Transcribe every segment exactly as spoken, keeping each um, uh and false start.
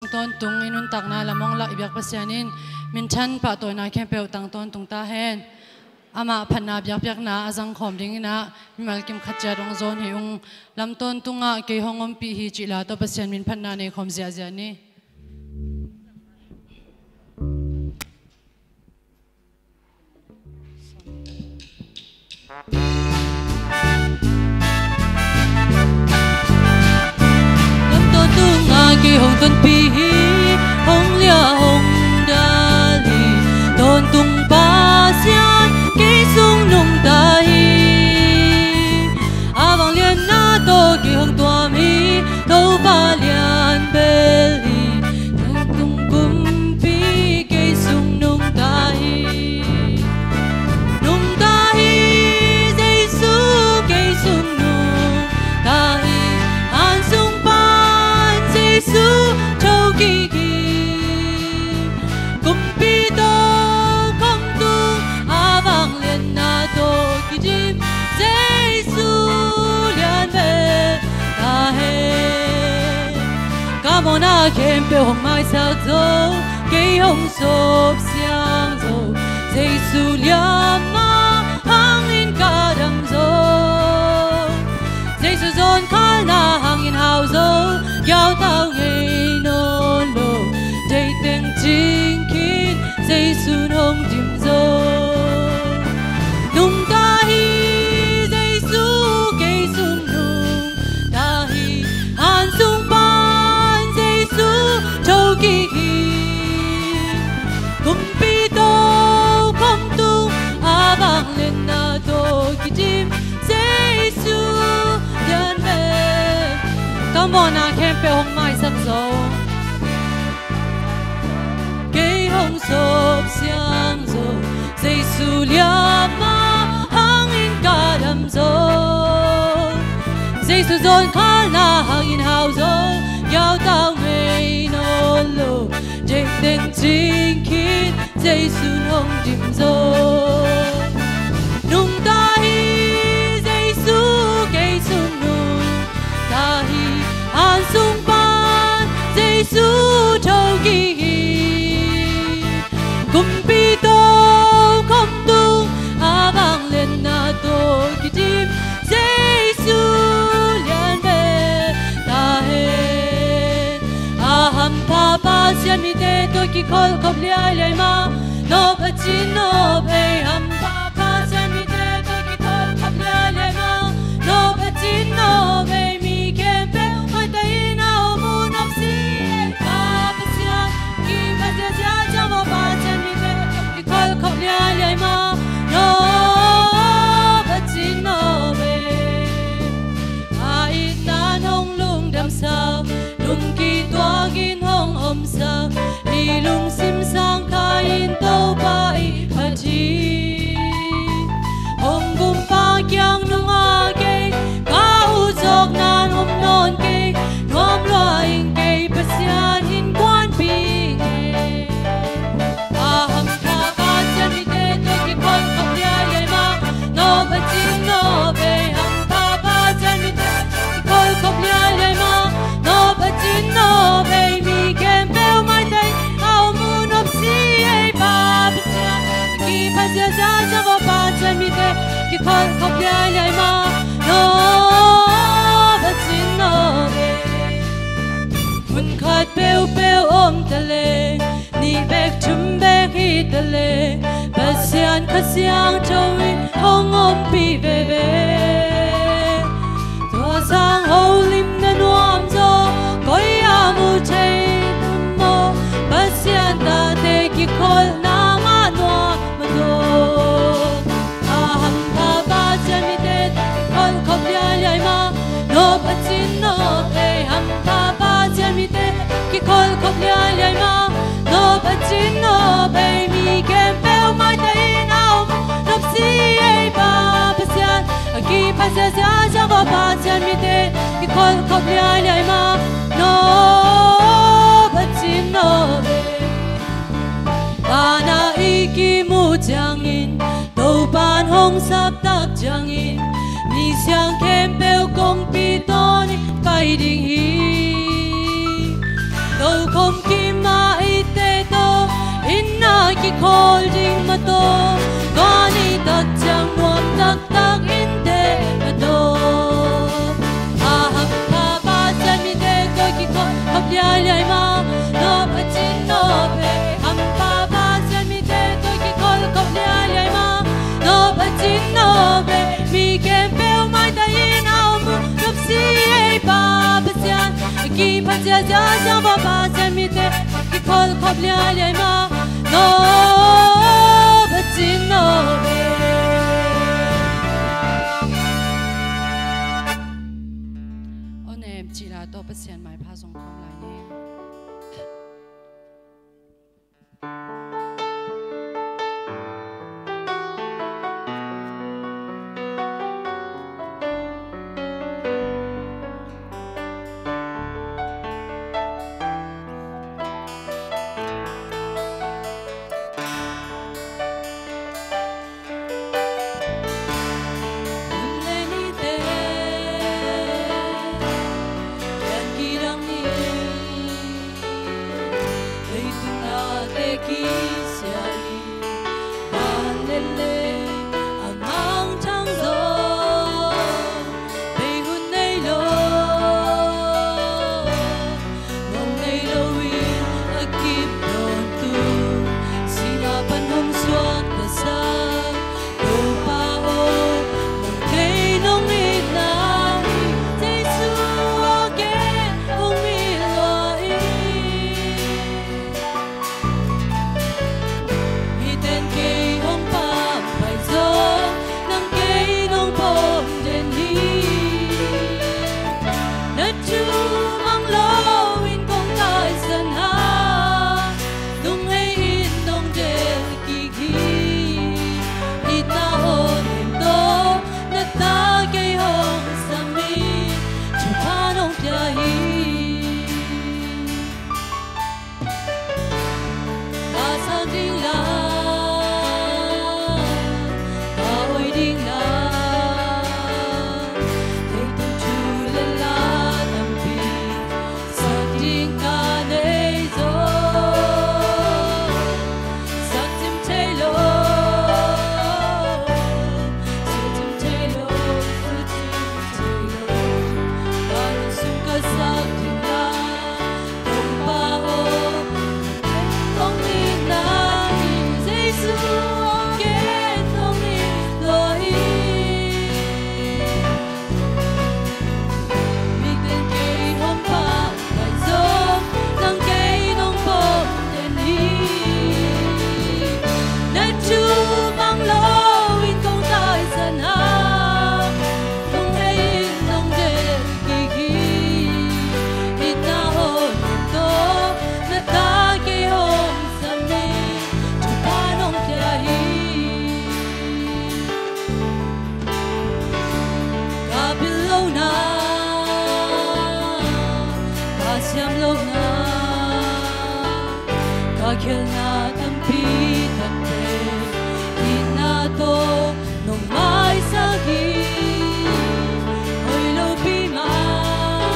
Tawntung i nuntakna lam hong lak i biak Pasian in minthan pahtawina khempeuh tang tawntung ta hen. Amah phatna biakpiakna a zangkhawm dingin ah mimal kim khat ciat hong zawn hi ung. Lam tawntungah kei hong ompih hi cih la tawh Pasian min phatna nei khawm ziahziah ni. Lam tawntungah kei hong tonpih hi, hong liah hong dal hi. Tawntung Pasian kei sung nungta hi. A vanglianna tawh kei hong tuam hi, Topa lian bel hi. Tawntung kumpi kei sung nungta hi. Nungta hi, Jesu kei sung nungta hi. An sung pan Jesu thokik hi. Kumpi tokhom tung a vanglianna tawh kidim, Jesu lian bel ta hen. Ka mawhna khempeuh hong maisak zo, kei hong sawp siang zo, Jesu liamma hangin ka dam zo. Jesu zawnkhalna hangin hau zo, giautau ngei nawn lo, deih teng cing khin Jesu hong dim zo. Nungta hi, Jesu kei sung nungta hi. An sung pan Jesu thokik hi. Kumpi tokhom tung a vanglianna tawh kidim, Jesu lian bel. Ka mawhna khempeuh hong maisak zo, kei hong sawp siang zo, Jesu liamma hangin ka dam zo. Jesu zawnkhalna hangin hau zo, giautau ngei nawn lo, deih teng cing khin Jesu hong dim zo. Nungta hi, Jesu kei sung nungta hi. An sung pan Jesu thokik hi. Kumpi tokhom tung a vanglianna tawh kidim, Jesu lian bel ta hen. A hampha Pasian mite tawh kikholhkhop liailiai mah, nawp a cin nawp ei. Hampha Pasian mite tawh kikholhkhop liailiai mah, nawp a cin nawp ei. Mi khempeuh maitai in a om uh nopsi ei, Pa Pasian. Kiphasia ziahziah vua Pasian mite tawh kikholhkhop liailiai mah, nawp a cin nawp ei. A itna in hong lungdamsak, lungkituakin hong omsak, i lungsim sang kha in Topa i phat hi. Hong gumpa kiang nungah kei, ka ut zawkna in om nawn kei, nuam lua ing, kei Pasian innkuanpih ing ei. A hampha Pasian mite tawh kikholhkhop liailiai mah, nawp a cin nawp ei. Hampha Pasian mite tawh kikholhkhop liailiai mah, nawp a cin nawp ei. Mi khempeuh maitai a om uh nopsi ei, Pa Pasian. Kiphasia ziahziah vua Pasian mite kikholhkhop liailiai mah, nawp a cin nawp ei. Hun khat peuhpeuh om ta leng, nih bek thum bek hi ta leng, Pasian Kha Siangtho in hong ompih veve. Tua sang holimna nuam zaw koi ah mu thei na maw? Pasian tate kikholhna ngah nuam mah zaw. A hampha Pasian mite kikholhkhop liailiai mah, nawp a cin nawp ei. Hampha Pasian mite kikholhkhop liailiai mah, nawp a cin nawp ei. Mi khempeuh maitai in a om nopsi ei, Pa Pasian. A kiphasia ziahziah vua Pasian mite kikholhkhop liailiai mah, nawp a cin nawp ei. Vanah i kimuh ciangin, Topa'n hong saptak ciangin, misiang khempeuh kongpi tawnin pai ding hi. Tokhom Kim a eite tawh, inn a kikhawl ding mah tawh, tua ni tak ciang nuam taktak innte mah tawh. A hampha Pasian mite tawh kikhawl khop liailiai mah, nawh a cin nawh ve. Hampha Pasian mite tawh kikhawl khop liailiai mah, nawh a cin nawh ve. Mi khempeuh maitang in a om uh, nopsi ei Pa Pasian. A kiphat ziahziah siangpa Pasian mite kikhawl khop liailiai mah, nawh a cin nawh ve. Aw nem cila tawh Pasian maipha zong kham lai ni. Mong nei lo in a kip dawn tu, sihna pan hong suak ka sa Topa aw, nang kei nong itna hi, Jesu aw ken hong it lua hi. Miten kei hong pampai zong, nang kei nong pom den hi. Na thu mang lo in kong taisan a, nung hei in nong del kik hi. Itna aw nem tawh, na ta kei hong sam hi. Thupha nong pia hi. Ka sak ding la, ka oi ding la, leitung thu le la tampi sak ding ka nei zaw. Sak cim thei lo, sak cim thei lo, sak cim thei lo. Ka lungsung ka sak ding la, Topa aw, kong itna hi, Jesu aw ken kong it lua hi. Miten kei hong pampai zong, nang kei nong pom den hi. Na thu mang lo in kong taisan a, nung hei in nong del kik hi. Itna aw nem tawh, na ta kei hong sam hi. Thupha nong pia hi. Ka pil lohna, ka siam lohna, ka khialhna tampi takte itna tawh nong maisak hi. Hoih lopi mah,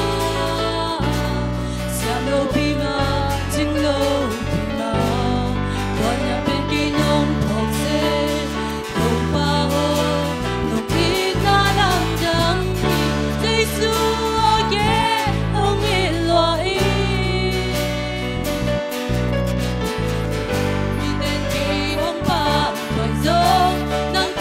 siam lopi mah, cing lopi mah, tua na pen kei nong phawk seh. Topa aw, nong itna lamdang hi, Jesu aw ken hong it lua hi. Miten kei hong pampai zong, nang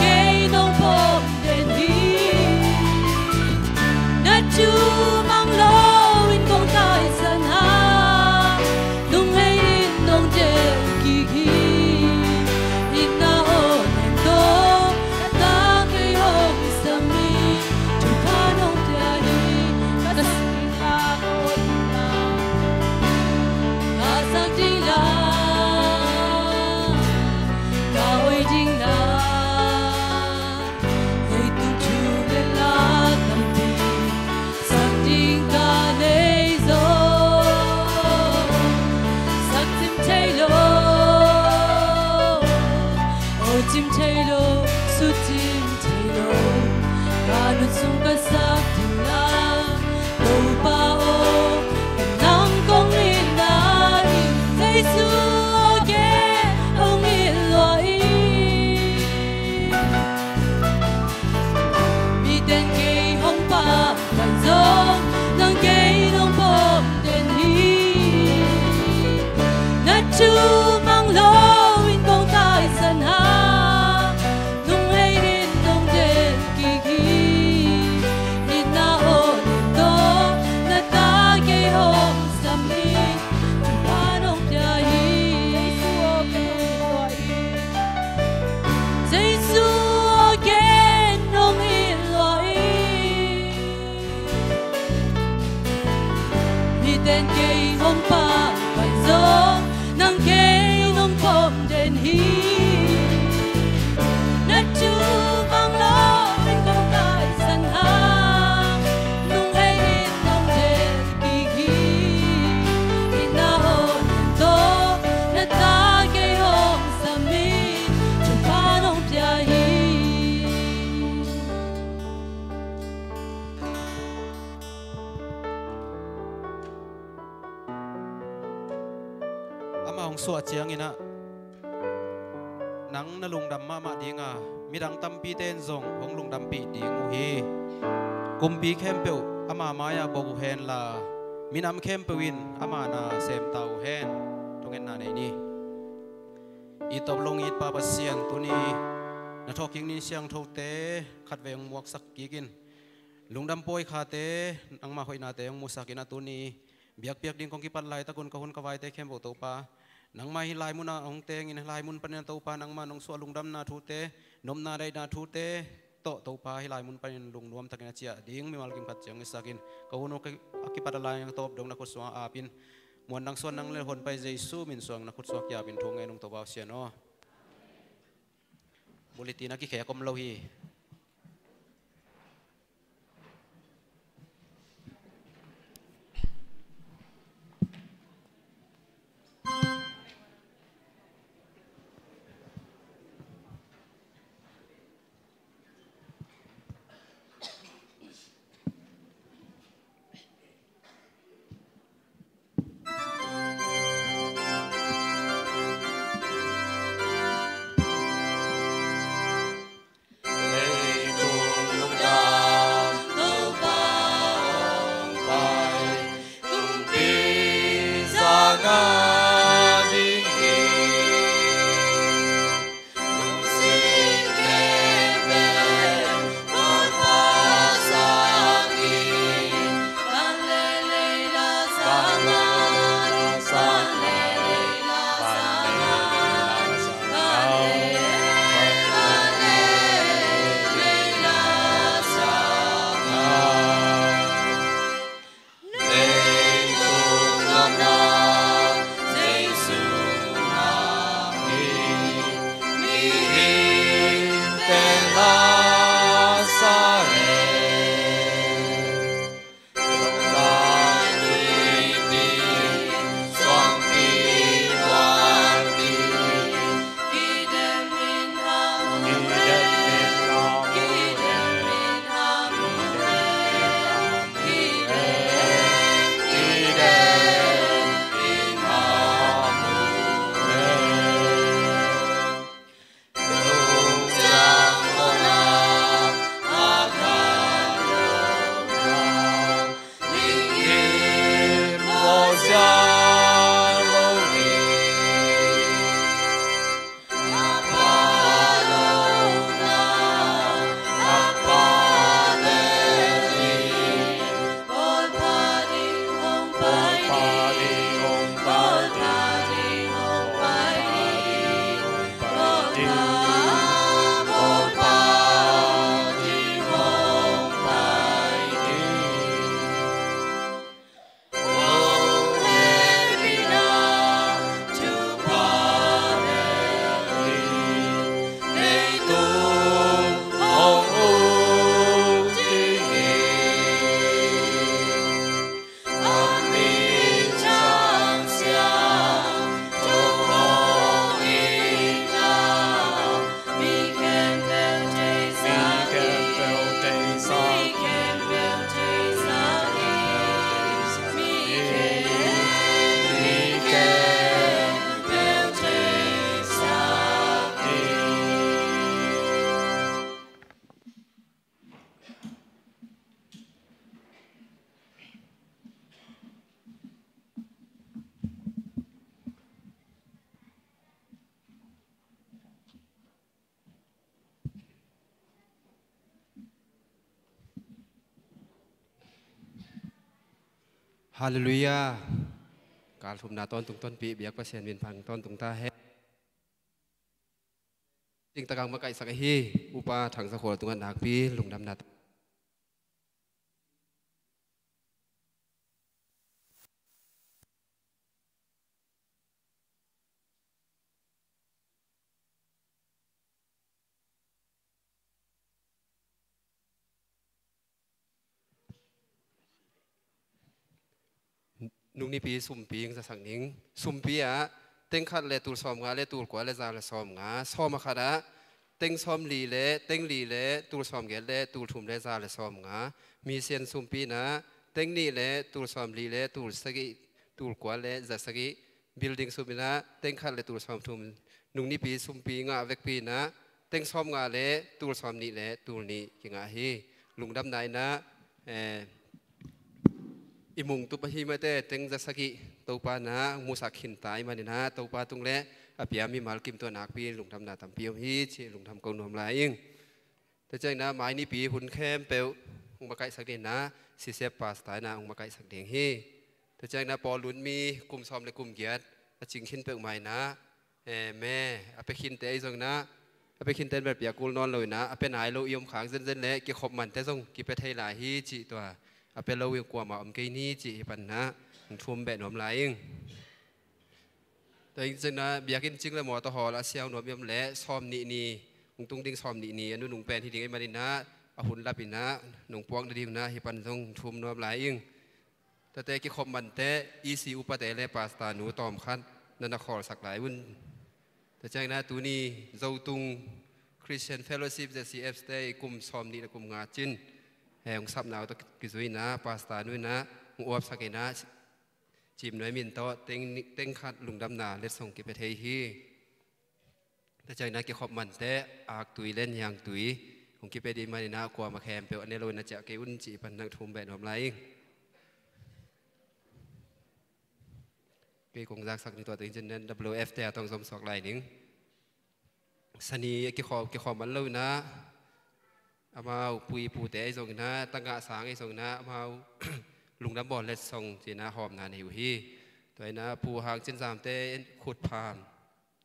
Jesu aw, ken hong it lua in. Miten kei hong pampai zong, nang kei nong pom den hi. Na thu mang loin kong taisan hang, nong hei in nong den kik hi. Itna aw nen tawh, na ta kei hong sam in, Topa nong pia hi. Jesu aw, ken hong it lua in. Jesu aw, ken hong it lua in. Miten kei hong pampai zong, nang kei nong pom den hi. Na thu mang loin kong taisan hang, nong hei in nong den kik hi. Itna aw nen tawh, na ta kei hong sam in, Topa nong pia hi. Ama hong suah ciangin ah, nang na lungdam mahmah ding a, midang tampite in zong hong lungdampih ding uh hi. Kumpi khempeuh ama mai-ah bok uh hen la, minam khempeuh in ama na sem ta uh hen. Thungetna nei ni. It tawp lo-in it Pa Pasian, tuni na thawhkik ni siangthote khatvei hong muaksak kik in. Lungdam pawi khate, nangmah hoihnate hong musak in, a tuni biakpiak ding kong kipat laitak un ka hun ka vaite khempeuh Topa, nangmah hih lai munah hong tengin, hih lai mun panin Topa nangmah nong suah lungdamna thute, nopna daihna thute tawh Topa hih lai mun panin lungnuam takin a ciah ding mimal kim khat ciang i sak in, ka hun a kipat a lai-in a tawp dong na khut sungah ap in, muan nang, suan nang le hon pai Jesu min suang na khut sungah ki-ap in thu ngen ung Topa Pasian aw. Bulletin a kikhek om lo hi. Halleluiah. Kal thumna tawntung tonpih biak Pasian min pang tawntung ta hen. Cingtak a hong makaihsak ahi Upa Thang Za Khual tungah nakpi lungdamna. Nung Nipi sumpi hong zasak ning. Sumpi ah teng khat le tul sawmnga le tul kua le za le sawmnga. Sawm a khat ah teng sawmli le teng li le tul sawmgiat le tul thum le za le sawmnga. Mission sumpi in ah teng nih le tul sawmli le tul sagih, tul kua le za sagih. Building sum in ah teng khat le tul sawmthum. Nung Nipi sumpi ngah vekpi in ah teng sawmnga le tul sawmnih le tul nih kingah hi. Lungdamna in ah, eh, i mungtup ahi mate teng za sagih Topa in ah musak khinta ahih manin ah Topa tung le a pia mimal kim tungah nakpi lungdamna tampi om hi cih lungdam ko nuam lai ing. Tua ciangin ah mai Nipi hun khempeuh hong makaihsak ding in ah sisep pasta in ah hong makaihsak ding hi. Tua ciangin ah pawlun mi kum sawm le kum giat a cing khin peuhmah in ah, eh, me a pia khinte ahi zongin ah, a pia khinte bel pia kul nawn lo in ah, a pia nai lo i om khak zenzen le kikhop mante zong kipia thei lai hi cih tua a pia lo i kuamah om kei ni cih hih pan in ah hong thum beh nuam lai ing. Tua ing cin ah biakinn cing le mawtaw hawl a siau nuam i om leh sawmnih ni, hong tung ding sawmnih ni a nunung pen hi ding ahih manin ah a hun lap in ah nong puak nading un ah hih pan zong thum nuam lai ing. Tuate kikhop mante E C upate le pasta nu tawmkhat na na khawlsak lai un. Tua ciangin ah tuni Zotung Christian Fellowship Z C F te i kum sawmnih le kum nga cin, eh, hong sapna uh tawh kizui in ah pasta nu in ah hong uapsak in ah Cim Nuai min tawh teng, teng khat lungdamna letsong kipia thei hi. Tua ciangin ah kikhop mante aktui le niangtui hong kipia ding manin ah kuamah khempeuh a ne lo in ah ciah kei un cih pan nang thum beh nuam lai ing. Kei kong zaksak ni tua teng cin nen W F te a tawng zom suak lai ning. Sani a kikhawm, kikhawm man lo in ah, amau pu i pute ahi zongin ah, tangah sang ahi zongin ah, amau lungdam bawl letsong ci-in ah hawmna nei uh hi. Tua in ah Pu Hang Cin Zamte khutpham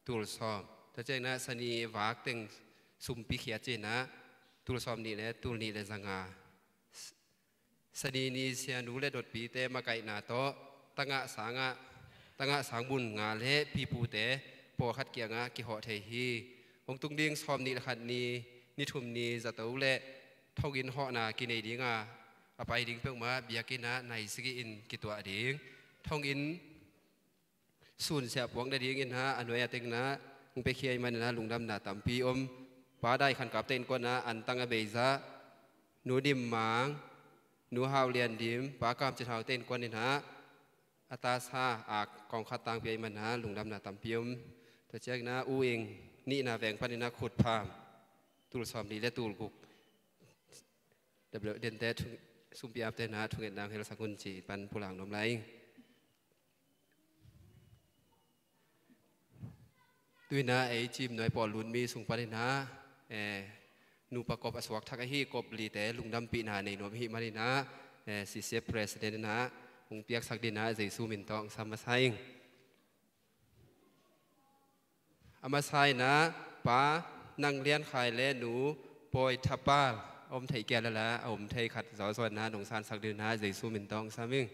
tul sawm. Tua ciangin ah sani vak teng sumpi khiat ci-in ah tul sawmnih le tul nih le zanga. Sani ni sianu le dotpite makaihna tawh tangah sangah, tangah sang mun nga le pipute pawlkhat kiangah kihawh thei hi. Hong tung ding sawmnih le khat ni, ni thum ni zato le thonginn hawhna kinei dinga a pai ding peuhmah biakinn ah nai sagih in kituah ding. Thonginn sunsiah puak nadingin ah a nuai a teng in ah hong piakhia ahih manin ah lungdamna tampi om. Pa Dai Khan Kapte innkuan ah antang a beizah Nu Dim Mang, Nu Hau Lian Dim, Pa Kam Cin Haute innkuan in ah a tasa a kawngkhat tangpi ahih manin ah lungdamna tampi om. Tua ciangin ah U Ing nihna veng panin ah khutpham tul sawmli le tul guk. Dente sumpi apte in ah thungetna hong helsak un ci pan pulak nuam lai ing. Tu-in ah ei Cim Nuai pawlun mi sung panin ah, eh, nupa kop a suak thak ahi kop lite lungdampihna nei nuam ahih manin ah, eh, C C F President in ah hong piaksak dingin ah Jesu min tawh hong sam masa ing. A masa in ah Pa Nang Lian Khai le Nu Pawi Tha Pal a om thei kei lala a om thei khat zawzaw in ah nong sansak dingin ah Jesu min tawh hong sam ing.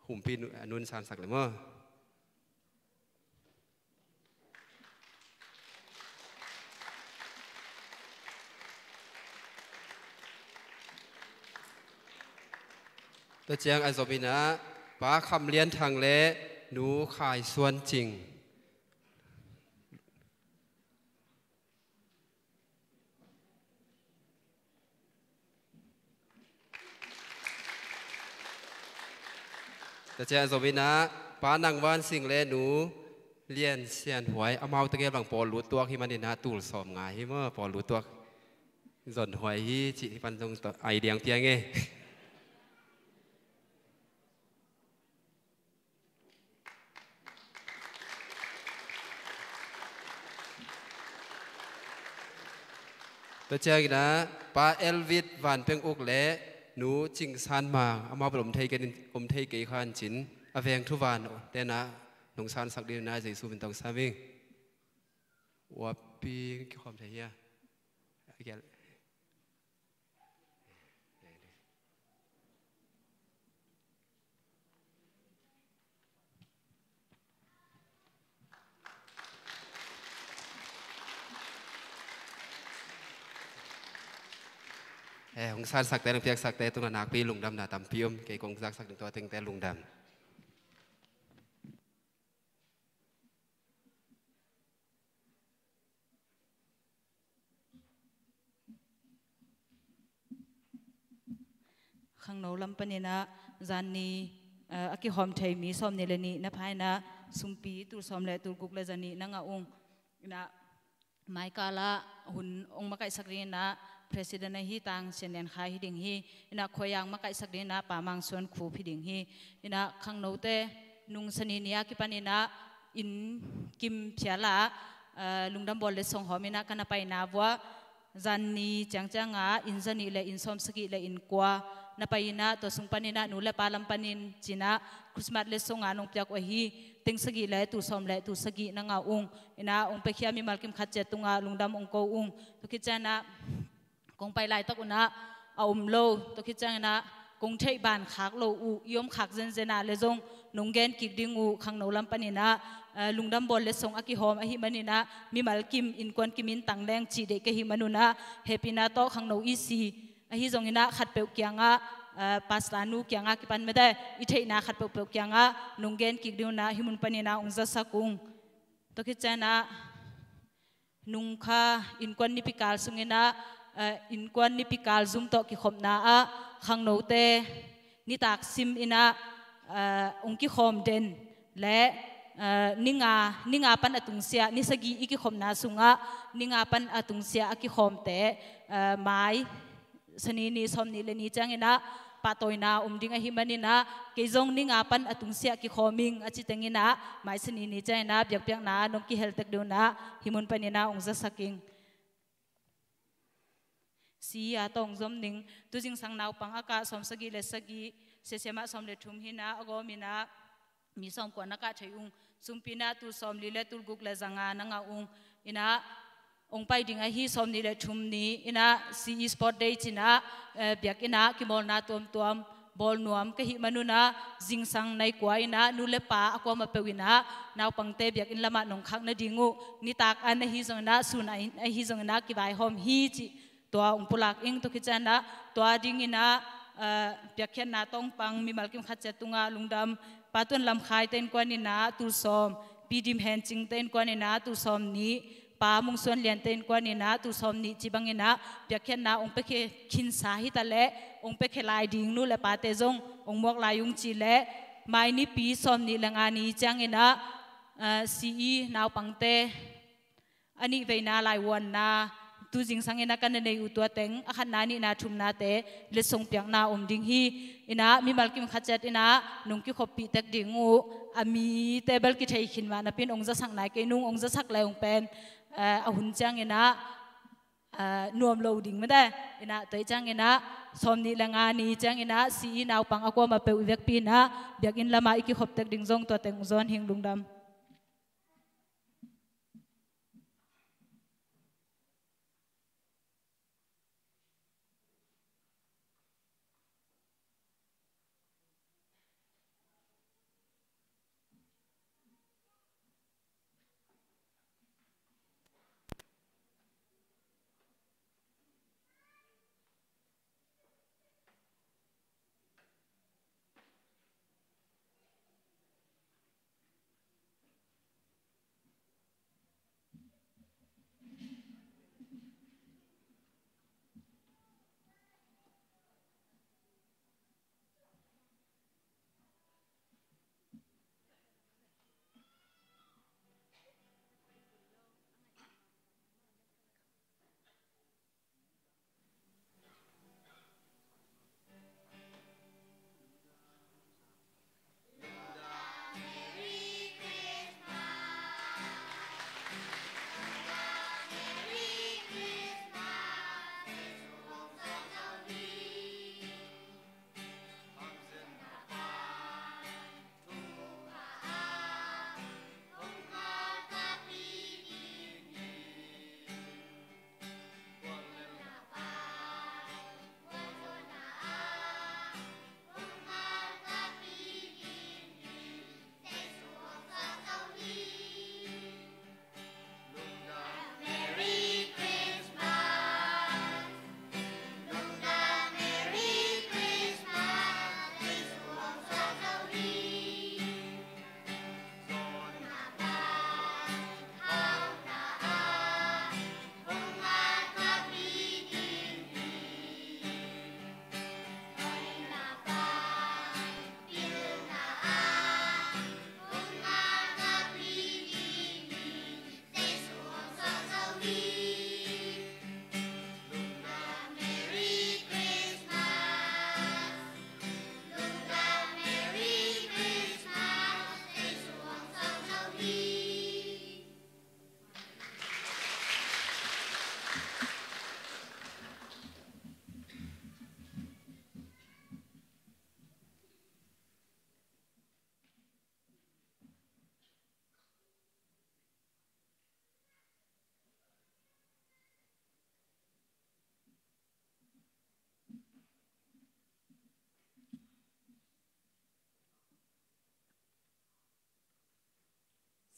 Humpi nu-, a nun sansak le maw? Tua ciang a zom in ah Pa Kham Lian Thang le Nu Khai Suan Cing. Tua ciang a zom in ah Pa Nang Van Sing le Nu Lian Sian Huai, amau tegel bang pawl lut tuak hi manin ah tul sawmnga hi maw, pawl lut tuak zon huai hi cih hi pan zong ai diang piang e. Tua ciangin ah Pa Elvit Van Peng Uk le Nu Cing San Mang, amau bel om thei kei, om thei kei kha in cin, a veng thu van tenah nong sansak ding na Jesu min tawh sam ing. Uapi kikhawm thei hia? A gial. Eh, hong sansakte, hong piaksakte tungah nakpi lungdamna tampi om. Kei kong zaksak ding tua tengte lungdam. Khangno lam paninah zanni, eh, a kihawm thei mi sawmnih le nih na pha inah sumpi tul sawm le tul guk le zanih na ngah ung. Inah maikalah hun hong makaihsak dinginah president ahi Tang Sian Lian Khai hi ding hi. Inah khuaiang makaihsak dinginah Pa Mang Suan Khup hi ding hi. Inah khangnote nung sani ni a kipaninah inn kim phialah, eh, lungdam bawl letsong hawm inah ka na paina vuah zanni ciangciangah inn zanih le inn sawmsagih le inn kua na pai inah tua sung paninah nu le pa lam panin cinah Christmas letsong a nong piak uh ahi teng sagih le tul sawm le tul sagih na ngah ung. Inah hong piakhia mimal kim khat ciat tungah lungdam hong ko ung. Tua khit cianah kong pai laitak unah a om lo, tua khit cianginah kong theih ban khak lo uh, i om khak zenzen ah le zong nong gen kik ding uh khangno lam paninah, eh, lungdam bawl letsong a kihawm ahi maninah mimal kim innkuan kim in tang leng cih deih ka hi manunah hehpihna tawh khangno i si ahi zonginah khatpeuh kiangah, eh, pastor nu kiangah kipan mete i theihna khatpeuhpeuh kiangah nong gen kik ding unah hih mun paninah hong zasak ung. Tua khit cianah nung kha innkuan nipi kal sunginah, eh, innkuan nipi kal zum tawh kikhopna ah khangnote nitak sim inah, eh, hong kikhawm den le, eh, ni nga, ni nga pan a tungsiah ni sagih i kikhopna sungah ni nga pan a tungsiah a kikhawmte, eh, mai sani ni sawmnih le ni cianginah pahtawina om ding ahi maninah kei zong ni nga pan a tungsiah kikhawm ing a ci tenginah mai sani ni cianginah biakpiakna nong kihel tek ding unah hih mun paninah hong zasak ing. Si a tawng zom ning tu zingsang naupang a kah sawmsagih le sagih, siasiamah sawm le thum hinah a gawminah mi sawmkua na kah thei ung. Sumpinah tul sawmli le tul guk le zanga na ngah ung. Inah hong pai ding ahi sawmnih le thum ni inah C E Sport Day cinah, eh, biak inah kimawlna tuamtuam bawl nuam ka hih manunah zingsang nai kua inah nu le pa a kuamah peuh inah naupangte biakinn lamah nong khak nading uh nitak an ahi zonginah sun ahi zonginah kivaihawm hi cih tua hong pulak ing. Tua khit cianah tua dinginah, eh, piakkhiatna tawngpang mimal kim khat ciat tungah lungdam. Pa Tuan Lam Khai te innkuan inah tul sawm, Pi Dim Hen Cing te innkuan inah tul sawm nih, Pa Mung Suan Lian te innkuan inah tul sawm nih ci banginah piakkhiatna hong piakhia khinsa hi ta leh hong piakhia lai ding nu le pate zong hong muak lai ung ci leh mai nipi sawmnih le nga ni cianginah, eh, C E naupangte a nih veina laivuanna tu zingsang inah ka na nei uh tua teng a khatna nihna thumnate letsong piakna om ding hi. Inah mimal kim khat ciat inah nong kikhoppih tek ding uh a mite bel kithei khin mah napi in hong zasak nai kei nung hong zasak le hong pen, eh, a hun cianginah, eh, nuam lo ding mete. Inah tua hi cianginah sawmnih le nga ni cianginah C E naupang a kuamah peuh i vekpi inah biakinn lamah i kikhop tek ding zong tua teng hong zawn hing lungdam.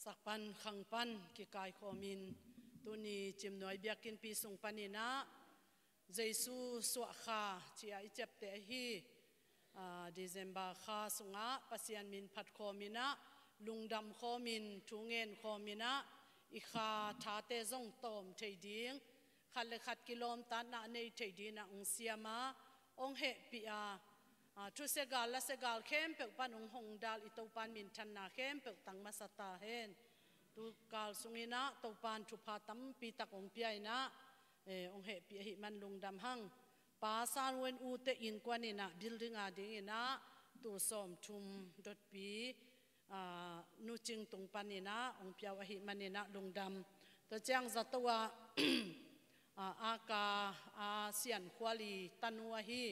Sak pan khang pan kikaikhawmin tuni Cimnuai biakinnpi sung paninah Jesu suahkha ci-a i ciapteh ahi, aa, December kha sungah Pasian min phatkhawminah lungdam khawmin thu ngen khawminah i kha thate zong tawm thei ding, khat le khat kilawmtatna a nei thei dinah hong siama hong hehpih a, aa, thusia gal lasia gal khempeuh pan hong hong dal i Topan minthanna khempeuh tang masa ta hen. Tukal sunginah Topan thupha tampi tak hong pia inah, eh, hong hehpih ahih man lungdam hang. Pa San Wen U te innkuaninah building a dinginah tul sawm thum dotpi, aa, Nu Cing tung paninah hong piau ahih maninah lungdam. Tua ciang zato ah, aa, Aka, aa, Sian Khuali tanu ahi,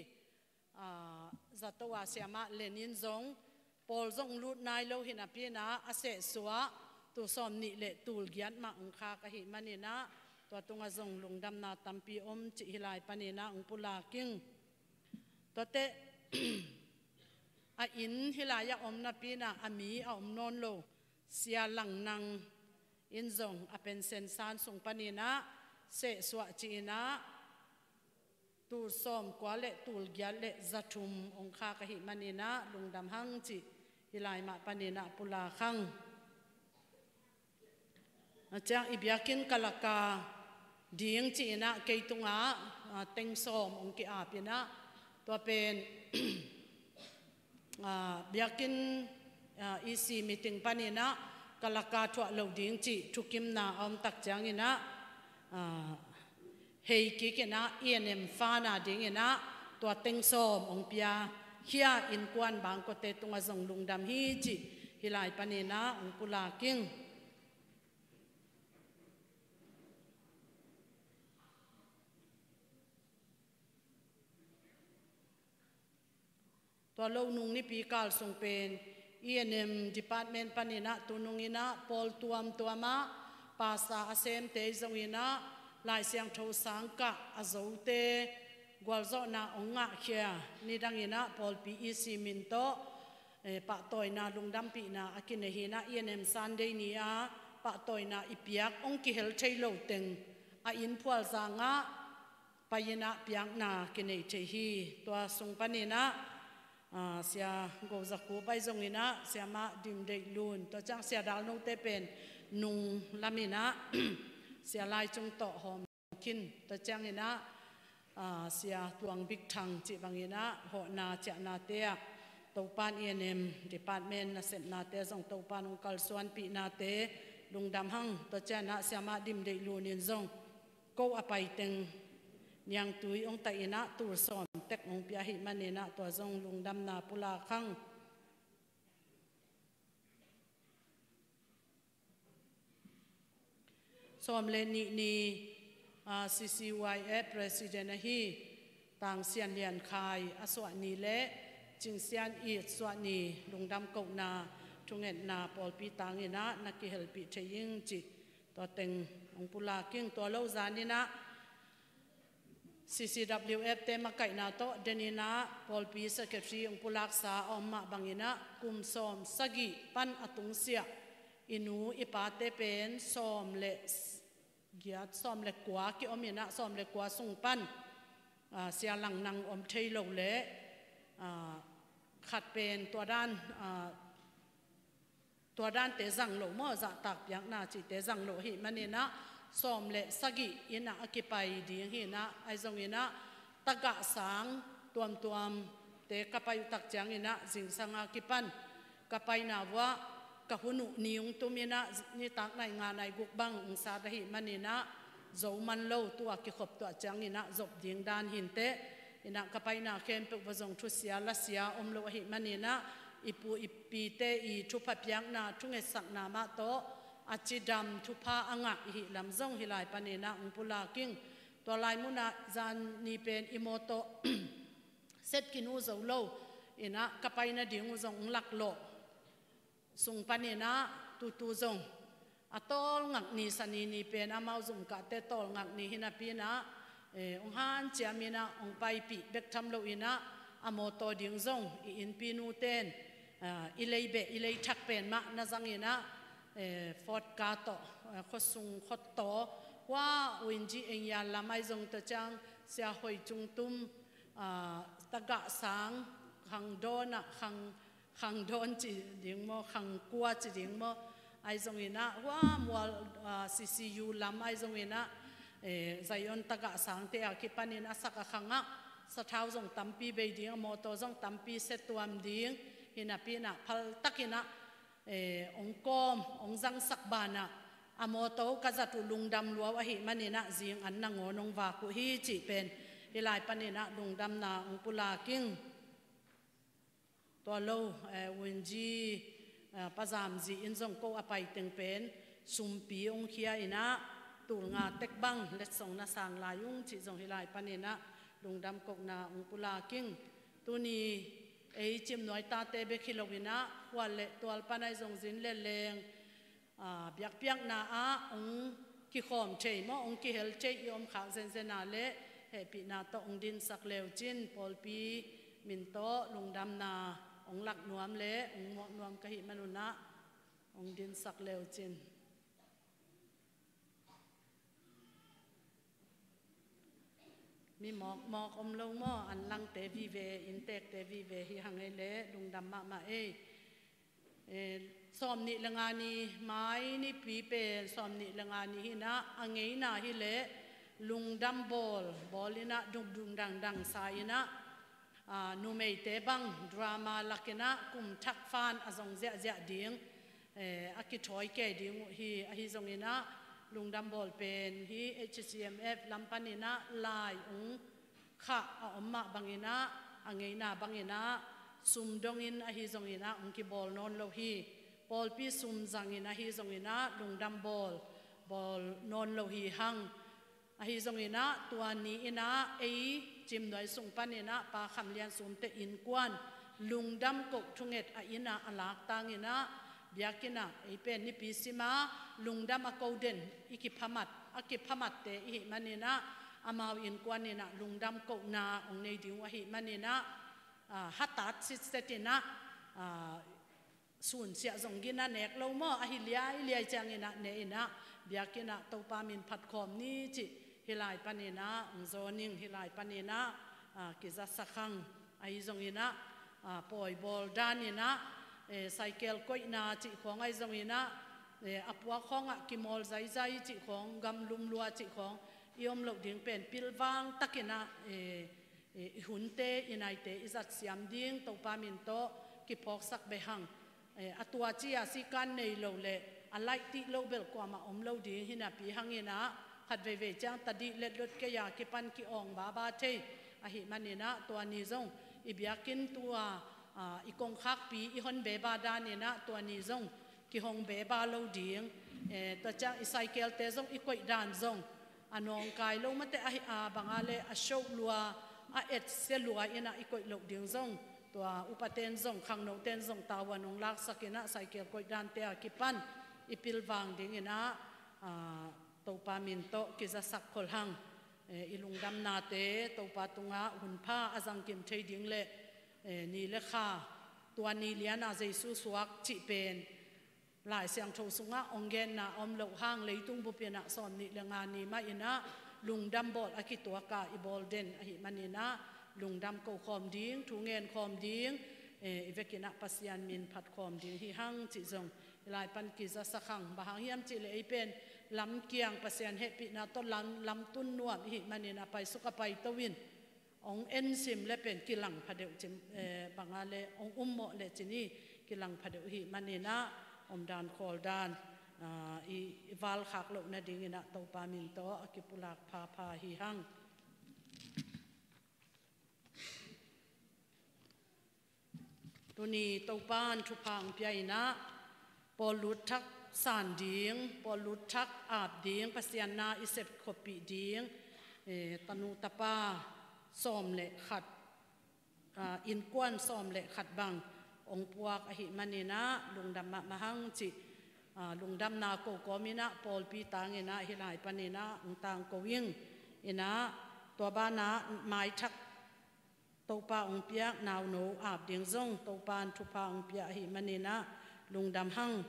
aa, zato ah siamah Lenin zong pawl zong lut nai lo hi napinah a sehsuah tul sawm nih le tul giat mah hong khak ahih maninah tua tungah zong lungdamna tampi om cih hih lai paninah hong pulak ing. Tuate a inn hih lai-ah om napinah a mi a om nawn lo Sia Lang Nang in zong a pension san sung paninah sehsuah ci-inah tul sawm kua le tul giat le za thum hong khak ahih maninah lungdam hang cih hih lai mah paninah pulak hang. A ciang i biakinn kalaka ding ci-inah kei tungah, aa, teng sawm hong ki-apinah tua pen, aa, biakinn, aa, E C meeting paninah kalaka thuah lo ding cih thukimna a om tak cianginah, aa, hei kikinah E N M fana dinginah tua teng sawm hong pia khia innkuan bangkawte tungah zong lungdam hi cih hih lai paninah hong pulak ing. Tua lo nung nipi kal sung pen E N M department paninah tununginah pawl tuamtuamah pasta a semte zonginah Lai Siangtho sangkah a zote gualzawhna hong ngahkhia nidanginah pawlpi E C min tawh, eh, pahtawina lungdampihna a kinei hinah E N M Sunday ni-a pahtawina i piak hong kihel thei lo teng a inn phualzangah pai-inah piakna kinei thei hi. Tua sung paninah, aa, Sia Go Za Khup ahi zonginah siamah Dim Deih Lun, tua ciang Sia Dal Note pen nung laminah Sia Lai Cung tawh hawm khin, tua cianginah, aa, Sia Tuang Bik Thang cih banginah hawhna ciahnate ah Topan E N M department nasepnate zong Topan hong kalsuanpihnate lungdam hang. Tua cianah siamah Dim Deih Lun in zong ko a paiteng niangtui hong tahinah tul sawm tek hong pia ahih maninah tua zong lungdamna pulak hang. Sawm le nih ni, aa, C C Y F president ahi Tang Sian Lian Khai a suah ni le Cing Sian It suah ni lungdam kohna thungetna pawlpi tanginah na kihelpih thei ing cih tua teng hong pulak ing. Tua lo zaninah C C W F te makaihna tawh deninah pawlpi secretary hong pulaksa a om mah banginah kum sawm sagih pan a tungsiah i nu i pate pen sawm le s-, giat, sawm le kua kiominah sawm le kua sung pan, aa, Sia Lang Nang om thei lo le, aa, khat pen tua dan, aa, tua dante zang lo maw, zahtak piakna cihte zang lo ahih maninah sawm le sagih innah a kipai ding hinah, ahi zonginah tagah sang tuamtuamte ka pai uh tak cianginah zingsanga kipan ka paina vuah ka hun uh ni hong tuminah nitak nai nga nai guk bang hong sat ahih maninah zo man lo, tua kikhop tuah cianginah zop ding dan hinteh. Inah ka paina khempeuh va zong thusia lasia om lo ahih maninah i pu i pite i thupha piakna thungetsakna mah tawh a cidam thupha a ngah i hih lam zong hih lai paninah hong pulak ing. Tua lai munah zan ni pen i mawtaw set kinu zo lo inah ka paina ding uh zong hong laklawh sung paninah tutu zong a tawlngak ni, Sani ni pen amau zumkahte tawlngak ni hi napinah, eh, hong hanciaminah hong paipih bek tham loinah a mawtaw ding zong i innpi nuten, ah, i lei beh i lei thak pen mah na zanginah eh, Fort Ka tawh, eh, khuasung khuattaw, hua Winji Engya lam ahi zong tua ciang Sia Hoi Cung Tum, ah, tagah sang, khang dawn ah, khang, khang dawn ci ding maw, khang kua ci ding maw, ahi zongin ah, hua mual, ah, C C U lam ahi zongin ah, eh, Zion tagah sangte a kipanin a sak a khang ah, sathau zong tampi bei ding, a mawtaw zong tampi sia tuam ding, hi napi-in ah phaltakin ah, eh, ong kawm, ong zangsak banah, a mawtaw ka zat uh lungdam lua uh ahih manin ah zing an nangawn ong vak uh hi cih pen, hih lai panin ah lungdamna ong pulak ing. Tua lo, eh, Winji, eh, Pa Zam Zi in zong ko a pai teng pen sumpi ong khia in ah, tul nga tek bang letsong na sang lai ung cih zong hih lai panin ah lungdam kohna ong pulak ing. Tuni ei Cimnuai tate bek hi lo in ah, khual le tual pan ahi zong zin le leng, ah, biakpiakna ah ong kikhawm thei maw, ong kihel thei i om khak zenzen a leh, hehpihna tawh ong dinsak le uh cin, pawlpi min tawh lungdamna ong lak nuam le ong muak nuam ka hih man un ah, ong dinsak le uh cin. Mi mawkmawk om lo maw, an langte vive, inntekte vive hi hang ei leh, lungdam mahmah ei. Eh, sawmnih le nga ni, mai nipi pen sawmnih le nga ni hi in ah, a ngeina hi leh lungdam bawl, bawl in ah dungdung dangdang sa in ah, ah, numeite bang drama lak in ah kum thak fan a zong ziahziah ding, eh, a kithawi kei ding uh hi. Ahi zongin ah lungdam bawl pen hi H C M F lam panin ah lai ong khah a om mah bangin ah, a ngeina bangin ah, sum dongin ahi zongin ah ong kibawl nawn lo hi. Pawlpi sum zangin ahi zongin ah lungdam bawl, bawl nawn lo hi hang. Ahi zongin ah tua ni in ah ei Cimnuai sung panin ah Pa Kham Lian Sumte innkuan lungdam koh thunget a inn ah a lak tangin ah, biakinn ah ei pen nipi sim a lungdam a ko den, i kiphamat, a kiphamatte i hih manin ah, amau innkuan in ah lungdam kohna ong nei ding uh ahih manin ah, ah, hatat sitset in ah, ah, sunsiah zong gina nek lo maw, ahi liailiai ciangin ah ne in ah, biakinn ah Topa min phat khawm ni cih hih lai panin ah ong zawn ing. Hih lai panin ah, ah, kizasak hang. Ahi zongin ah, ah, pawi bawl dan in ah, eh, cycle koihna cih khawng ahi zongin ah, eh, a puak khawng ah kimawl zaizai cih khawng, gamlum lua cih khawng i om loh ding pen pilvang takin ah, eh, eh, i hunte, i naite i zat siam ding Topa min tawh kiphawksak beh hang. Eh, a tua ci a sikan nei lo le, a laih tih lo bel kuamah om lo ding hi napi hangin ah, khat veivei ciang tadih letlot kei a kipan ki-awng baba thei ahih manin ah, tua ni zong i biakinn tua, ah, i kongkhakpi i hon beba danin ah, tua ni zong kihong beba lo ding. Eh, tua ciang i cycle-te zong i koih dan zong a nawngkai lo mate ahi a bang a le a shoh lua, a etse lua in ah i koih loh ding zong, tua upaten zong, khangnoten zong tavuan ong laksak in ah cycle koih dante a kipan i pilvang dingin ah, ah, Topa min tawh kizasak khol hang. Eh, i lungdamnate Topa tungah hunpha a zangkim thei ding le, eh, ni le kha, tua ni lian a Jesu suak cih pen Lai Siangtho sungah ong genna om loh hang, leitung bup in ah sawmnih le nga ni mah in ah lungdam bawl a kituak a i bawl den ahih manin ah, lungdam ko khawm ding, thu ngen khawm ding, eh, i vekin ah Pasian min phat khawm ding hi hang cih zong hih lai pan kizasak hang. Bang hang hiam cih leh ei pen lamkiang, Pasian hehpihna tawh lam, lamtun nuam i hih manin ah, paisuk a paito in ong ensim le pen kilang phadeuh cin, eh, bang a le ong ummawh le cin hi, kilang phadeuh i hih manin ah, omdan khawldan, ah, i, i valkhak loh nadingin ah Topa min tawh a kipulak phapha hi hang. Tuni Topa'n thupha ong pia in ah, pawllut thak san ding, pawllut thak ap ding, Pasian na i sep khuapih ding, eh, tanu tapa sawm le khat, ah, innkuan sawm le khat bang ong puak ahih manin ah, lungdam mahmah hang cih, ah, lungdamna ko kawmin ah, pawlpi tangin ah, hih lai panin ah ong tangko ing. In ah, tua banah maithak Topa ong piak nauno ap ding zong Topa'n thupha ong pia ahih manin ah, lungdam hang.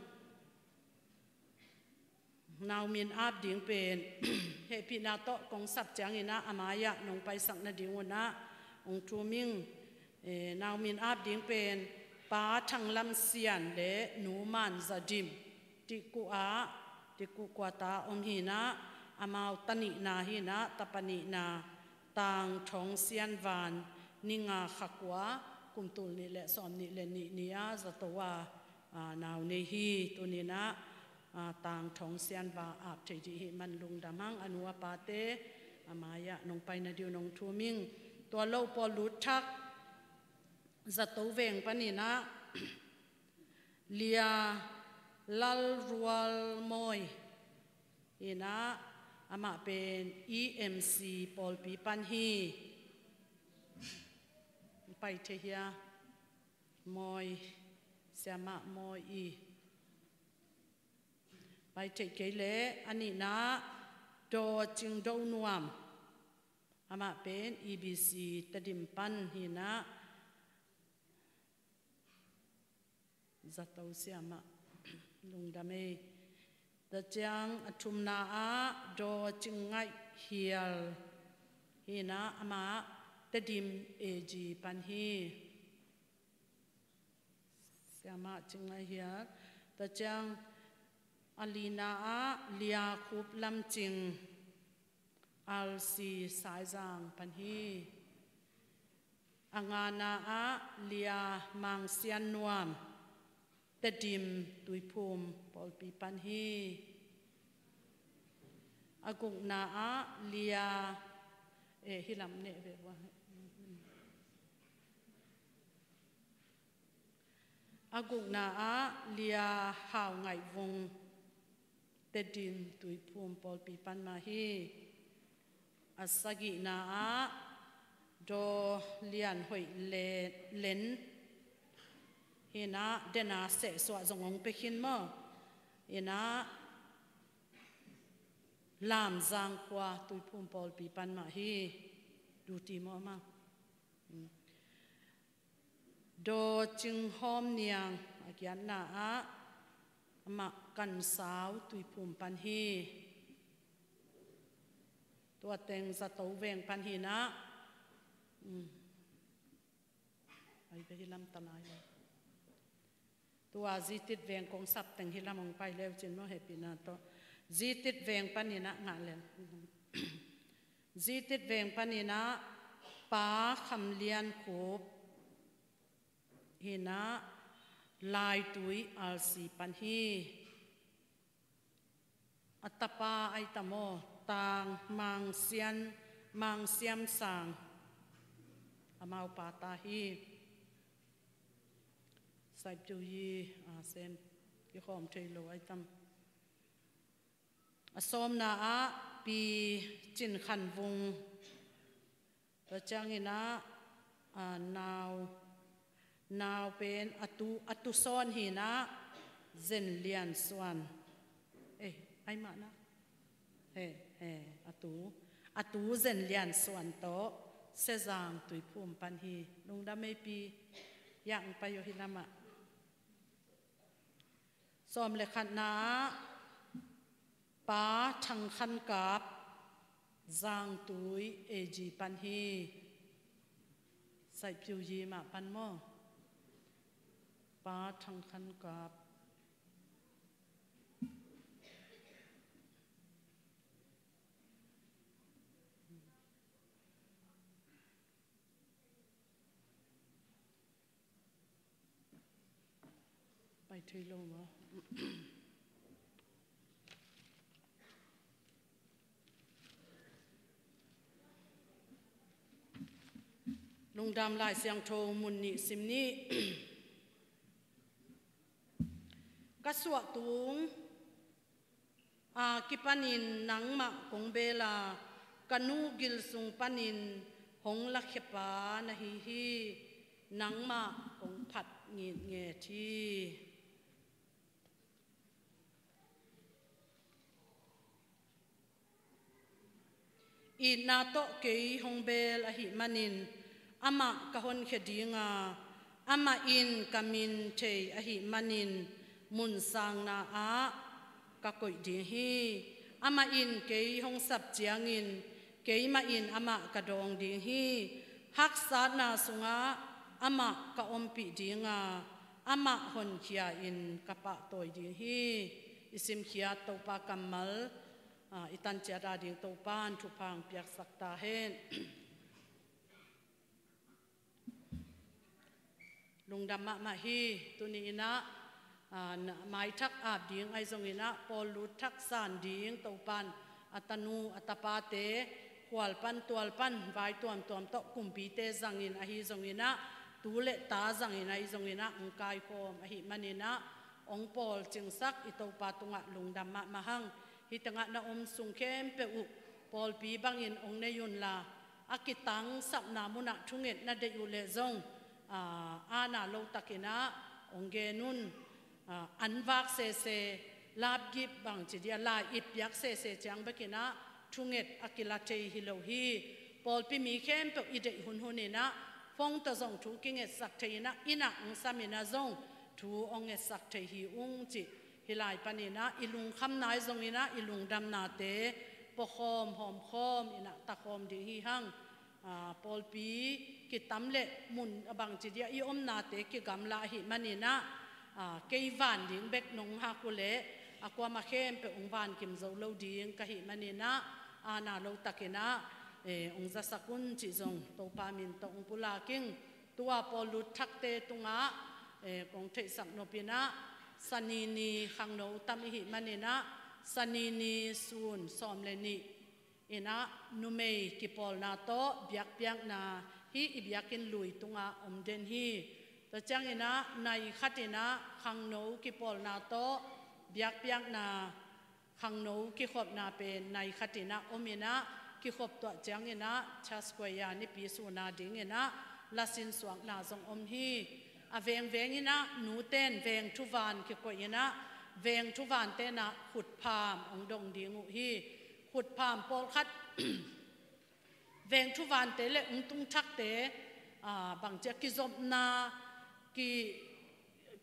Nau min ap ding pen hehpihna tawh kong sap ciangin ah a mai-ah nong paisak nading un ah hong thum ing. Eh, nau min ap ding pen Pa Thang Lam Sian le Nu Man Za Dim, Tikuh ah, Tikuh kuata om hi-in ah, amau ta nihna hi-in ah, tapa nihna Tang Thawng Sian Van, ni nga kha kua, kum tul nih le sawmnih le nih ni-a zato a, a, nau nei hi. Tuni-in ah, a, Tang Thawng Sian Van ap thei ding ahih man lungdam hang, a nu a pate a mai-ah nong pai nading un hong thum ing. Tua lo Paul Lut Thak, Zato Veng panin ah, Lia Lalrualmawi hi-in ah, amah pen E M C pawlpi pan hi. Pai thei hia? Mawi, Siamah Mawi i. Pai thei kei leh, a nihna ah Daw Cing Do Nuam, amah pen E B C Tedim pan hi-in ah, zato siamah, lungdam ei. Tua ciang a thumna ah Daw Cing Ngaih Hial hi-in ah, amah Tedim A G pan hi. Siamah Cing Ngaih Hial. Tua ciang a lina ah Lia Khup Lam Cing, R C Saizang pan hi. A ngana ah Lia Mang Sian Nuam, Tedim Tuiphum pawlpi pan hi. A gukna ah Lia, eh, hih lam neh ve ua. A gukna ah Lia Hau Ngaih Vung, Tedim Tuiphum pawlpi pan mah hi. A sagihna ah Daw Lian Hoih Le-, Len hi-in ah, dena sehsuah zong hong pia khin maw. Hi-in ah, Lam Zang khua, Tuiphum pawlpi pan mah hi. Duty maw amah? Daw Cing Hawm Niang, a giatna ah, amah Kansau Tuiphum pan hi. Tua teng Zato Veng pan hi-in ah, um, ai ve, hih lam ta lai lo. Tua Zitit Veng kong sap teng hih lam hong pai le uh cin maw, hehpihna tawh. Zitit Veng panin ah ngah lel. Zitit Veng panin ah Pa Kham Lian Khup hi-in ah, Laitui R C pan hi. A tapa ai tam aw, Tang Mang Sian, Mang Siam Sang, amau pa ta hi. Saipciu yi, a, sem kikhawm thei lo ai tam. A sawmna ah Pi Cin Khan Vung. Tua ciangin ah, a, nau, nau pen a tu, a tu sawn hi-in ah, Zen Lian Suan. Eh, ai mah na. He, he, a tu, a tu Zen Lian Suan tawh, Sezang Tuiphum pan hi. Lungdam ei Pi. Yang pai aw hih lamah. Sawm le khatna ah Pa Thang Khan Kap, Zangtui A G pan hi. Saipciu yi mah pan maw? Pa Thang Khan Kap. Pai thei lo maw? Lungdam Lai Siangtho mun nih sim ni. Ka suahtung a kipanin nangmah kong bel a, ka nu gil sung panin hong lakhiapa na hi hi. Nangmah kong phat ngitnget hi. Itna tawh kei hong bel ahih manin amah ka honkhia ding a, amah in ka min thei ahih manin mun sangna ah ka koih ding hi. Amah in kei hong sap ciangin keimah in amah ka dawng ding hi. Haksatna sungah amah ka ompih ding a, amah honkhia-in ka pahtawi ding hi. I simkhiat Topa kammal, ah, i tanciat ading Topa in thupha hong piaksak ta hen. Lungdam mahmah hi. Tuni in ah, ah, na-, maithak ap ding ahi zongin ah, pawl lut thak san ding Topa in a tanu a tapate khual pan tual pan vai tuamtuam tawh kumpite zangin ahi zongin ah, tu le ta zangin ahi zongin ah, hong kaikhawm ahih manin ah, hong pawl cingsak i Topa tungah lungdam mahmah hang. Hih tengah na om sung khempeuh uh pawlpi bangin hong nei unla, a kitangsapna munah thunget na deih uh leh zong, aa, aana lotakin ah hong gen un. Aa, an vak sese, lapgip bang ci dia, lai-ip piak sese ciang bekin ah thunget a kila thei hi lo hi. Pawlpi mi khempeuh i deih hunhun in ah, phone tawh zong thu kingetsak thei in ah, inn ah hong sam in ah zong thu hong ngetsak thei hi ung cih. Hih lai panin ah i lungkhamna ahi zongin ah, i lungdamnate puakhawm hawmkhawm in ah takhawm ding hi hang. Aa, pawlpi kitam le mun a bang ci dia i omnate kigamla ahih manin ah, aa, kei van ding bek nong hak uh leh, a kuamah khempeuh hong vankim zo lo ding ka hih manin ah, aana lotakin ah, eh, hong zasak un cih zong Topa min tawh hong pulak ing. Tua pawl lut thakte tungah, eh, kong theihsak nop in ah, Sani ni khangno tam i hih manin ah, Sani ni sun sawm le nih in ah numei kipawlna tawh biakpiakna hih i biakinn lui tungah om den hi. Tua ciangin ah nai khat in ah khangno kipawlna tawh biakpiakna, khangno kikhopna pen nai khat in ah om in ah, kikhop tuah ciangin ah Church Choir nipi sun adingin ah lasin suakna zong om hi. A vengveng in ah nute in veng thuvan kikoih in ah, veng thuvante in ah khutpham hong dong ding uh hi. Khutpham pawlkhat veng thuvante le hong tung thakte, aa, bang ci a, kizopna, ki,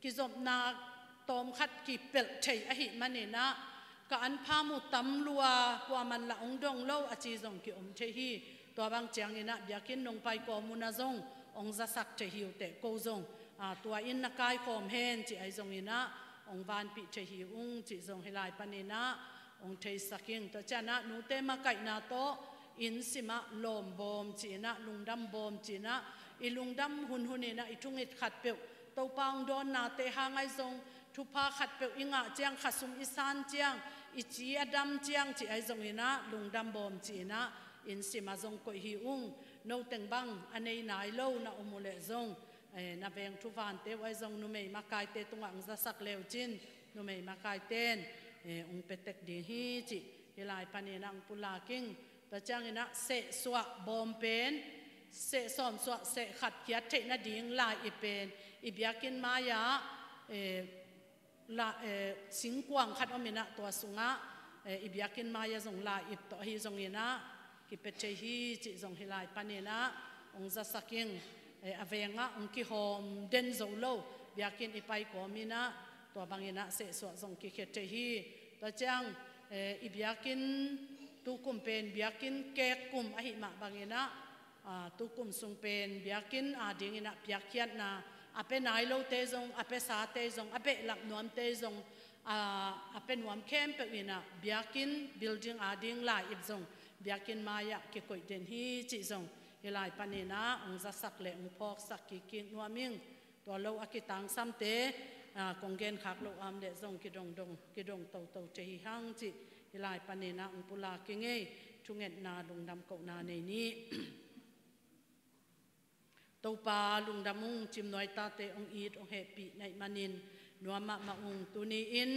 kizopna tawmkhat kipelh thei ahih manin ah, ka an pham uh tam lua, kuaman lah hong dong lo a ci zong kiom thei hi. Tua bang ciangin ah biakinn nong pai kawm un ah zong hong zasak thei hi uh teh, ko zong, aa, tua in na kaikhawm hen cih ahi zongin ah hong vanpih thei hi ung cih zong hih lai panin ah hong theisak ing. Tua ciangin ah nute makaihna tawh inn simah lawm bawm ci in ah, lungdam bawm ci in ah, i lungdam hunhun in ah i thungit khatpeuh, Topa hong dawnnate hang ahi zong, thupha khatpeuh i ngah ciang, khasum i san ciang, i ci a dam ciang cih ahi zongin ah lungdam bawm ci in ah inn simah zong koih hi ung. Noteng bang a nei nai lo na om uh leh zong, eh, na veng thuvante uh ahi zong numei makaite tungah hong zasak le uh cin, numei makaite in, eh, hong pia tek ding hi cih hih lai panin ah hong pulak ing. Tua ciangin ah sehsuah bawm pen, seh sawmsuah seh khat khiat theih nading lai-ip pen, i biakinn mai-ah, eh, la, eh, singkuang khat om in ah tua sungah, eh, i biakinn mai-ah zong lai-ip tawh ahi zongin ah kipia thei hi cih zong hih lai panin ah hong zasak ing. Eh, a vengah hong kihawm den zo lo biakinn i pai kawm in ah, tua bangin ah sehsuah zong kikhia thei hi. Tua ciang, eh, i biakinn tukum pen biakinn kek kum ahih mah bangin ah, aa, tukum sung pen biakinn adingin ah piakkhiatna a pia nai lote zong, a pia sate zong, a behlap nuamte zong, aa, a pia nuam khempeuh in ah biakinn building ading lai-ip zong biakinn mai-ah kikoih den hi cih zong hih lai panin ah hong zasak le hong phawksak kikkik nuam ing. Tua lo a kitangsamte, aa, kong genkhak loh a om leh zong kidongdong, kidong toto thei hi hang cih hih lai panin ah hong pulak ing ei. Thungetna lungdam kohna nei ni. Topa lungdam ung, cimnuai tate hong it hong hehpih na hih manin nuam mahmah ung. Tuni-in,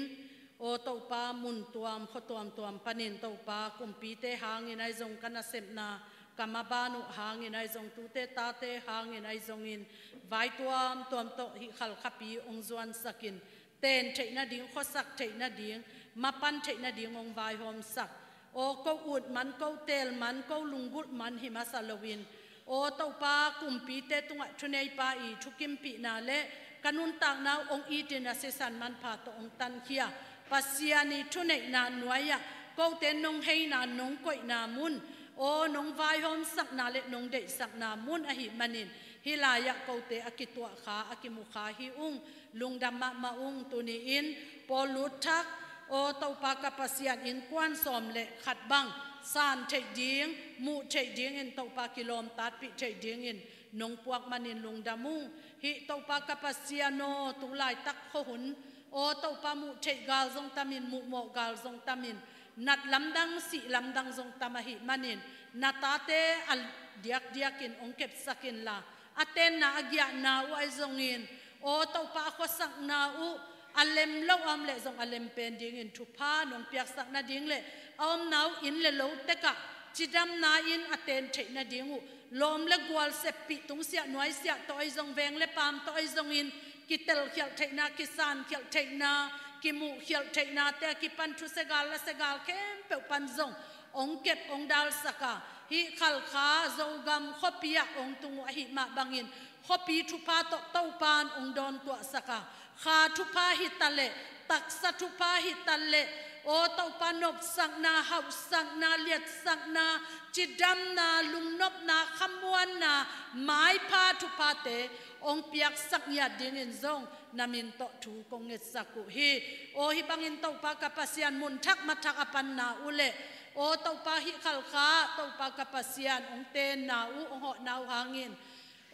aw Topa, mun tuam khua tuamtuam panin Topa, kumpite hangin ahi zong, ka nasepna ka maban uh hangin ahi zong, tute tate hangin ahi zongin, vai tuamtuam tawh hih Khalkhapi hong zuansak in, ten theih nading, khuasak theih nading, mapan theih nading hong vaihawmsak. Aw, ko ut man, ko teel man, ko lunggulh man hi masa loin, aw Topa, kumpite tungah thuneipa i thukimpihna le ka nuntakna uh hong itin a sisan manpha tawh hong tankhia Pasian i thuneihna nuai-ah kote nong heina, nong koihna mun, aw nong vaihawmsakna le nong deihsakna mun ahih manin, hih lai-ah kote a kituahkha, a kimukha hi ung. Lungdam mahmah ung. Tuni-in Paul lut thak, aw Topa ka Pasian, innkuan sawm le khat bang san theih ding, muh theih dingin Topa kilawmtatpih theih dingin nong puak manin lungdam ung. Hih Topa ka Pasian aw, tu laitak khuahun aw Topa, muh theih gal zong tamin, muhmawh gal zong tamin, nat lamdang, sih lamdang zong tam ahih manin, na tate a diakdiakin hong kepsak inla, a tenna, a giahna uh ahi zongin, aw Topa, a khuasakna uh a lem lo a om leh zong a lem pen dingin thupha nong piaksak nading le a omna uh inn le lo tekah cidamna in a ten theih nading uh, lawm le gual, seppih tungsiah nuaisiah tawh ahi zong, veng le paam tawh ahi zongin kitelkhialh theihna, kisankhialh theihna, kimuhkhialh theihnate a kipan thusia gal, lasia gal khempeuh pan zong hong kep, hong dalsak a, hih Khalkha Zogam khuapi ah hong tung uh ahih mah bangin khuapi thupha tawh Topa in hong dawntuahsak a, kha thupha hi taleh, taksa thupha hi taleh, aw Topa, nopsakna, hauhsakna, liatsakna, cidamna, lungnopna, khamuanna, maipha thuphate hong piaksak ngiat dingin zong na min tawh thu kong ngetsak uh hi. Aw hih bangin Topa ka Pasian, mun thak ma thak a panna uh le, aw Topa, hih Khalkha Topa ka Pasian hong tenna uh, hong hawhna uh hangin,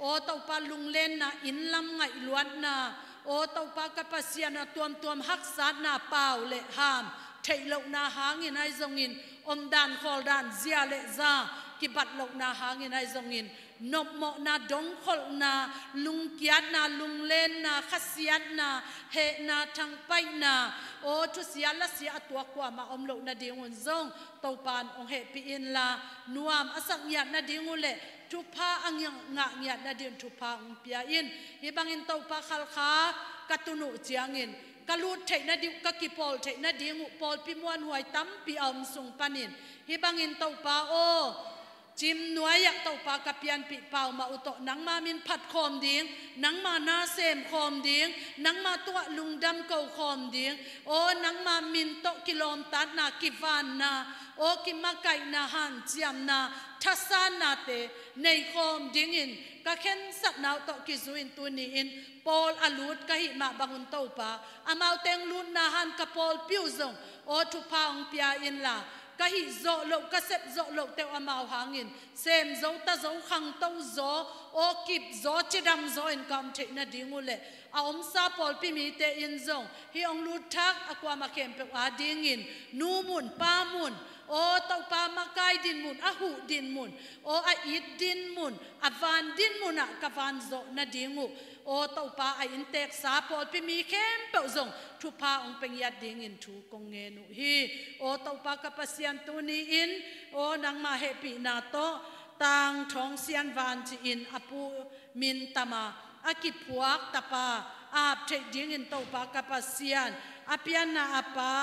aw Topa, lunglenna, inn lam ngaihluatna, aw Topa ka Pasian, a tuamtuam haksatna, pau le ham theih lohna hangin ahi zongin, omdan khawldan, zia le za kibat lohna hangin ahi zongin, nopmawhna, dongkholhna, lungkiatna, lunglenna, khasiatna, hehna, thangpaihna, aw thusia lasia a tuak kuamah om loh nadingun zong Topa in hong hehpih inla, nuam a sak ngiat nading uh le thupha a ngah ngiat nading thupha hong pia in. Hih bangin Topa, Khalkha ka tun uh ciangin ka lut theih nading uh, ka kipawl theih nading uh pawlpi muanhuai tampi a om sung panin, hih bangin Topa aw, cim nuai-ah Topa ka pianpih pau mah uh tawh nangma min phat khawm ding, nangma na sem khawm ding, nangma tungah lungdam ko khawm ding, aw nangma min tawh kilawmtatna, kivanna, aw kimakaihna, hanciamna, thasannate nei khawm dingin ka khensatna uh tawh kizui-in tuni-in Paul a lut ka hih mah bangun Topa, amau teng lutna han ka pawlpi uh zong aw thupha hong pia inla, ka hih zawh loh, ka sep zawh lohte uh amau hangin sem zo, ta zo, khangto zaw, aw kip zaw, cidam zaw in ka om theih nading uh le a omsa pawlpi mite in zong hih hong lut thak a kuamah khempeuh adingin nu mun, pa mun, aw Topa, makai din mun, a huh din mun, aw a it din mun, a van din munah ka van zawh nading uh, aw Topa, a innteksa pawlpi mi khempeuh zong thupha hong pia ngiat dingin thu kong ngen uh hi. Aw Topa ka Pasian, tuni-in aw nangma hehpihna tawh Tang Thawng Sian Van ci-in a pu min tama a kiphuak tapa a ap theih dingin Topa ka Pasian, a pianna a pa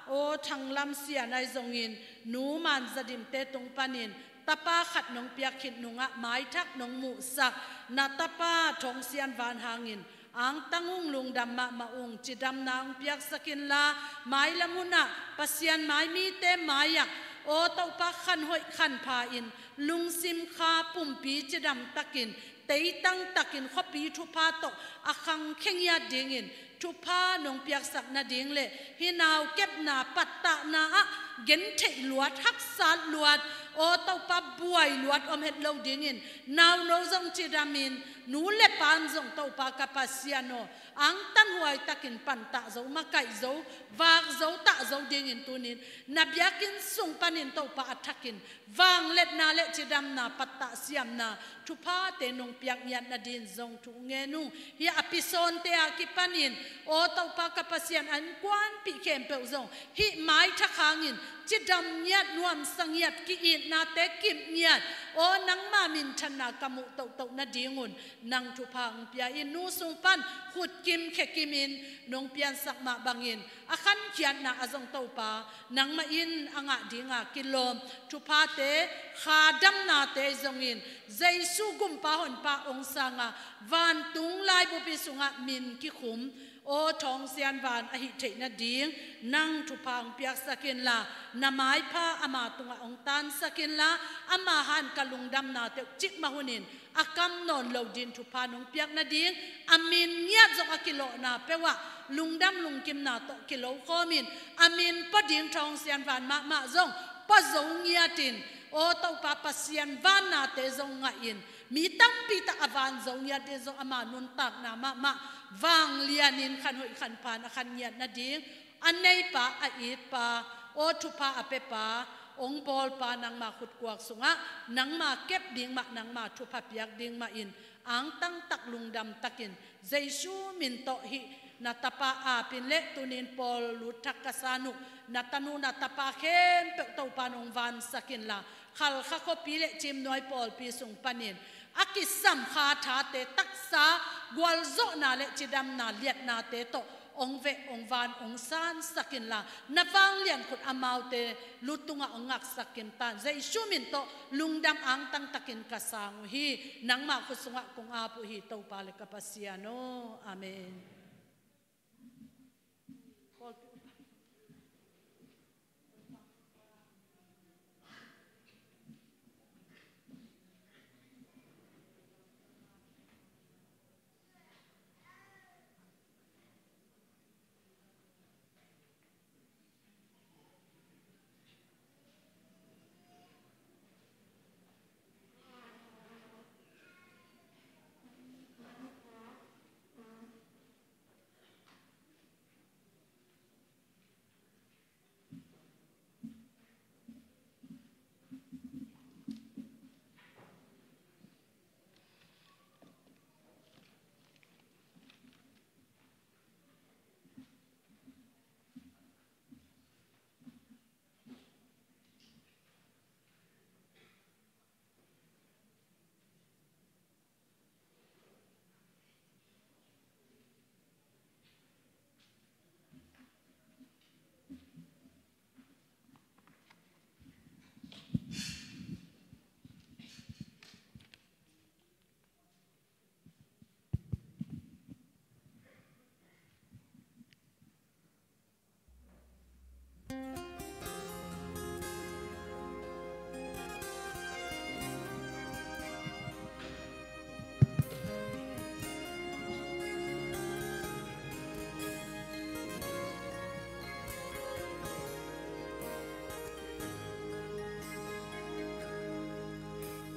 aw Thang Lam Sian ahi zongin nu Man Za Dimte tung panin tapa khat nong piak khit nungah maithak nong muhsak na tapa Thawng Sian Van hangin angtang ung, lungdam mahmah ung. Cidamna hong piaksak inla, mailam hunah Pasian mai mite mai-ah aw Topa, khan hoih khan pha-in, lungsim kha pumpi cidam takin, teitang takin, khuapi thupha tawh a khangkhia ngiat dingin thupha nong piaksak nading le hih nau kepna, pattahna ah gentheih luat, haksat luat, aw Topa, buai luat om het lo dingin, nauno zong cidamin, nu le pan zong Topa ka Pasian aw, angtanhuai takin pantah zo, makaih zo, vak zo, tah zo dingin tunin na biakinn sung panin Topa a thakin vangliatna le cidamna, pattah siamna thuphate nong piak ngiat nadin zong thu ngen ung. Hih a pisawnte a kipanin aw Topa ka Pasian, a innkuanpih khempeuh zong hih maithak hangin cidam ngiat, nuamsa ngiat, ki-itnate kip ngiat, aw nangma minthanna ka muh tohtoh nadingun nang thupha hong pia in, nu sung pan khutkim khekimin nong piansak mah bangin a khankhiatna ah zong Topa, nangmah in a ngah dinga kilawm thuphate kha damnate zongin Jesu gumpa honpa hong sanga vantung laibupi sungah min kikhum Aw Thawngsian Van, a hih theih nading nang thupha hong piaksak inla, na maipha ama tungah hong tansak inla, ama han ka lungdamna teuh cikmah hunin a kam nawn lo ding thupha nong piak nading, a min ngiat zong a kilawhna peuhah lungdam lungkimna tawh kilo khawmin, a min pua ding Thawngsian Van mahmah zong pua zo ngiatin, aw Topa Pasian vannate zong ngahin, mi tampi tak a van zo ngiat ding zong ama nuntakna mahmah vanglianin khan hoih khan phan a khan ngiat nading, a neipa, a itpa, aw thupha a pepa, hong bawlpa nangma khutkuak sungah nangma kep ding mah, nangma thupha piak ding mahin angtang tak lungdam takin Jesu min tawh hih na tapa apin le tunin pawl lut thak ka san uh na tanu na tapa khempeuh Topa nong vansak inla, Khalkha khuapi le Cimnuai pawlpi sung panin a kisam kha thate taksa gualzawhna le cidamna liatnate tawh hong veh, hong van, hong sansak inla, na vanglian khut amaute lu tungah hong ngaksak kim tan. Jesu min tawh lungdam angtang takin ka sang uh hi. Nangma khut sungah kong ap uh hi, Topa le ka Pasian aw. Amen.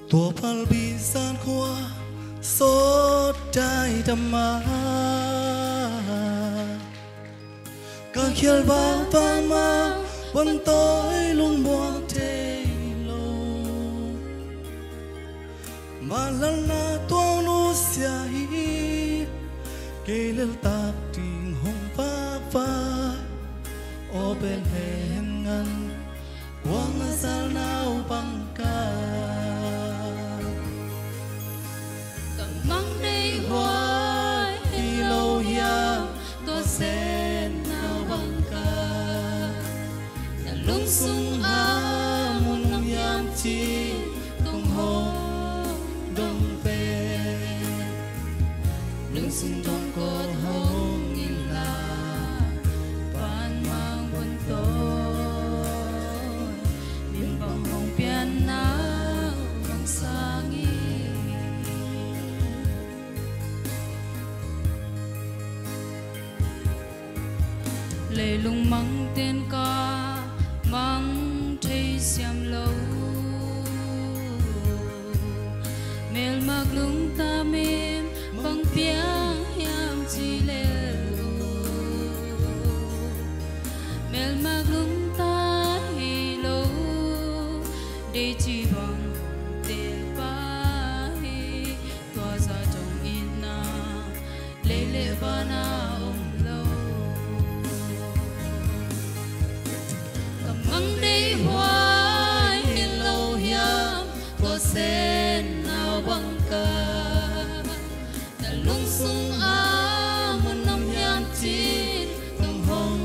Tua palbi zan khua sawt dai dam a, ka khial bang bang ma, wan tawi lungmuang thei lo. Malalna tuang nusia hi, kei lel tak ding hong pakpak. Aw Bethlehem ngan, kuang a zalnau bangka. Ka mang deih huai hi lo hiam, tua sen nau bangka. Na lungsung a mun lam hiam cih tung hong dong pen. Lungsung dong kawt hong inla, pan mang buan tawi, min bang hong pian nau bang sang in. Leilung mang ten ka mang thei siam lo. Melmak lungta mim bang piang hiam ci lel uh. Melmak lungta hi lo. Dei ci bang te pa hi. Tua zah dong itna lei le van ah om lo. Ka mang deih huai hi lo hiam, tua sen nau bangka. Na lungsung a mun om hiam cih tung hong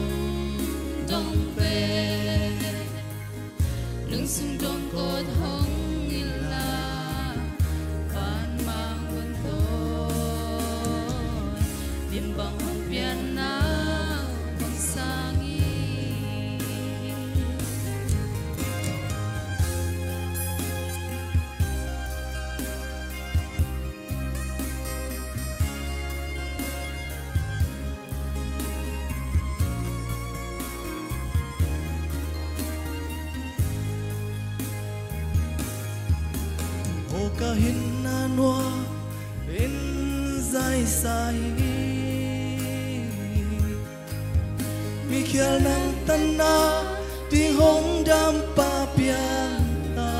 dong pen. Lungsung dong kawt hong inla, pan mang buan tawi, min bang hong pian Ka hinna nuam in zaisa hi. Mikhial nang tanna ding hong dampa piang ta.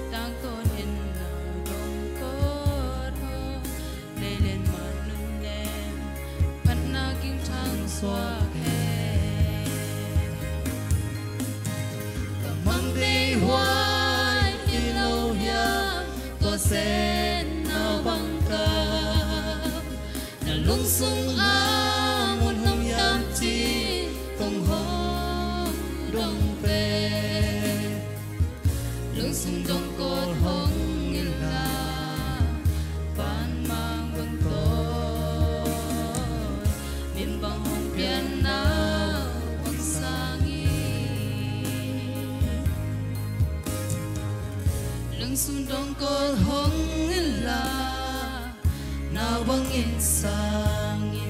Tangtawn in nau dong kawt hong, lei le man nunnem phatna king thang suak hen. Ka mang dei huai hi lo hiam, tua sen nau bang ka, na lungsung a mun hong hiam ci kong hong dong pe. Lungsung dong kawt hong in la, pan mang bang tawh min bang hong pianna hong sang hi. Lungsung dong kawt hong in la, nau bang in sang hi.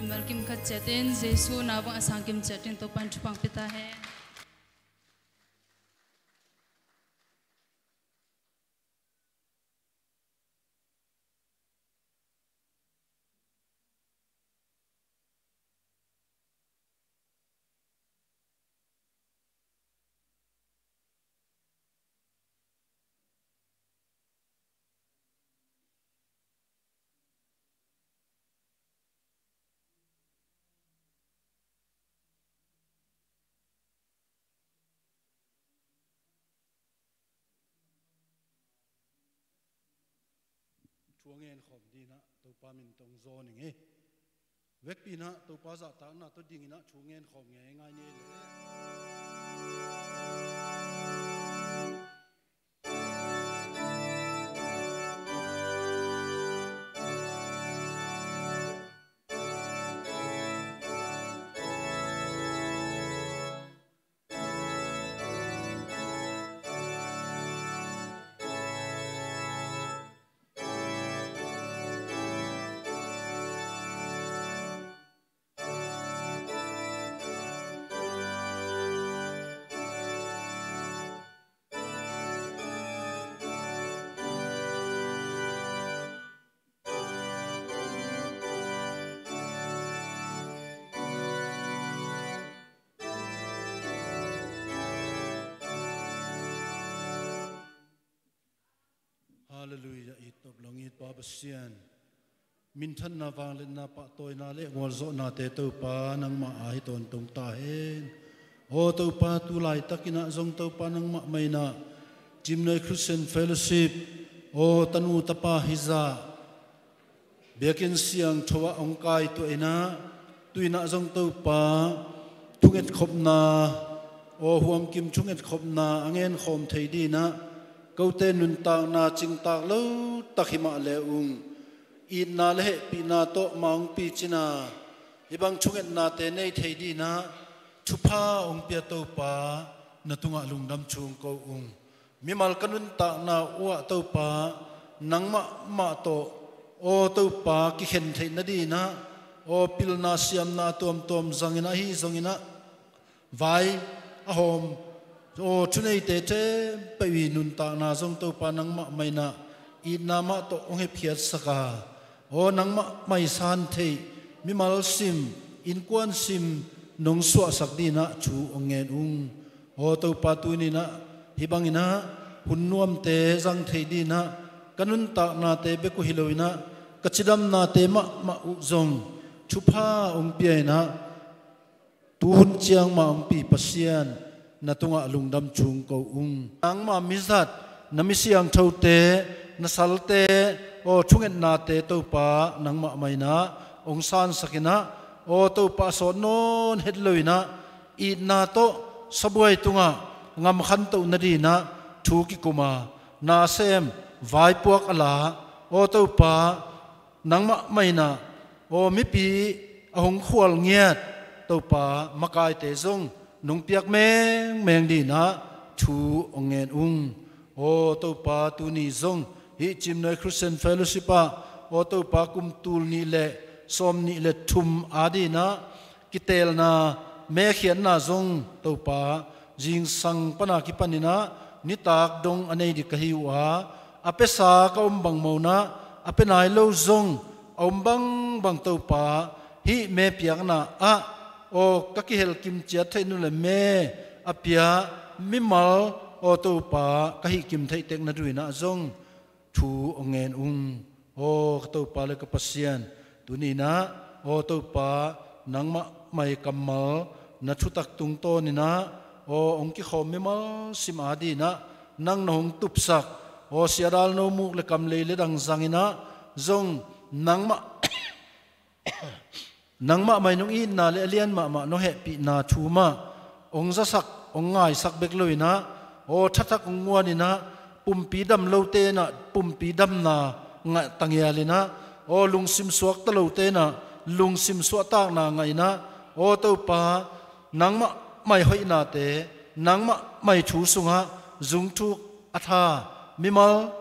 Mimal kim khat ciatin Jesu nau bang a sang kim ciatin Topan thupha pia ta hen. Thu a ngen khawm dinah Topa min tawh hong zawn ing ei. Vekpi inah Topa zahtakna tawh dinginah thu ngen khawm ngeingai ni ei le. Halleluiah. It tawp lo-in it Pa Pasian, minthanna, vangliatna, pahtawina le gualzawhnate Topa nangmah a hi tawntung ta hen. Aw Topa, tu laitakinah zong Topa nangmah mah inah Cimnuai Christian Fellowship, aw tanu tapa hizah biakinn siangtho ah hong kaituah inah, tu inah zong Topa thungetkhopna, aw huamkim thungetkhopna a ngenkhawm thei dinah, kote nuntakna cingtak lotak himah le ung, itna le hehpihna tawh ma hong picina, hih bang thungetnate nei thei dinah thupha hong pia Topa, na tungah lungdam thu hong ko ung. Mimal ka nuntakna uh ah Topa, nangmah mah tawh, aw Topa, kikhen theih nadinah, aw pilna siamna tuamtuam zangin ahi zonginah, vai a hawm, aw thuneite thempeuh i nuntakna zong Topa nangmah mah inah itna mah tawh hong hepkhiatsak a, aw nangmah mah i san theih, mimal sim, innkuan sim nong suahsak dinah thu hong ngen ung. Aw Topa, tuninah hih banginah hun nuamte zang thei dinah, ka nuntaknate bek uh hi loinah ka cidamnate mahmah uh zong thupha hong pia inah, tuhun ciang ma hong pi Pasian, na tungah lungdam thu hong ko ung. Nangmah mizat, na mi siangthote, na salte, aw thungetnate Topa nangmah mah inah hong sansak inah, aw Topa, a sawt nawn het loinah itna tawh sabuai tungah ngam khantoh nadinah thu kikum a, nasem vaipuak a la, aw Topa, nangmah mah inah, aw mipi a hong khual ngiat Topa, makaite zong nong piak mengmeng dinah thu hong ngen ung. Aw Topa, tuni zong hih Cimnuai Christian Fellowship ah, aw Topa, kum tul nih le sawm nih le thum a dinah kiteelna, mekhiatna zong Topa, zingsang pana kipaninah nitak dong a nei ding ka hi uh a, a piasa ka om bang mawnah a pia nai lo zong a om bangbang Topa, hih me piakna ah aw ka kihel kimciat theih nu le me a pia mimal aw Topa ka hih kim theih tek na duh inah zong thu hong ngen ung. Aw ka Topa le ka Pasian, tuninah aw Topa, nangmah mai kammal na thutak tungtawninah aw hong kikhawm mimal sim adinah nang na hong tupsak aw siadal no muk le kam lei le dang zanginah zong nangmah nangmah mai nong itna le a lian mahmah nong hehpihna thu mah hong zasak hong ngaisak bek loinah aw thathak hong nguaninah pumpi dam lote inah pumpi damna ngah tangialinah aw lungsim suakta lote inah lungsim suahtakna ngahinah aw Topa, nangmah mai hoihnate, nangmah mai thu sungah zungthuk a tha mimal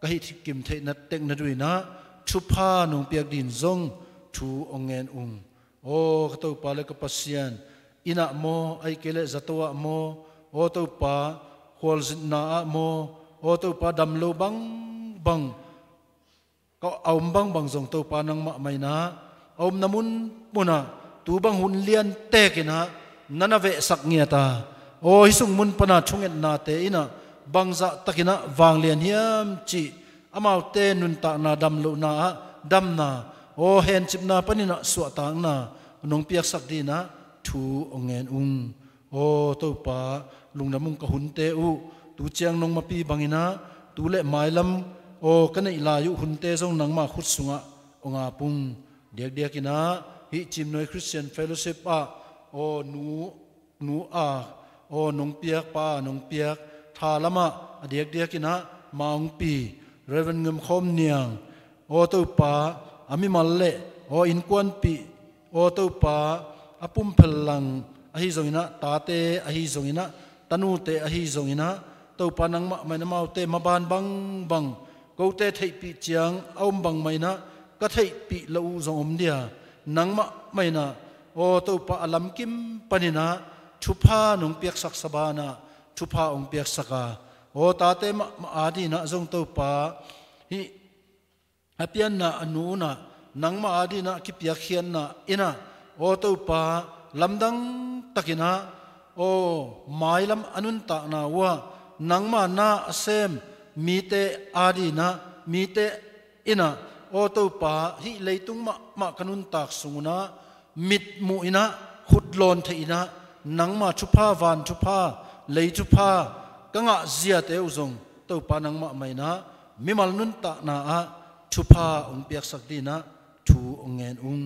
ka hih kim theihna tek na duh inah thupha nong piak ding zong thu hong ngen ung. Aw ka Topa le ka Pasian, innah maw, ahih kei leh zato ah maw, aw Topa, khualzinna ah maw, aw Topa, dam lo bangbang ka a om bangbang zong Topa nangmah mainah a omna munmunah tu bang hun lian tekinah na na vehsak ngiat a, aw hih sung mun pana thungetnate inah bangzah takinah vanglian hiam cih amaute nuntakna damlohna ah damna, aw hencipna paninah suahtakna nong piaksak dinah thu hong ngen ung. Aw Topa, lungdam ung ka hunte uh, tu ciang nong mapi banginah tu le mailam aw ka neih lai uh hunte zong nangmah khut sungah hong ap ung. Diakdiakinah hih Cimnuai Christian Fellowship ah aw nu, nu a aw nong piak, pa a nong piak, tha lamah a diakdiakinah ma hong pi Reverend Ngem Khawm Niang, aw Topa, a mimal le aw innkuanpih, aw Topa, a pumphel lang ahi zonginah, tate ahi zonginah, tanute ahi zonginah, Topa nangmah main amaute maban bangbang kote theihpih ciang a om bangmah inah ka theihpih lo uh zong om dia, nangmah mainah aw Topa a lamkim paninah thupha nong piaksak sabanah thupha hong piaksak a, aw tate mahmah adinah zong Topa, hih a pianna a nunah nangmah adinah kipiakkhiatna inah aw Topa, lamdang takinah aw mailam a nuntakna uhah nangmah na a sem mite adinah mite inah aw Topa, hih leitung mahmah ka nuntak sungunah mitmuh inah, khutlawn theih inah, nangma thupha, van thupha, lei thupha ka ngah ziate uh zong Topa nangmah mainah mimal nuntakna ah thupha hong piaksak dinah thu hong ngen ung.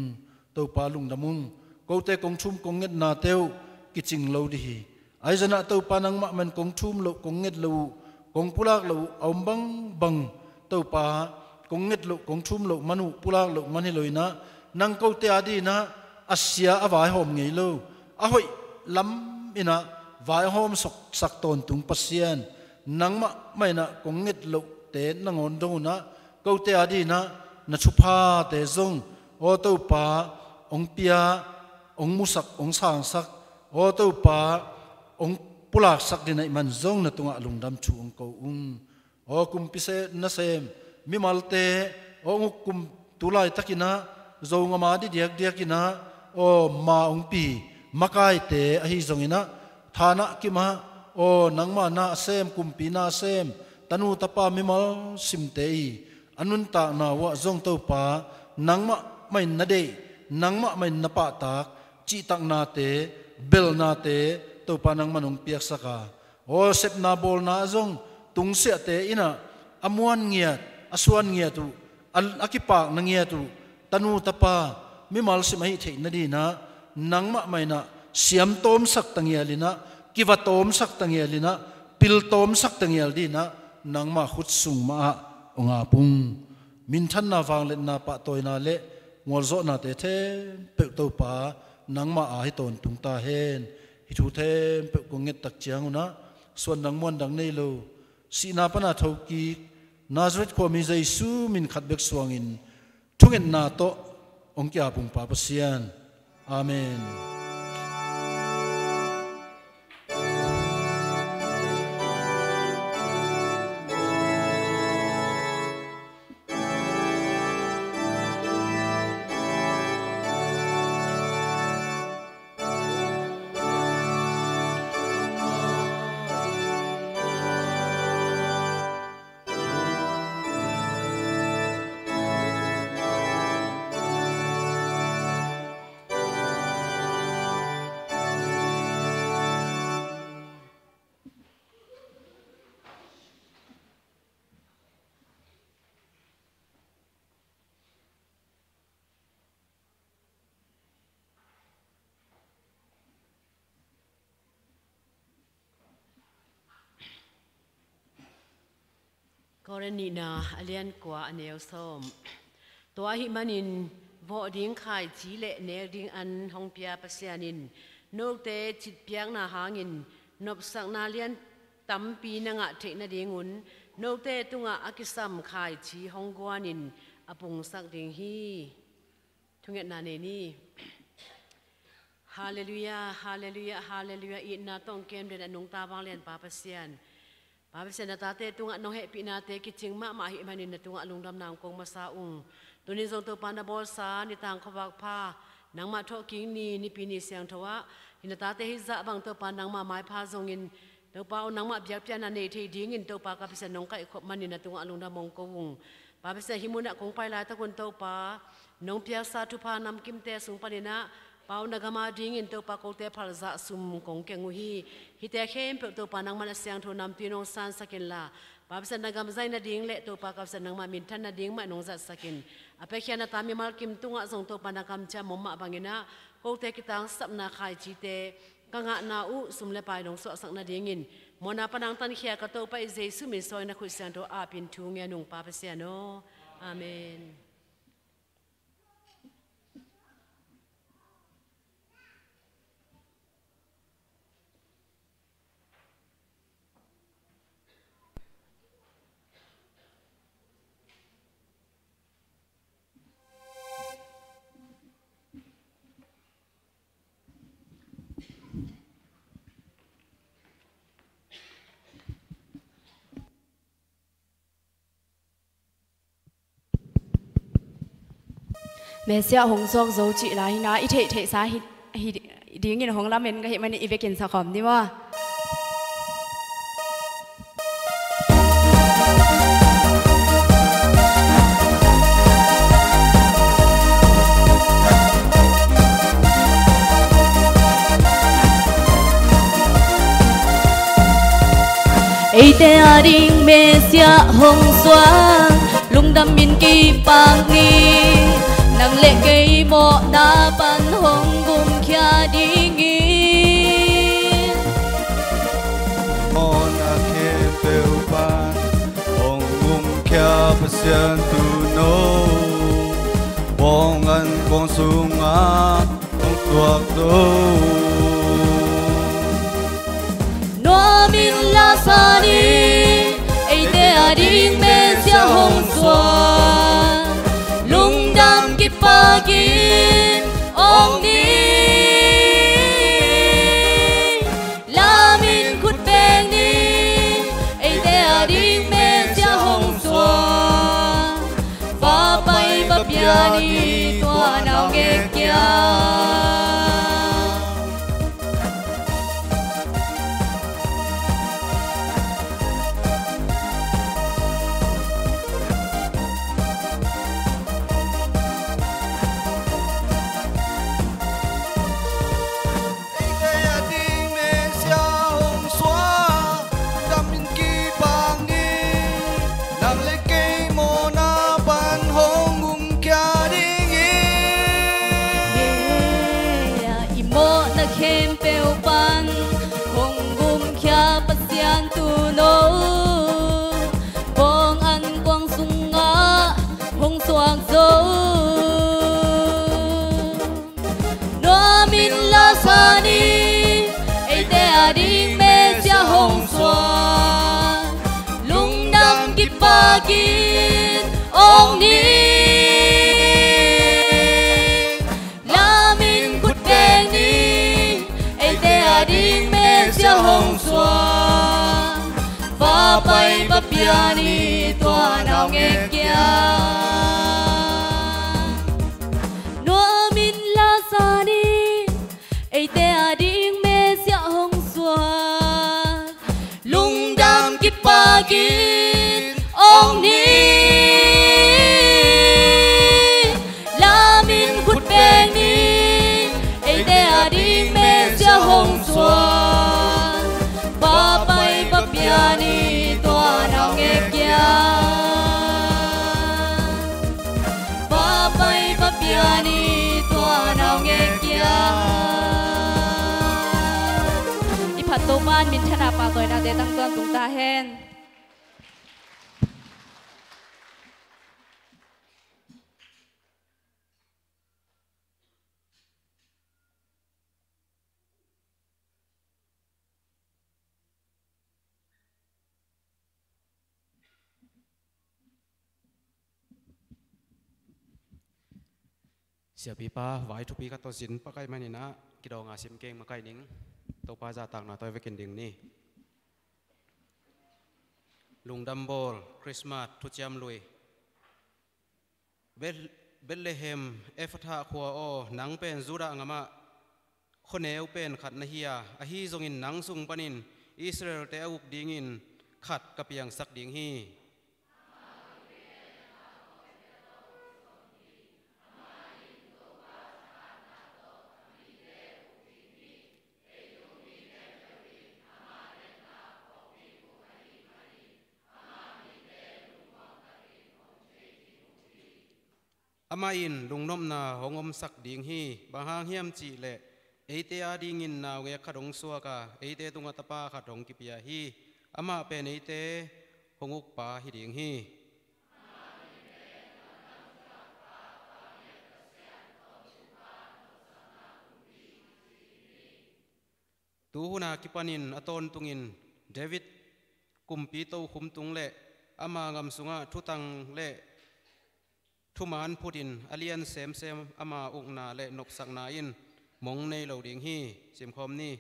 Topa lungdam ung. Kote kong thum kong ngetnate uh kicing lo dih hi. Ahi zanah Topa nangmah man kong thum loh, kong nget loh uh, kong pulak loh uh a om bangbang, Topa, kong nget loh, kong thum loh man uh, pulak loh man hi loinah, nang kote adinah a sia a vaihawm ngei lo, a hoih lam inah vaihawm soksak tawntung Pasian, nangmah mainah kong nget lohte nangawn dong unah, kote adinah na thuphate zong aw Topa, hong pia, hong musak, hong sangsak, aw Topa, hong pulaksak dinah ih man zong na tungah lungdam thu hong ko ung. Aw kumpi se nasem mimalte, aw hong uk kum tu laitakinah Zogam a dih diakdiakinah aw ma hong pi makaite ahi zonginah, thanah kimah aw nangma na a sem, kumpi na a sem tanu tapa mimal simte ih a nuntakna uhah zong Topa, nangmah mahin na deih, nangmah mahin na pahtak cihtaknate, belnate Topa nangmah nong piaksak a, aw sepna bawlna ah zong tungsiahte inah a muan ngiat, a suan ngiat uh, a, a kipakna ngiat uh tanu tapa mimal sim ahih theih nadinah nangmah mainah siamtawmsak tangialinah, kivatawmsak tangialinah, piltawmsak tangial dinah nangmah khut sung mahah hong ap ung. Minthanna, vangliatna, pahtawina le mualzawhnate thempeuh Topa nangmah a hi tawntung ta hen. Hih thu thempeuh kong ngettak ciangunah suandang muandang nei lo, sihna pana thokik Nazareth khuami Jesu min khat bek suangin thungetna tawh hong ki-ap ung Pa Pasian. Amen. Korin nihna a lian kua a neu sawm. Tua ahih manin vawh ding khaici le nek ding an hong pia Pasian in note citpiakna hangin nopsakna lian tampi na ngah theih nadingun note tungah a kisam khaici hong guanin a pungsak ding hi. Thungetna nei ni. Halleluiah, halleluiah, halleluiah. Itna tawh kem den a nungta vanglian Pa Pasian. Pa Pasian, na tate tungah nong hehpihnate kicing mahmah ahih manin na tungah lungdamna hong ko masa ung. Tunin zong Topa na bawlsa nitang khuavak pha nangmah thawhkik ni, Nipi ni siangtho ah hih na tate hih zah bang Topa nangmah maipha zongin Topa aw, nangmah biakpiakna nei thei dingin Topa ka Pasian nong kaihkhop manin na tungah lungdam hong ko ung. Pa Pasian, hih munah kong pai laitakun Topa nong piaksa thupha namkimte sung paninah Pa aw, na gam adingin Topa kote phalzah sum kong keng uh hi. Hihte khempeuh Topa nangmah na siangtho namtui nong sansak inla Pa Pasian, na gam zaih nading le Topa ka Pasian nangmah minthan nading mah nong zatsak in. A piakhia na ta mimal kim tungah zong Topa na kamciam om mah banginah kote kitangsapna khaicite ka ngahna uh sum le pai nong suahsak nadingin mawhna pan hong tankhia ka Topa i Jesu min suangin na khut siangtho apin thu ngen ung Pa Pasian aw. Amen. Messiah hong suak zo cih lai hi na, i theihtheihsa hi, hi dingin hong lamen ka hih manin i vekin sakhawm ni maw? Eite ading Messiah hong suak, lungdamin kipak ni. Nang le kei mawhna pan hong gumkhia dingin, mawhna khempeuh pan hong gumkhia Pasian tuuno, bawng an kuang sungah hong tuak zo. Nuamin lasa ni, eite ading Messiah hong suak, lungdam kipakin awng ni. Lamin khut beng ni, eite ading Messiah hong suak, va pai va pia ni, tua na ngek kia. Eite ading Messiah hong suak, damin kipak ni. Nang le kei mawhna pan hong gumkhia dingin, i mawhna khempeuh pan hong gumkhia Pasian tuuno, bawng an kuang sungah hong suak zo. Nuamin lasa ni, eite ading Messiah hong suak, lungdam kipakin awng ni. Lamin khut Pian i tua naungek kia nuam in la zan in eite ading Messiah hong suak. Lungdam kipak in ong ni. Lam in khut beng ni. Eite ading Messiah hong suak. Pa pai, Pa pia ni, tua naungek kia. Pa pai, Pa pia ni, tua naungek kia. I phat Topa'n minthanna, pahtawinate tang tuan tung ta hen. Siapipa, vai thupi khat tawh zin pah ka hih manin ah, kidawng a sim keng makaih ning. Topa zahtakna tawh i vekin ding ni. Lungdam bawl, Christmas, thuciam lui. Beth-, Bethlehem Efratha khua aw, nang pen Judah gamah khuaneu pen khat na hi a, ahi zongin nang sung panin Israelte a uk dingin khat ka piangsak ding hi. Amah in lungnopna hong omsak ding hi. Bang hang hiam cih leh eite adingin naungek khat hong suak a, eite tungah tapa khat hong kipia hi. Amah pen eite hong ukpa hi ding hi. Tu hun a kipanin a tawntungin David kumpi tokhom tung le ama gam sungah thutang le thuman phutin a lian semsem ama ukna le nopsakna in mong nei lo ding hi. Simkhawm ni.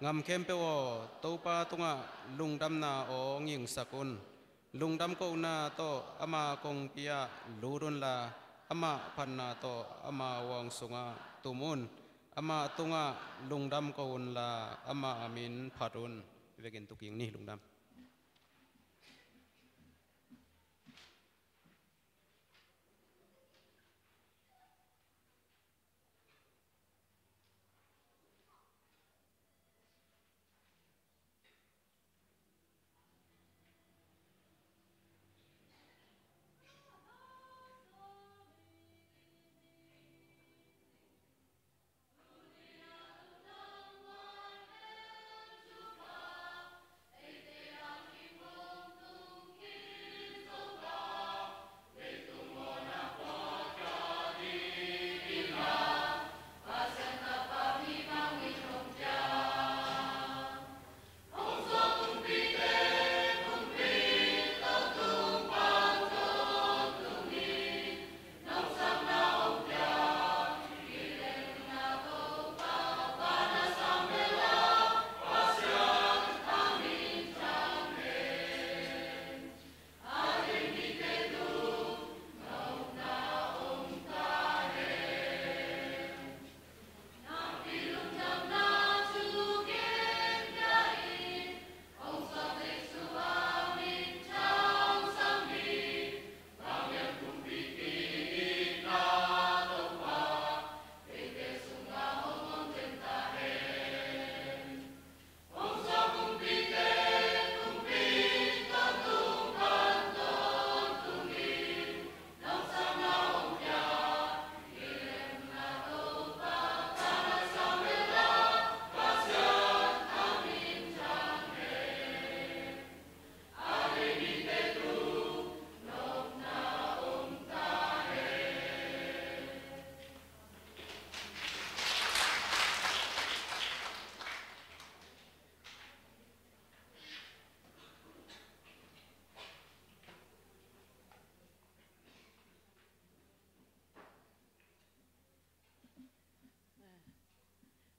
Gam khempeuh aw, Topa tungah lungdamna aw ngingsak un. Lungdam kohna tawh ama kongpi ah lut unla, amah phatna tawh ama huang sungah tum un. Amah tungah lungdam ko unla, ama min phat un. Vekin tuking ni, lungdam.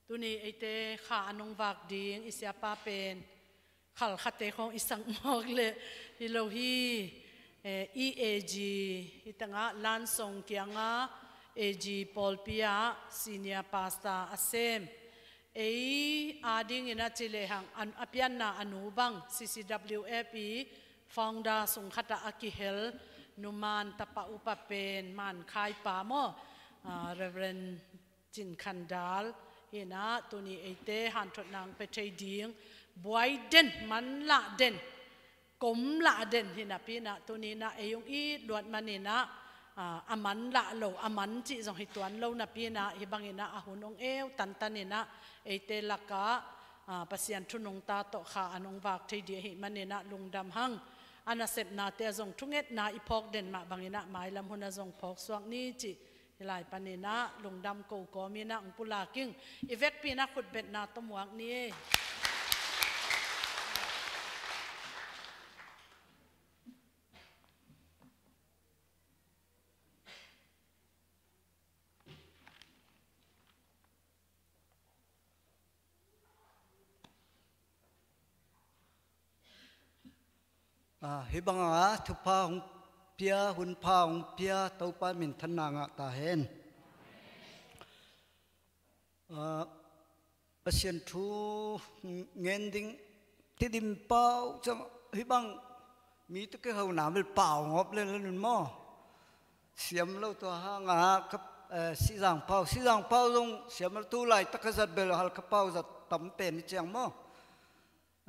Tuni eite kha a nungvak ding i siapa pen khalkhate khawng i sak mawk leh hi lo hi. Eh, i A G, hi tangah Lansong kiangah A G pawlpi ah senior pastor a sem. Ei adingin a ci lehang, a pianna a nu bang C C W F i founder sung khatah a kihel numan tapa upa pen man khaipa maw, ah, Reverend Cin Khan Dal hinah tuni eite hanthotna hong pia thei ding buai den, manlah den, komlah den hi napi inah tuni inah ei hong it luat maninah, ah, a manlah lo, a man cih zong hi tuan lo napi inah hih banginah a hun hong eu tantan inah eite lakah, ah, Pasian thu nungta tawh kha an hong vak thei dih ahih maninah lungdam hang. A nasepnate ah zong thungetna i phawk den mah banginah mailam hunah zong phawk suak ni cih hih lai paninah lungdam ko kawminah hong pulak ing. I vekpi inah khutbetna tawh muak ni. Ah, hih banga thupha hong pia, hunpha hong pia Topa minthanna ngah ta hen. Ah, Pasian thu ngen ding Tedim pau ciang hih bang mi tawh kihona bel pau ngawp lel nun maw. Siam lo tua hanga ka, eh, Sizang pau, Sizang pau zong siam lo, tu laitak ka zat bel Halkha pau zat tam pen hi ciang maw.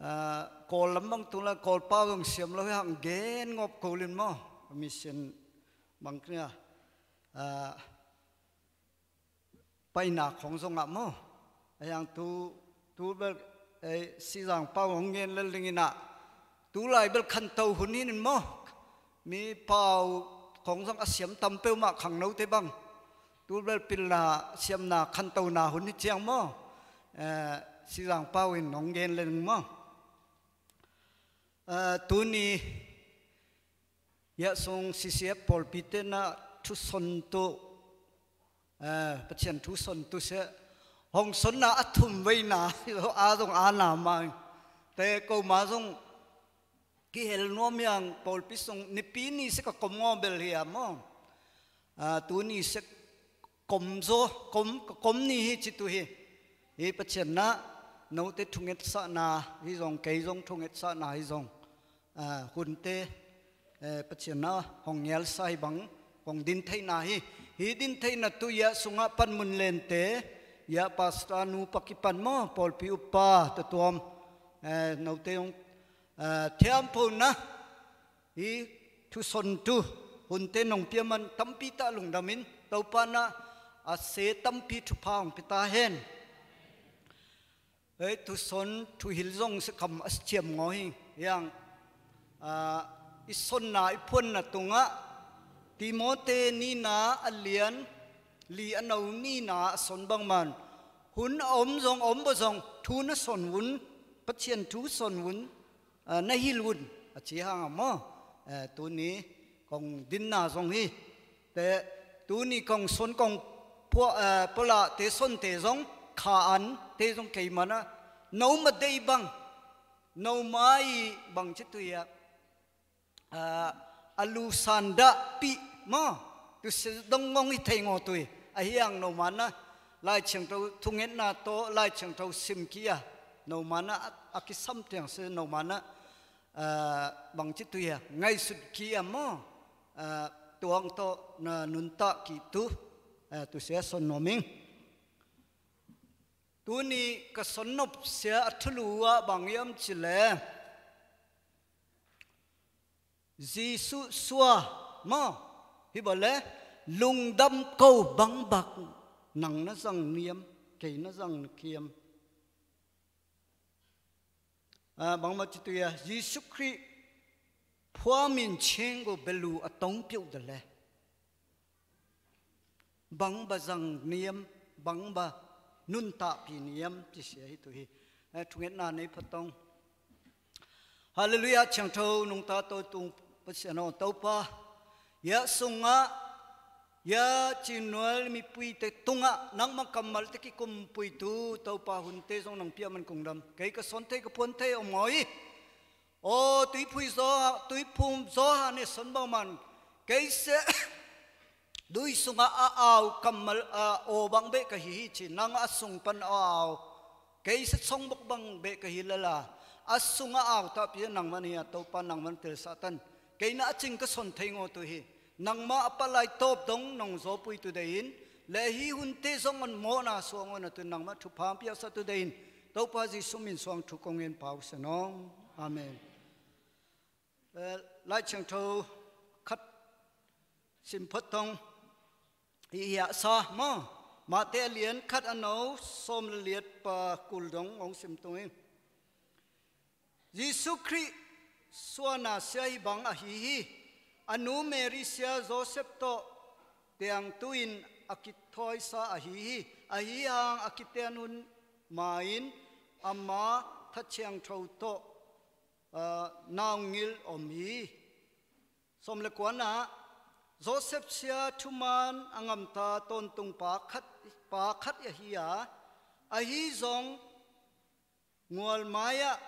Ah, Kawl lam bang tu lai Kawl pau zong siam lo hi hang gen ngawp ko lin maw. Mission bang knia, ah, paina khong zongah maw. Ahi hang tu, tu bel, eh, Sizang pau hong ngen lel dinginah tu lai bel khanto hun hi nin maw. Mi pau khong zong a siam tam peuhmah khangnote bang. Tu bel pilna, siamna, khantona hun hi ciang maw. Eh, Sizang pau in hong ngen lel ding maw. Eh, tuni Hiah sung C C F pawlpi tenah thuson tu, eh, Pathian thuson tu seh hong sonna a thum veina a zong a na mah te koma zong kihel nuam hiang pawlpi sung nipi ni seh ka kom ngawbel hiam maw? Ah, tuni seh kom zaw, kom, ka kom ni hi ci tu hi. Hi Pathian na note thungetsahna hi zong, kei zong thungetsahna hi zong, ah, hunte, eh, Pathian na hong ngialsa hi bang kong din theihna hi. Hi din theihna tu hiah sungah panmun lente, hiah pastor nu pakipan maw, pawlpi upa tatuam, eh, note hong, eh, thiamphona hi thusontu hunte nong pia man tampi tah lungdamin Topa na a se tampi thupha hong pia ta hen. Hei, thuson thuhil zong seh kam a siam ngaw hi. Hiang, ah, i sonna i phuanna tungah Timote nihna a lian li a no nihna a son bangman hun a om zong a om baw zong thu na son un, Pathian thu son un, ah, na hilh un a ci hang a maw? Eh, tuni kong dinna zong hi. Te tuni kong son kong pua, eh, pualahte sonte zong kha ante zong kei manah noma deih bang, noma i bang ci tu hiah, ah, a lusan dahpih maw? Tu seh dong ngong i thei ngaw tu hi. Ahi hang noma na Lai Thiangtho thungetna tawh Lai Thiangtho sim kih a noma na a, a kisam tiang seh noma na, ah, bang ci tu hiah ngaihsut kih a maw? Ah, tuang tawh na nuntak kih tu, ah, tu sia son nuam ing. Tuni ka son nop sia a thulu ah bang hiam ci le Jesuh sua maw? Hi baw le lungdam ko bangbak nang na zang niam, kei na zang na kiam. Ah, bangmah ci tu hiah Jesuh Khrih phuamin ching go belu a tong piuh da le bangba zang niam, bangba nuntahpi niam ci sia hi tu hi. Eh, thungetna nei phatong. Halleluiah, Thiangtho nungta tawh tung Pasian aw Topa. Hiah sungah hiah Cingnual mipuite tungah nangmah kammalte kikumpuitu Topa hunte zong nang piah man kong dam. Kei ka son thei ka phuan thei om ngaw hi. Aw tuiphui Johan, tuiphum Johan i son bangman, kei se dui sungah a au kammal a aw bang beh ka hi hi ci, nang a sung pan a au, kei se songbok bang beh ka hi lala, a sungah au tahpi nangman hi a, Topa nangman tel Satan, kei na a cing ka son thei ngaw tu hi. Nangmah a palai tawp dong nong zawpui tu deihin, le hi hunte zong on mawhna suang on a tu nangmah thupha piaksa tu deihin, Topa Jesu min suang thu kong en pau se nong. Amen. Eh, Lai Thiangtho khat sim phot tong. Hi hiah sa maw? Mate a lian khat a no sawm le liat pa kul dong hong sim tung in. Jesu Khrih suahna sia hi bang ahi hi. A nu Mary sia Joseph tawh tiangtu in a kithawisa ahi hi. Ahi hang a kitean hun ma-in ama Tha Thiangtho tawh, ah, naungil om hi. Sawm le kuana, Joseph sia thuman a ngamta tawntung pa khat, pa khat ahi a, ahi zong ngual mai-ah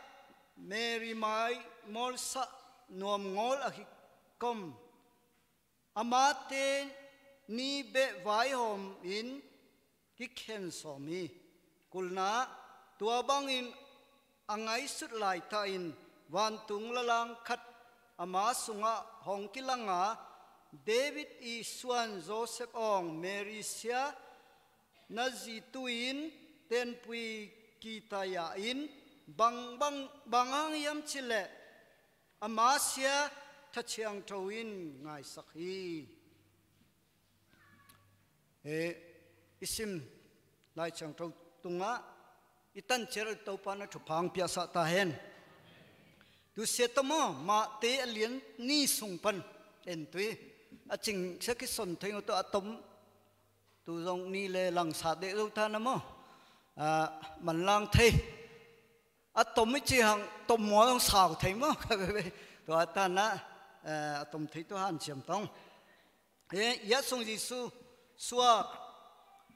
Mary mai mawlsah nuam ngawl ahi kom. Amate ni beh vaihawm in kikhen sawm hi. Kulna, tua bangin a ngaihsut laitahin vantung lalang khat ama sungah hong kilanga, David i suan Joseph awng Mary sia na zi tu-in tenpui kita ya in, bang, bang, bang hang hiam cileh ama sia Tha Thiangtho in ngaisak hi. Eh, i sim Lai Thiangtho tungah i tancial Topa na thupha piaksa ta hen. Tu sia ta maw, Mate a lian ni sung pan en tui a cing sia kison thei ngaw tu a tom. Tu zong ni le langsa deh zo ta na maw? Ah, manlang thei. A tom i ci hang tom maw zong sau thei maw? Tua ta na, eh, a tom thei tu hanciam tong. Eh, Ia Sung Jesu suak,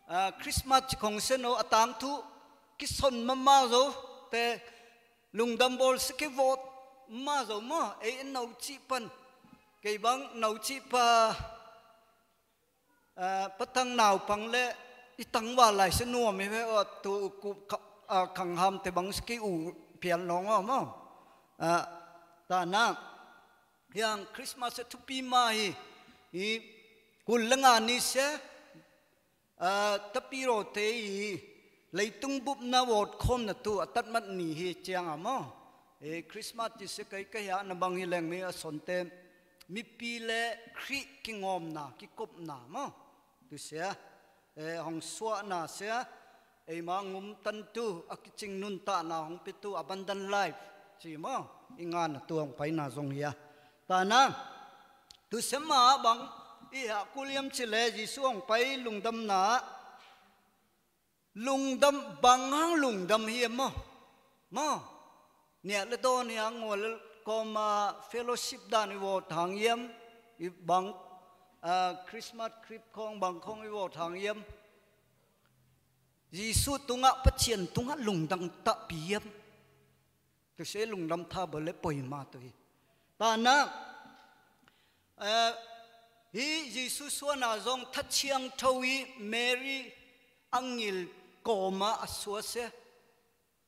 ah, Christmas ci khong sia no a tangthu kison mama zo te lungdam bawl si kivawt ma zo maw? Ei no cih pan. Kei bang no cih pa, ah, patang naupang le i tangval lai sia nuam hi ve aw, tu ku ka, ah, kanghamte bang ski u pial nong aw maw? Ah, ta na, hiang Christmas a thupi ma hi, i kul le nga ni sia, ah, tapirawte i leitung bupna vawt khawmna tu a tatmat ni hi ciang a maw? E, Christmas ti sia kai ka hiah na bang hi leng mi a sonte mipi le Khrih kingawmna, kikopna maw? Tu sia, eh, hong suahna sia, eima ngumtantu, a kicing nuntahna hong pitu, abundant life ci maw? I ngana tu hong paina zong hia. Ta na, tu sia ma bang, i hah kuliam ci le Jesu hong pai lungdamna, lungdam, bang hang lungdam hiam maw? Maw? Niah le dawn hiang ngaw le kawma fellowship dan i vawt hang hiam? I bang, ah, Christmas trip khawng bang khawng i vawt hang hiam? Jesu tungah, Pathian tungah lungdam tahpi hiam? Tu sia lungdam tha bawle poima tu hi. Ta na, eh, hi Jesu suahna zong Tha Thiangtho i Mary angil kawma a suah sia.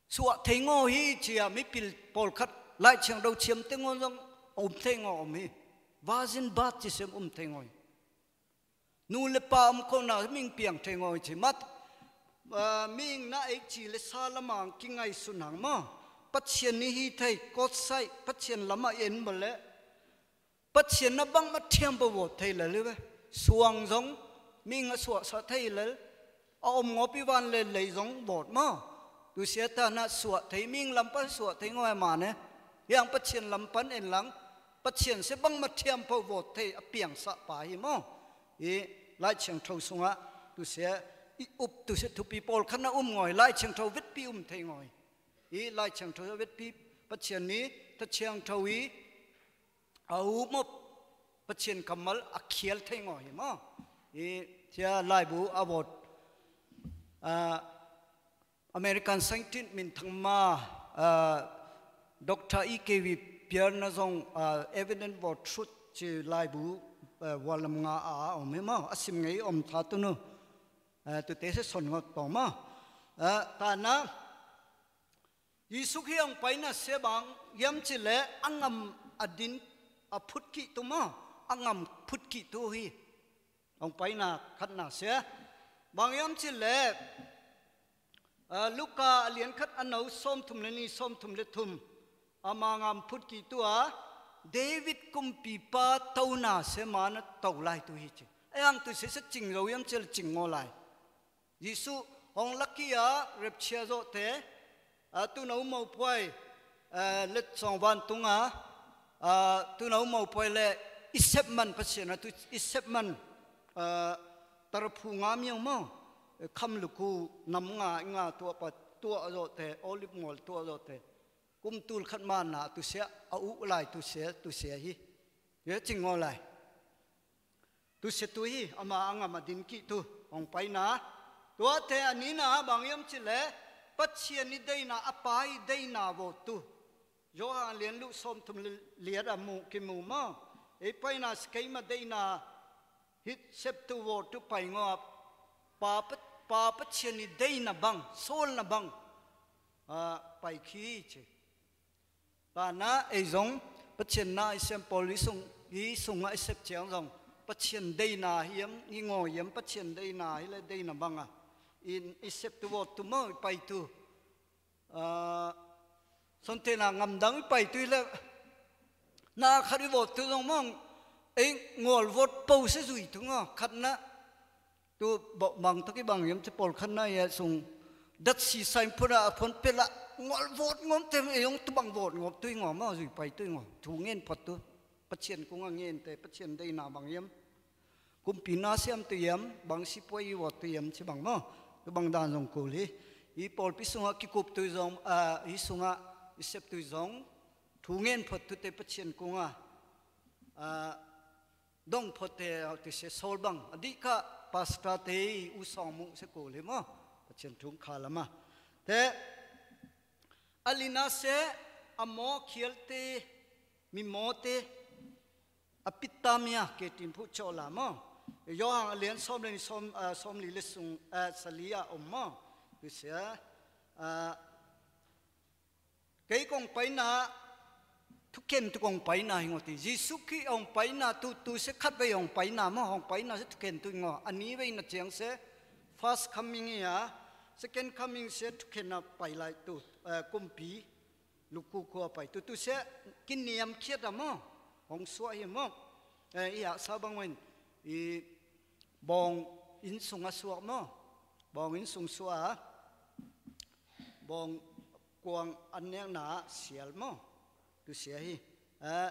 Suah thei ngaw hi cia mipil pawlkhat Lai Thiangtho ciamte ngaw zong a um thei ngaw om hi. Virgin birth ci sem um thei ngaw hi. Nu le pa om khona ming piang thei ngaw hi ci mat. Ah, ming na ei ci le sa lamang kingai sunang maw? Pathian ni hi thei kawtsai Pathian lamah en bawle. Pathian na bangmah thiam pawh vawt thei lel hi ve. Suang zong ming a suahsah thei lel. A om ngawpi van le lei zong vawt maw? Tu sia ta na suah thei ming lam pan suah thei ngaw hi mane. Hiang Pathian lam pan en lang. Pathian sia bangmah thiam pawh vawt thei a piangsah pa hi maw? I Lai Thiangtho sungah tu sia i up tu sia thupi pawlkhat na um ngaw hi. Lai Thiangtho vetpi um thei ngaw hi. I Lai Thiangtho vetpi Pathian ni Tha Thiangtho i a um up Pathian kammal a khial thei ngaw hi maw? I cia laibu a vawt, ah, American scientist minthang ma, ah, Doctor E K V piarna zong, ah, Evidence for Truth ci laibu, eh, vualam nga a om hi maw, a sim ngei om tha tunu. Eh, tute se son ngawt tawng maw. Eh, tana, Jesu hi hong paina sia bang hiam cih leh a ngam a din a phut kih tu maw, a ngam phut kih tu hi. Hong paina khatna sia bang hiam cih leh, ah, Luka a lian khat a neu sawmthum le nih, sawmthum le thum, ama ngam phut kih tu a, David kumpipa tona sia ma na to lai tu hi ci. A hang tu sia sia cing zo hiam cih leh cing ngaw lai. Jesu hong lak hi a, rapture zawhte, a, tuuno mopuai, a, letsong vantung a, a, tuuno mopuai le i sep man Pasian a tu i sep man, a, taraphu nga miau maw, kham luku nam nga i nga tuah pa tuah zawhte, olive mual tuah zawhte, kum tul khat manna tu sia a uh lai tu sia, tu sia hi. Tua cing ngaw lai. Tu sia tu hi, ama a ngam a din kih tu hong paina. Tuate a nina bang hiam cih leh Pasian i deina, a Pa i deina vawt tu. Johan lian luh sawmthum le liat a mu kimu maw. Ei paina sia keima deina hi sep tu vawt tu pai ngaw a, Pa, Pa, Pa Pasian i deina bang, sawlna bang, ah, pai khi ci. Tana ei zong Pasian na i sem pawl i sung, i sungah i sep ciang zong Pasian deina hiam, i ngaw hiam, Pasian deina hi le deina banga i, i sep tu vawt tu maw i pai tu. Ah, son tena ngamdang i pai tu hi le na khat i vawt tu zong maw ei ngawl vawt po se zui tu ngaw khatna. Tu bawh bang tawh kibang hiam ci pawl khatna ia sung dat si sain phun a phun pel a ngawl vawt ngawm te ei hong tu bang vawt ngawm tu i ngaw maw zui pai tu i ngaw thu ngen phot tu. Pasian kung a ngen te Pasian deina bang hiam. Kumpi na siam tu hiam bang sipuai i vawt tu hiam ci bang maw. Tu bang dan zong kul hi. I pawlpi sungah kikup tu zong, ah, i sungah i sep tu zong thu ngen phot tu te Pasian kung a, ah, dong phot te, ah, tu sia sawl bang. A dih kah pastor te i u sawng muh sia kul hi maw. Pasian thu kha lama. Te, a lina sia, a maw khial te, mi maw te, a pitta mia ke tin phu chaw la maw. Johan a lian sawm le ni sawm, ah, sawm li le sung, ah, sali a om maw. Tu sia, ah, Kei kong paina, thukhen tu kong paina hi ngawti. Jesu Khrih hong paina tu, tu sia khat vei hong paina maw, hong paina sia thukhen tu hi ngaw. A ni vei na ciang sia first coming hi a, second coming sia thukhen a pai lai tu, eh, kumpi, luku khua pai tu, tu sia kiniam khiat a maw, hong suah hi maw. Eh, i a sa bang wen, i bawng inn sung a suak maw, bawng inn sung suah a, bawng kuang an nekna ah sial maw? Tu sia hi. Eh,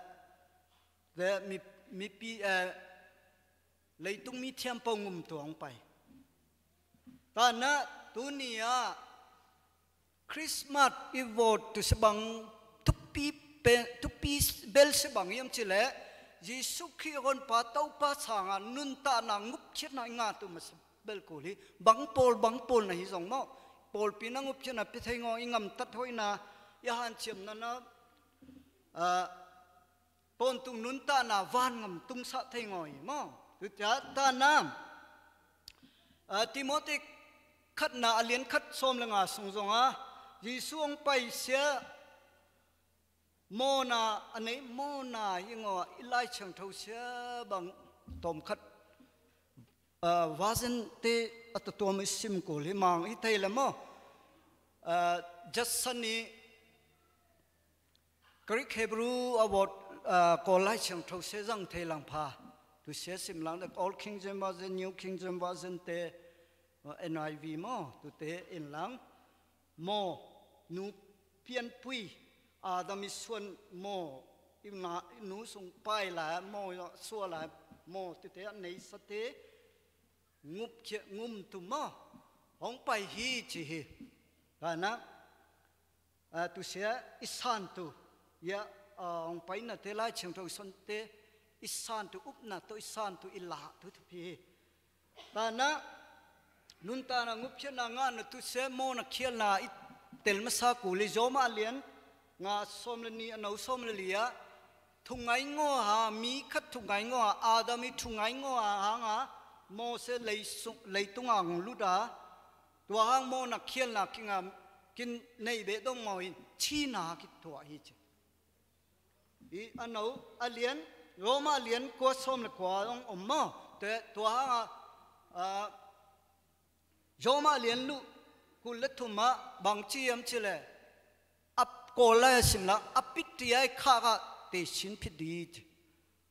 te mi, mipi, eh, leitung mi thiampo ngum tuang pai. Tana tuni ah Christmas i vawt tu sia bang thupi pe, thupi bel sia bang hiam cih leh Jesu Khrih honpa Topa sangah nuntakna ngupkhiatna i ngah tu masa bel kul hi. Bang pawl, bang pawl na hi zong maw. Pawlpi na ngupkhiatna pia thei ngaw i ngamtat hoihna, i hanciamna na, ah, tawntung nuntakna van ngam tungsah thei ngaw hi maw. Tutia tana, ah, Timothy khatna a lian khat sawm le nga sung zongah Jesu hong pai sia mawna a nei mawna hi ngaw a i Lai Thiangtho sia bang tawm khat, ah, version te a tuatuam i sim kul hi mang hi thei le maw. Ah, Judson i Greek Hebrew a vawt, ah, Kawl Lai Thiangtho sia zang thei lang pha. Tu sia sim lang dek Old King James Version, New King James Version te, ah, N I V maw, tute in lang. Maw, nu pianpui, Adam i suan maw, i na, i nu sung pai lai, maw, sua lai, maw, tute a neisate, ngupkhia, ngum tu maw, hong pai hi ci hi. Tana, ah, tu sia i san tu, ia, ah, hong paina te Lai Thiangtho son te, i san tu upna tawh i san tu i lah tu thupi hi. Tana, nuntakna ngupkhiatna ngahna tu sia mawna khialna i tel masa kul hi. Zawma a lian nga sawm le nih, a no sawm le li ah, thungai ngaw a hang, mi khat thungai ngaw a, Adam i thungai ngaw a hang a, Moses lei sung, leitung a hong lut a, tua hang mawhna khialna kinga, kin neih beh dong maw in, thina kithuah hi ci. I a no, a lian, Roma a lian kua sawm le kua hong om maw? Te, tua hang a, a, Roma a lian luh kul le thum ah bang ci hiam ci le, a kawl lai a sim la, a pit ti ai khak ah te sin phit di ci.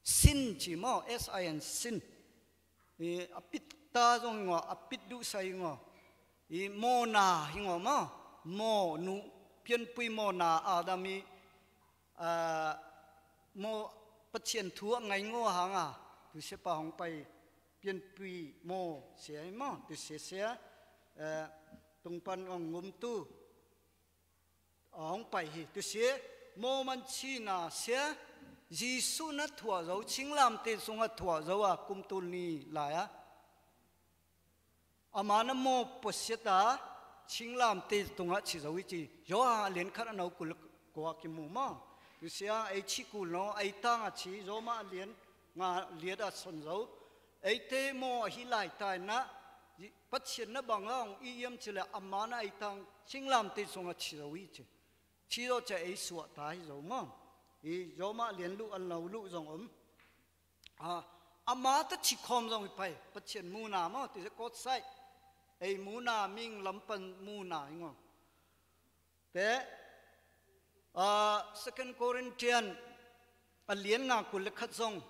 Sin ci maw, S I N, sin. I a pit ta zong hi ngaw, a pit duhsai hi ngaw. I mawhna hi ngaw maw, maw nu, pianpui mawhna Adam i, a, maw Pathian thu a ngai ngaw a hang a, tu sia pa hong pai, pianpui maw sia hi maw, tu sia sia, eh, tung pan hong ngumtu, a hong pai hi. Tu sia, maw man cina sia, Jesuh na thuah zo, cinglamte sungah thuah zo a, kum tul ni lai a. Ama na maw puasia ta, cinglamte tungah ci zo hi ci. Johan a lian khat a no kul le kua kimu maw? Tu sia, ei ci kul naw, ei tang a ci, Roma a lian nga liat a son zo. Eite maw ahi lai ta in ah, Pathian na bang a hong i hiam ci le, ama na ei tang, cinglamte sungah ci zo hi ci. Ci zawh ciah ei suah ta hi zo maw? I Roma a lian luh, a no luh zong om. A, ama ta ci khawm zong hi pai, Pathian muna maw, ti sia kawt sai. Ei muna, mihing lam pan muna hi ngaw. Te, a, Second Corinthian a lian nga kul le khat zong,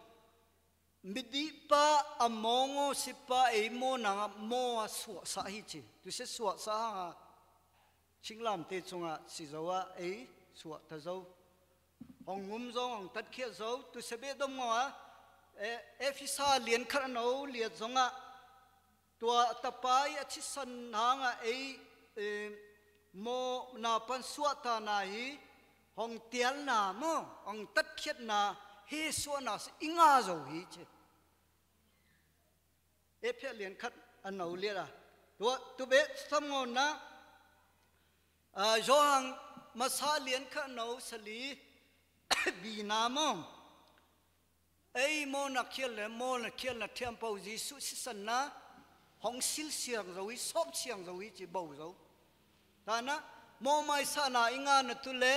midihpa a maw ngaw sipa ei maw nang a maw a suahsah hi ci. Tu sia suahsah hang a, cinglamte cungah ci zo a, ei suah ta zo. Hong ngum zong, hong tatkhiat zo, tu sia beh dom ngaw a, e, Efesa lian khat a no liat zongah, tua tapa i a cisan hang a ei, e, mawhna pan suahtana hi, hong tialna maw, hong tatkhiatna, hesuahna sia i nga zo hi ci. Efesa lian khat a no liat a. Tua, tu beh sam ngaw na, a, Johan masa lian khat a no sali, bina maw. Ei mawhna khial le, mawhna khialna thiampo Jesuh sisanna, hong silsiang zo hi, sawpsiang zo hi ci bo zo. Tanah, mawhmaisahna i ngahna tu le,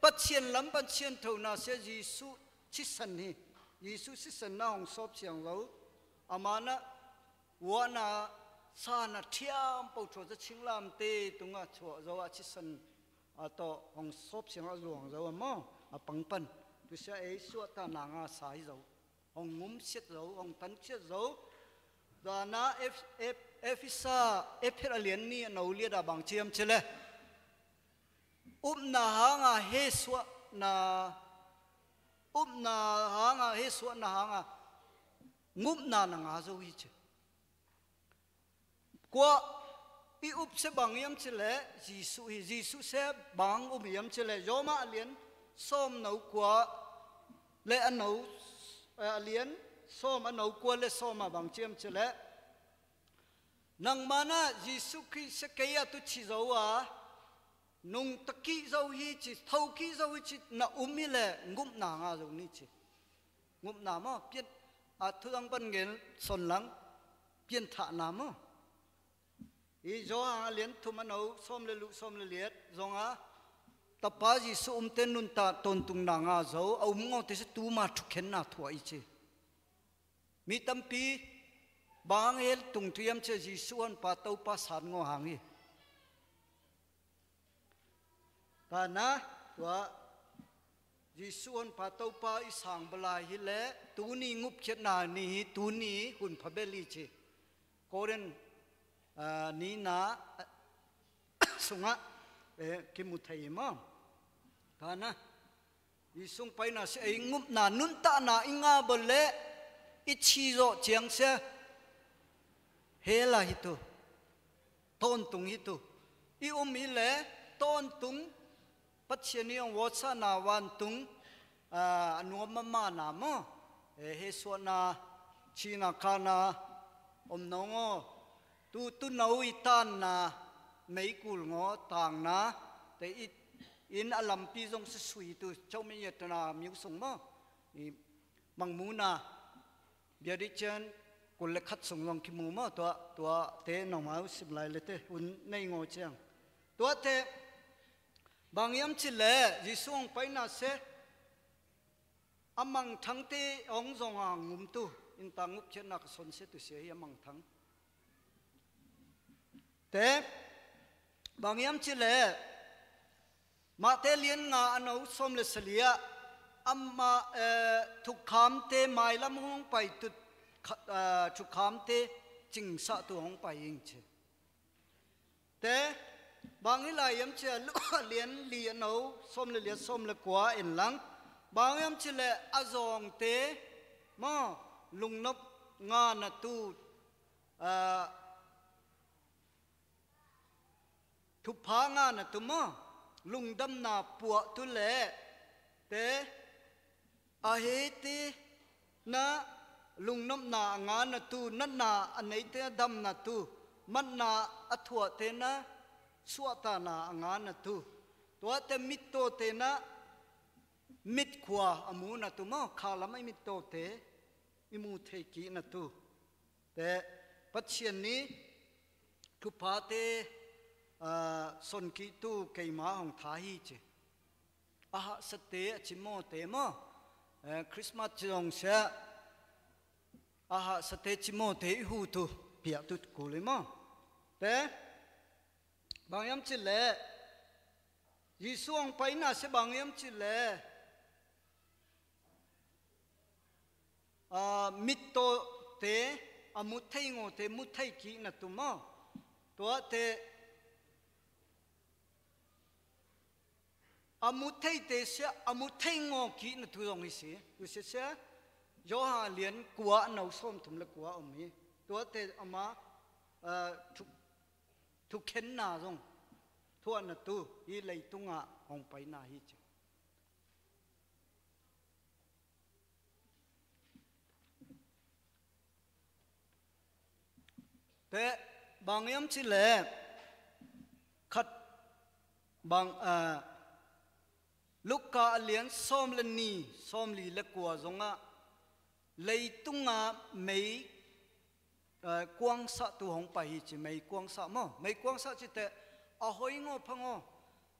Pathian lam pan sianthona sia Jesuh sisan hi. Jesuh sisanna hong sawpsiang zo. Ama na, uana, sana thiampo thuah za cinglamte tungah thuah zo a sisan a tawh hong sawpsiang a luang zo a maw, a pang pan. Tu sia ei suahtana nga sa hi zo. Hong ngumsiat zo, hong tankhiat zo. Dana Ef-, Ef-, Efesa, Efesa a lian ni a no liat a bang ci hiam ci le. Upna hang a hesuahna, upna hang a hesuahna hang a, ngupna na nga zo hi ci. Kua i up sia bang hiam ci le, Jesuh hi, Jesuh sia bang um hiam ci le, Roma a lian sawm no kua le a no, eh, a lian sawm a no kua le sawm a bang ci hiam ci le, nangma na Jesuh Khrih sia kei a tu ci zo a, nungta kih zo hi ci, tho kih zo hi ci, na um hi le, ngupna nga zo ni ci. Ngupna maw, pian, a thu dang pan gen son lang, pianthahna maw. I Johan a lian thum a no, sawm le luh, sawm le liat, zong a, Tapa Jesuh umte nuntak tawntungna nga zo, a um ngawte sia tuma thukhenna thuah i ci. Mi tampi, bang hel tung tu hiam ci a Jesuh Honpa Topa san ngaw hang hi. Tana, tua, Jesuh Honpa Topa i sang balai hi le, tuni ngupkhiatna ni hi, tuni hun pha bel hi ci. Korin, ah, nina, ah, sungah, eh, kimu thei hi maw. Tana, i sung paina sia ei ngupna, nuntakna i nga bol le, i ci zawh ciang sia, hela hi tu. Tawntung hi tu. I um hi le, tawntung, Pathian i hong vuatsahna vantung, ah, a nuam mamana maw. Eh, hesuahna, cina khana, om no ngaw. Tu, tu no i tanna, meikul ngaw, tangna, te i In a lampi zong sisui tu, chomi yetna miu sung maw. I mangmuna, biari cian, kul le khat sung zong kimu maw, tua, tua te nongmau sim lai le te, hun nei ngaw ciang. Tua te, bang hiam ci le, Jesu hong paina se, a mangthangte hong zong a ngum tu, in ta ngup ciatna ka son se tu sia hi a mangthang. Te, bang hiam ci le, Mate lian nga a no sawm le salia, ama, eh, thukhamte mailam hong pai tut, kha-, eh, thukhamte cingsah tu hong pai ing ci. Te, bang hi lai hiam ci a, Luka lian li a no sawm le lia sawm le kua en lang. Bang hiam ci le a zawngte, maw, lungnop ngana tu, eh, thupha ngana tu maw, lungdamna puah tu le te, a hiti na lungnopna a ngana tu, natna a neite a damna tu, matna a thuahte na suahtana a ngana tu, tuate mittawte na mitkhua a muna tu maw, khalam a i mittawte i mu thei kihna tu. Te, Pathian ni thuphate, ah, sonkihtu keima hong tha hi ci. A hahsate a cimawte maw? Eh, Christmas ci zong sia, a hahsate cimawte i hu tu, piah tu kul hi maw? Te, bang hiam ci le, Jesu hong paina sia bang hiam ci le, a, mittawte, a mu thei ngawte, mu thei kihna tu maw? Tuate, a mu theite sia, a mu thei ngaw kihna tu zong hi si. Tu sia sia, Johan lian kua a no sawm thum le kua om hi. Tuate ama, a, thu, thukhenna zong thuahna tu hi leitungah hong paina hi ci. Te, bang hiam ci le, khat bang, ah, Luka a lian sawm le ni, sawm li le kua zongah, leitunga mei, eh, kuangsah tu hong pai hi ci, mei kuangsah maw? Mei kuangsah ci te, a hoi ngaw pha ngaw.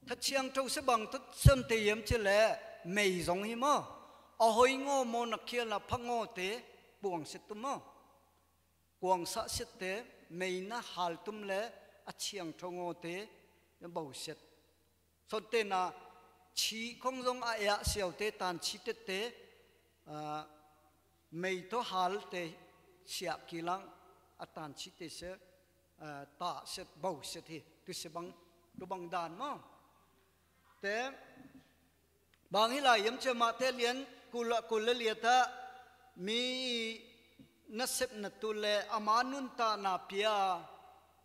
Tha Ciangtho se bang tawh siam te hiam ci le, mei zong hi maw? A hoi ngaw maw na khialna pha ngawte, puangsiat tu maw? Kuangsah siatte, mei na hal tum le, a ciangtho ngawte, na bausiat. Sontena, ci khong zong a ea siaute, tan ci tette, ah, mei tawh halte siah kilang a tan cite se, ah, tah set, bau set hi, tu se bang, tu bang dan maw? Te, bang hi lai hiam cia Mate lian kul, kul le liata mi nasepna tu le ama nuntakna pia,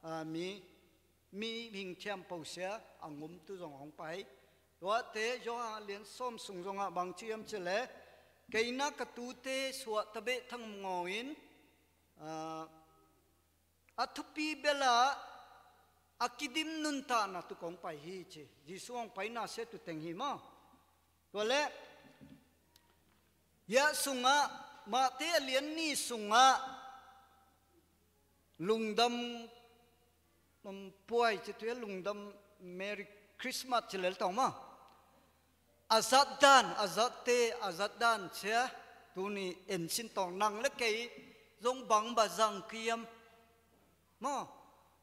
ah, mi, mi hing thiam po sia a ngum tu zong hong pai. Tuate Johan lian sawm sung zongah bang ci hiam cia le, keina ka tute suah tabeh thang ngaw in, ah, a thupi bela a kidim nuntakna tu kong pai hi ci. Jesu hong paina sia tu teng hi maw? Tua le, hiah sungah, Mate a lian ni sungah, lungdam, um, puai ci tu hia lungdam Merry Christmas ci lel tau maw? A zatdan, a zatte, a zatdan cia, tuni ensin tawng nang le kei zong bang ba zang kiam. Maw,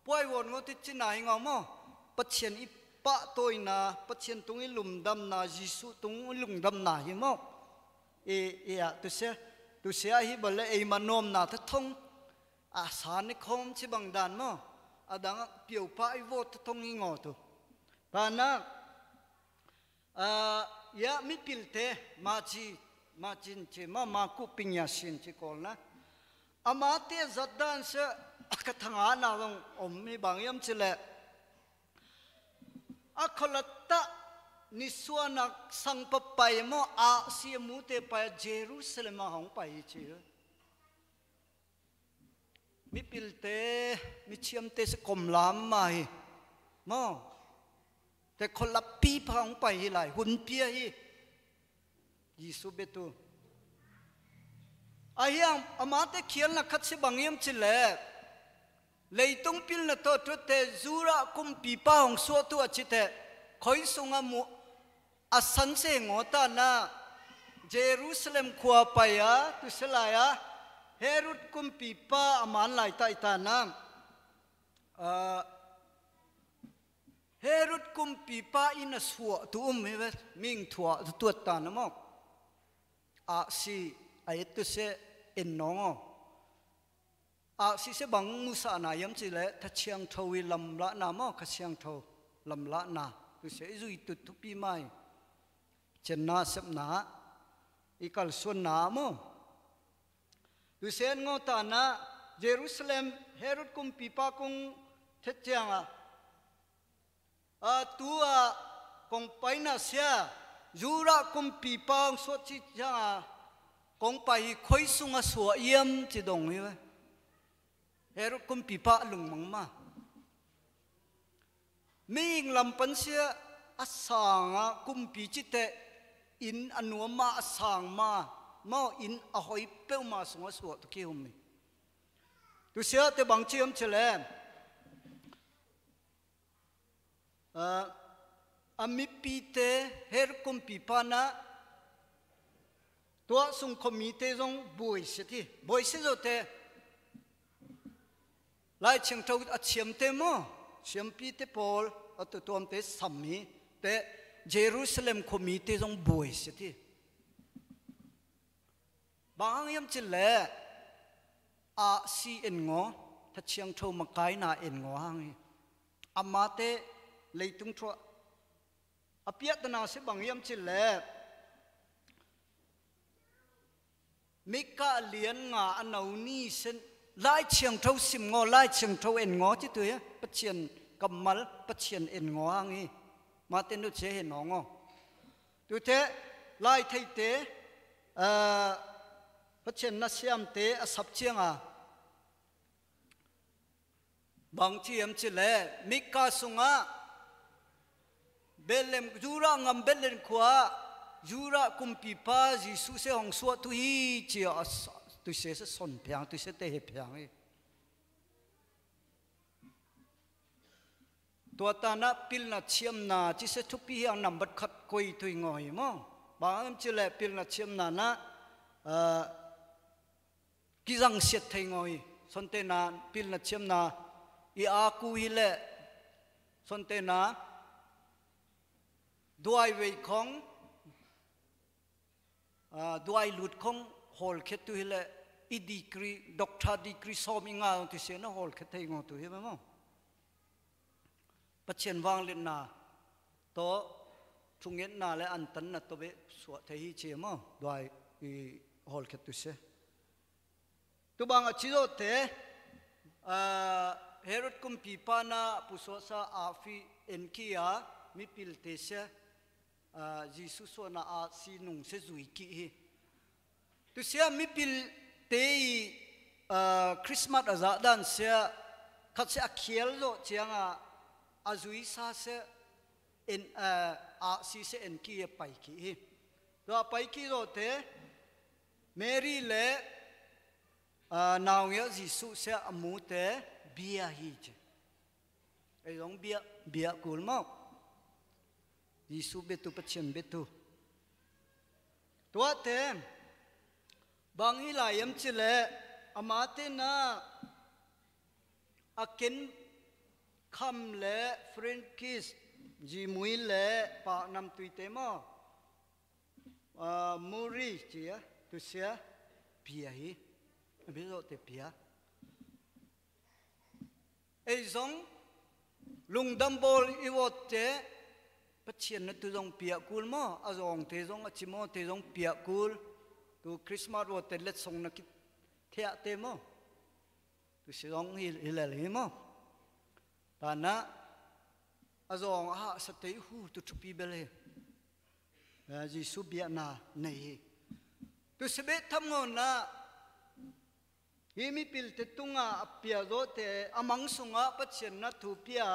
puai won ngawt i cina hi ngau maw? Pathian i pahtawina, Pathian tung i lungdamna, Jesuh tung i lungdamna hi maw? I, i ah tu sia, tu sia hi bale ei manawmna ta thong, a sa ni khawm ci bang dan maw? A dang piopah i vawt ta thong hi ngaw tu. Tana, ah, ya mipilte, maci, macin ci, ma, makuh pingya sin ci kawlna. Amate zatdan se, a ka thangahna zong om hi bang hiam ci le. A khawlattah nisuanak sang papai maw, a siamute pai a Jerusalem a hong pai hi ci. Mipilte, mithiamte se kom lam mah hi. Maw? Te khualappi pha hong pai hi lai, hun pia hi. Jesu biatu. Ahi hang, amate khialna khat si bang hiam cih leh, leitung pilna tawh tuate Judah kumpipa hong suahtu a cih teh, khoi sungah mu a san se ngaw ta na, Jerusalem khua pai a, tu se lai a, Herod kumpipa a man laitak i ta na, ah, Herod kumpipa inn a suahtu um hi ve, mihing thu ah tuat ta na maw. Ahsi a et tu se en nawn aw. Ahsi se bang muhsakna hiam cih leh Kha Siangtho i lamlahna maw, Kha Siangtho lamlahna. Tu se i zuih tut thupi mai. Cianna sepna i kalsuanna maw. Tu se en ngaw ta na, Jerusalem Herod kumpipa kong thet ciang a, a, tu-a kong paina sia, Judah kumpipa hong suah cih ciang a, kong pai hi, khoi sungah suah hiam ci dong hi ve. Herod kumpipa a lungmang ma. Mihing lam pan sia a sang a kumpi cih teh inn a nuam ma, a sang ma, maw, inn a hoi peuhmah sungah suah tu kihum hi. Tu sia te bang ci hiam cih leh, ah, a mipite Herod kumpipa na, tua sung khuamite zong buaiset hi. Buaiset zawh te Lai Thiangtho a ciamte maw, siampite pawl a tuamtuamte sam hi. Te Jerusalem khuamite zong buaiset hi. Bang hang hiam cih leh, ahsi en ngaw, Kha Siangtho makaina en ngaw hang hi. Amate leitung thu ah a piahtana si bang hiam cih leh, Mika lian nga a neu ni sia, Lai Thiangtho sim ngaw, Lai Thiangtho en ngaw ci tu hi. Pathian kammal, Pathian en ngaw hang hi. Mate nu cia he nawn aw. Tute, Lai theite, ah, Pathian na siamte a sap ciang a, bang ci hiam cih leh, Mika sungah, Bethlehem, Judah gam Bethlehem khua-ah, Judah kumpipa Jesu sia hong suah tu hi ci a, a sa-, tu sia sia son phiang, tu sia te he phiang hi. Tua ta na pilna ciamna ci sia thupi hi a, nambat khat koi tui ngaw hi maw. Bang hang hiam cih leh pilna ciamna na, ah, kizangsiat thei ngaw hi. Son te na pilna ciamna i aku hi leh, son te na duai vei khong, ah, duai lut khong hawlkhiat tu hi leh, i degree, doctor degree sawm i ngah zong tu sia na hawlkhiat thei ngaw tu hi maw. Pathian vangliatna tawh, thungetna le antanna tawh beh suah thei hi ci maw, duai i hawlkhiat tu sia. Tu bang a ci zawh te, ah, Herod kumpipa na pusuahsa ahsi en kik a, mipilte sia, ah, Jesu suahna ahsi nung sia zui kik hi. Tu sia mipilte i, ah, Christmas a zah dan sia, khat sia a khial zawh ciang a, a zuisa sia en, ah, ahsi sia en kik a pai kik hi. Tua pai kik zawh te, Mary le, ah, naungek Jesu sia a mute bia hi ci. Ei zong bia, bia kul maw. Jesu biatu, Pathian biatu. Tuate, bang hi lai hiam cih leh, amate na a ken kham le Francis, Zimui le Paknamtuite maw. Ah, Muri ci a, tu sia pia hi. A bia zawh te pia. Ei zong lungdam bawl i vawt te, Pathian na tu zong pia kul maw, a zawngte zong, a cimawte zong pia kul. Tu Christmas vawt te letsong na kithiahte maw. Tu sia zong hi, hi lel hi maw. Ta na, a zawng a hahsa te i hu tu thupi bel hi. Eh, Jesu biakna nei hi. Tu sia beh tham ngawn na, hih mipilte tungah a pia zawh te, a mang sungah Pathian na thu pia,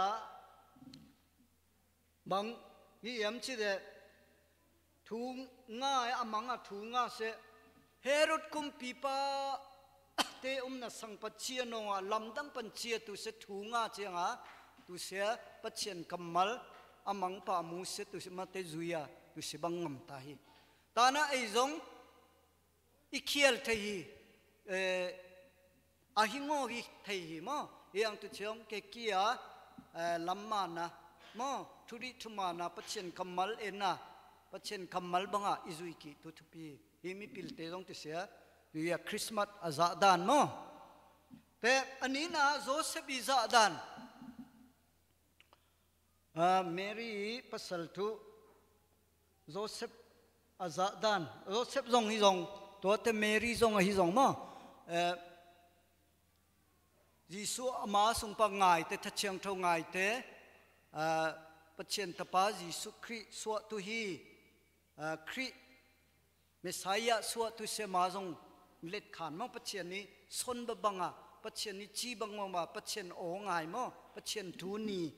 Bang hi hiam cih leh, thu nga e, a mang a thu nga seh. Herod kumpipa te omna sang Pathian nong a lamdang pan ciah tu seh, thu nga ciang a tu seh, Pathian kammal a mangpa mu seh, tu seh mate zui a tu seh bang ngam ta hi. Tana ei zong i khial thei hi, eh, a hi ngaw hi thei hi maw. Hi ang tu ciang ke kia, eh, lam mana maw, thudih thumana, Pathian kammal ena, Pathian kammal banga i zui kih tu thupi hi. Hi mipilte zong tu sia, tu ya Christmas a zah dan maw. Te a nina Joseph i zah dan. Ah, Mary pasal thu Joseph a zah dan. Joseph zong hi zong, tuate Mary zong ahi zong maw. Eh, Jesuh ama sungpa ngaite, Tha Ciangtho ngaite, ah, Pathian Tapa Jesuh Khrih suah tu hi, ah, Khrih Messiah suah tu sema zong letkhan maw, Pathian ni son babanga, Pathian ni ci bang mama, Pathian aw ngai maw, Pathian thu ni.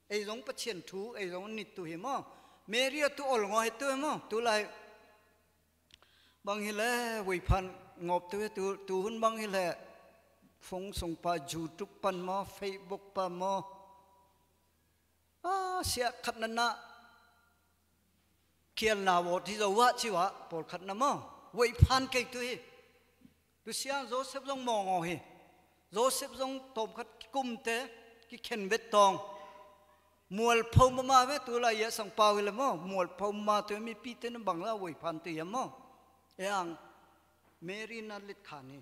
Ei zong Pathian thu, ei zong nit tu hi maw. Mary a tu ol ngaw he tu hi maw, tu lai. Bang hi le, wei phan ngawp tu he tu, tu hun bang hi le, phone sungpa YouTube pan maw, Facebook pan maw. Ah, siah khat na na khialna vawt hi zo ah ci uh ah, pawlkhat na maw. Wei phan kei tu hi. Tu siang Joseph zong mawng aw hi. Joseph zong tawmkhat kikumte, kikhen vet tawng. Mualpho mama ve tu lai ia sangpau hi le maw. Mualpho mama tu mipite na bang la wei phan tu ia maw. E ang Mary na letkhan hi.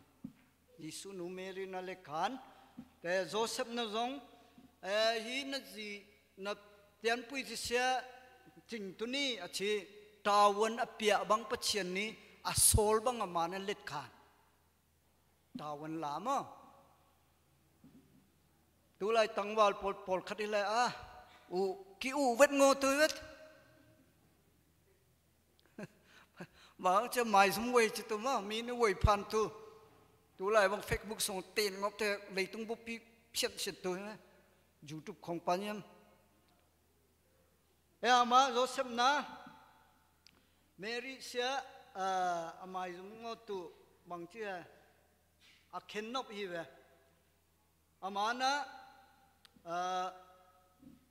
Jesuh nu Mary na letkhan. Te Joseph na zong, eh, hi na zi na tianpui ci sia cing tu ni a ci, tavuan a piah bang Pathian ni a sawl bang ama na letkhan. Tavuan la maw. Tu lai tangval pawl, pawlkhat hi lai a, uh, ki uh vet ngaw tu vet. Bang cia maizum wei ci tu maw, mi ni wei phan tu. Tu lai bang Facebook sung ten ngawp te leitung buppi phiat siat tu hi. YouTube khong pan hiam. E ama Joseph na, Mary sia, ah, a maizum ngaw tu bang cia a khen nop hi ve. Amana, ah,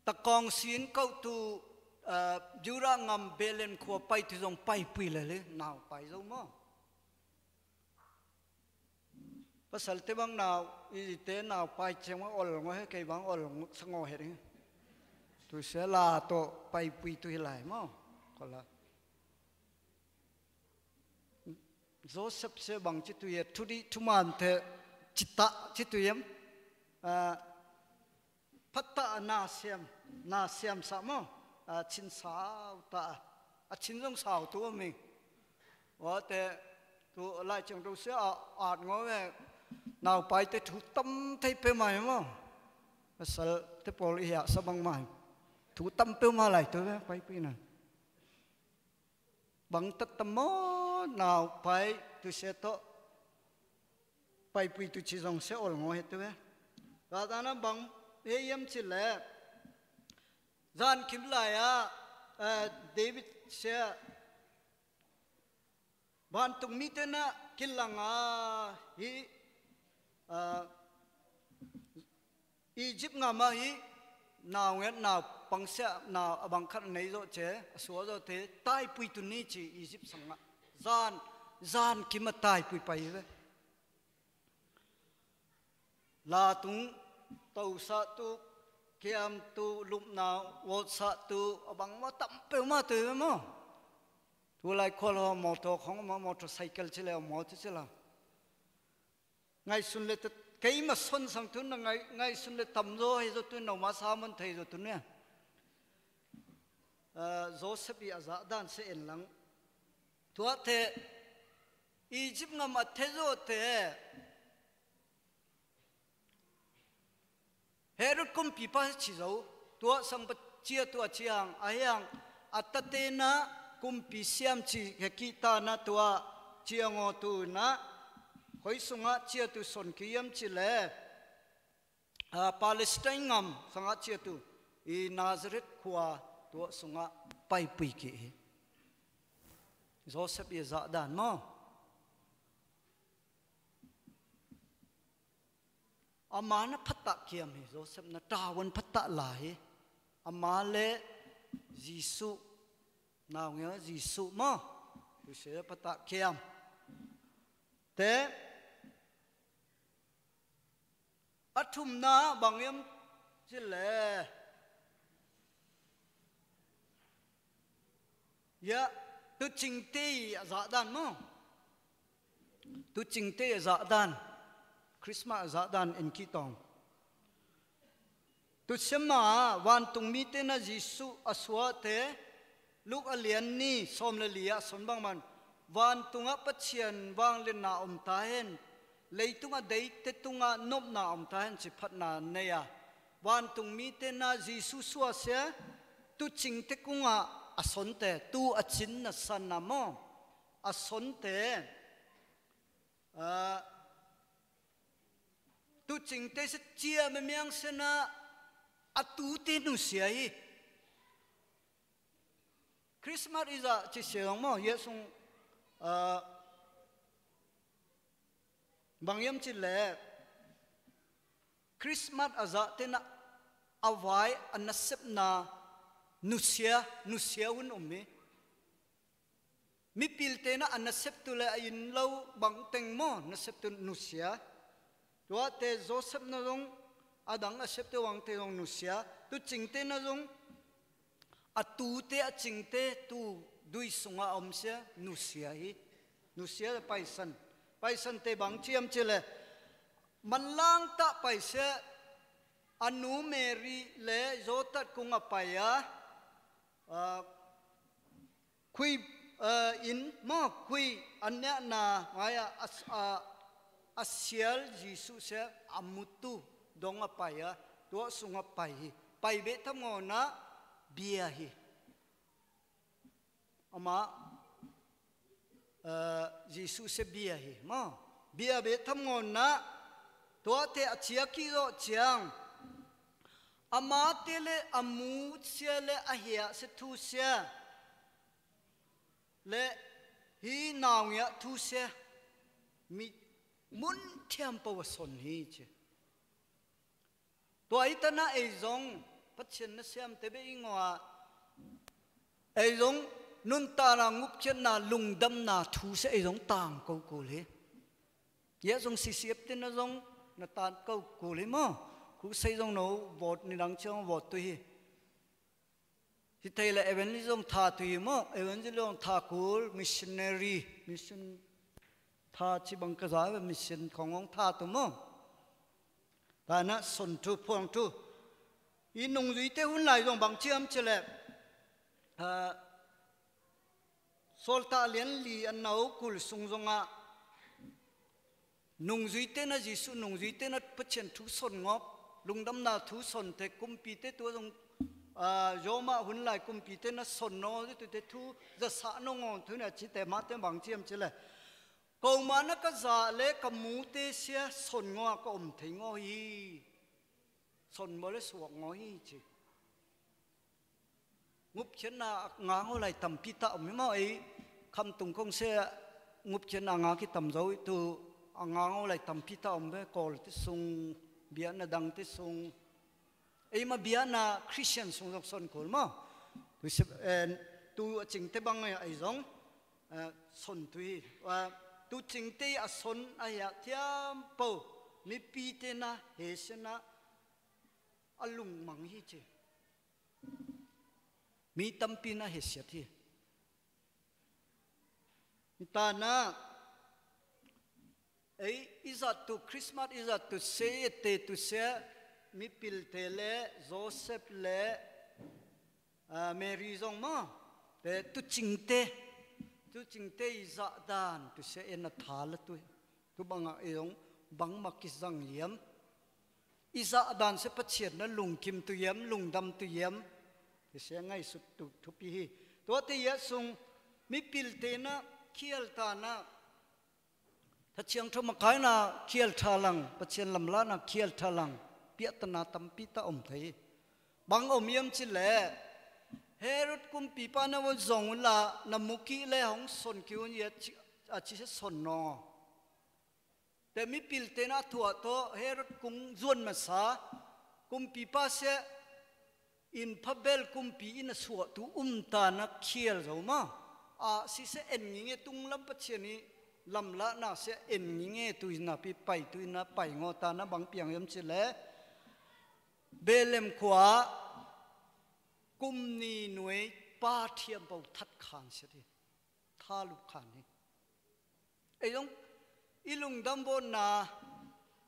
takawng sin kauh tu, ah, Judah ngam Bethlehem khua pai tu zong paipui le le, nau pai zo maw. Pasalte bang nau, i te nau pai ciang bang ol ngaw he, kei bang ol ngaw, sa ngaw he ding. Tu sia la tawh paipui tu hi lai maw. Kola. Joseph sia bang ci tu ia, thudih thumante citah ci tu iam. Ah, phatah a na siam, na siam sa maw. Ah, cin sau ta. A cin zong sau tu a ming. Wate tu lai ciang tu sia a at ngaw ve. Nau pai te thu tam thei pe mai maw. Pasal te pawl i hia sa bang mai. Thu tam pe ma lai tu ve, paipui na. Bang tat tam maw, nau pai tu sia tawh paipui tu ci zong sia ol ngaw he tu ve. Tua tana bang he iam ci le, zan kim lai ah, eh, David sia vantung mite na kilang a hi, ah, Egypt ngam ah hi, nau nget, nau pangsiah, nau a bang khat a nei zawh ce, a suah zawh te, taipui tu ni ci Egypt sangah. Zan, zan kim a taipui pai hi ve. Latung, tosah tu, kiam tu, lupna, vawtsah tu, a bang maw tam peuhmah tu hi ve maw. Tu lai khual haw mawtaw khong maw, motorcycle ci le, maw tu ci la. Ngaihsun le ta, keima sonsang tu na ngai, ngaihsun le tamzaw hei zaw tu, noma sa man thei zaw tu nia. Ah, Joseph i a zah dan se en lang. Tuate Egypt ngam a thei zawte Herod kumpipa ci zo, tua sang pa cia tua ciang, a hiang, a tate na kumpi siam ci he kihta na tua ciang aw tu na, hoi sungah cia tu son ki iam ci le, ah, Palestine ngam sangah cia tu, i Nazareth khua Tua sungah paipui kik hi. Joseph i zahdan maw? Ama na phatah kiam hi. Joseph na tavuan phatah la hi. Ama le Jesuh, naungek Jesuh maw? Tusia phatah kiam. Te, a thumna bang hiam cih leh, ya, tuucingte i a zahdan maw? Tuucingte i a zahdan, Christmas a zahdan en kik tawng. Tusia mah vantung mite na Jesuh a suahte, Luke a lian nih sawm le li ah a sawn bangmah in, vantungah Pathian vangliatna om ta hen, leitungah deite tungah nopna om ta hen, ci phatna nei a, vantung mite na Jesuh suahsia, tuucingte kungah a sawnte, tuu a cin na san a maw, a sawnte, ah, tuucingte sia ciah mamiang sian ah a tuute nusia hi. Christmas i zah cih sia zong maw, Jesuh, ah, bang hiam cih leh, Christmas a zahte na a vai a nasepna nusia, nusia hun om hi. Mipilte na a naseptu le a inn lo bangteng maw, naseptu nusia. Tuate Joseph na zong, a dang a septe bangte zong nusia. Tuucingte na zong, a tuute, a cingte, tuu dui sungah a om sia, nusia hi. Nusia le paisan. Paisante bang ci hiam cih leh, manlangtah paisia, a nu Mary le Joseph kungah pai a, ah, khui, ah, inn maw, khui a niahna ngai a, a, a, a sial Jesuh sia a mutu dong a pai a, tua sungah pai hi. Pai beh tham ngawn ah bia hi. Amah, ah, Jesuh sia bia hi maw? Bia beh tham ngawn ah tuate a ciah kik zawh ciang, amate le a mu sia le a hiah sia thu sia le hih naungek thu sia, mi mun thiampo a sawn hi ci. Tua hi tan ah ei zong Pathian na siamte beh i ngawh ah, ei zong nuntakna, ngupkhiatna, lungdamna thu sia ei zong tangko kul hi. Hia zong C C F te na zong na tangko kul hi maw? Crusade zong no vote nidang ciang vote tu hi. Hi thei le evangelist zong tha tu hi maw? Evangelist zong tha kul, missionary, mission tha ci bang ka za ve, mission khong hong tha tu maw? Tana son tu, phuang tu. I nungzuite hun lai zong bang ci hiam cih leh, ah, Sawltak lian li a nau kul sung zongah nungzuite na Jesuh, nungzuite na Pathian thu son ngawp, lungdamna thu sonte kumpite tua zong, ah, Roma hun lai kumpite na son naw, tute thu zasah naw ngawn thu na cite mate bang ci hiam cih leh, komah na ka zah le ka mute sia son ngaw a ka om thei ngaw hi. Son bawl le suak ngaw hi ci. Ngupkhiatna a ngak ngaw lai tampi ta om hi maw? Ei Khamtung kong sia ngupkhiatna a ngak hi tam zo hi, tu a ngak ngaw lai tampi ta om ve, Kawlte sung, biakna dangte sung. Ei mah biakna Christian sung zong son kul maw? Tu sia, eh, tu a cingte bang ei zong, eh, son tu hi. Eh, tu cingte a son a hiah thiampo, mipite na he sia na a lungmang hi ci. Mi tampi na hesiat hi. Tana, ei, i zat tu, Christmas i zat tu, se i et te tu sia, mipilte le, Joseph le, ah, Mary zong maw, te tu cingte, tu cingte i zahdan tu sia en a tha la tu hi. Tu bangah ei zong bangmah kizang liam. I zahdan sia Pathian na lungkim tu hiam, lungdam tu hiam, te sia ngaihsut tu thupi hi. Tuate hia sung mipilte na khial tana, Tha Ciangtho makaina khial tha lang, Pathian lamlahna khial tha lang, piahtana tampi ta om thei hi. Bang om hiam cih leh, Herod kumpipa na va zong unla, na mu kih le hong son kik un, a ci, a ci sia son nawn aw. Te mipilte na thuah tawh Herod kung zuan masa, kumpipa sia in phabel kumpi in a suahtu umta na khial zo maw. A sisia en nginge, tunglam Pathian i lamlahna sia en nginge, tu in napi pai, tu in na pai ngawta na bang piang hiam cileh, Bethlehem khua kum ni nuai pa thiampo that khan siat hi. Thalup khan hi. Ei zong i lungdam vawtna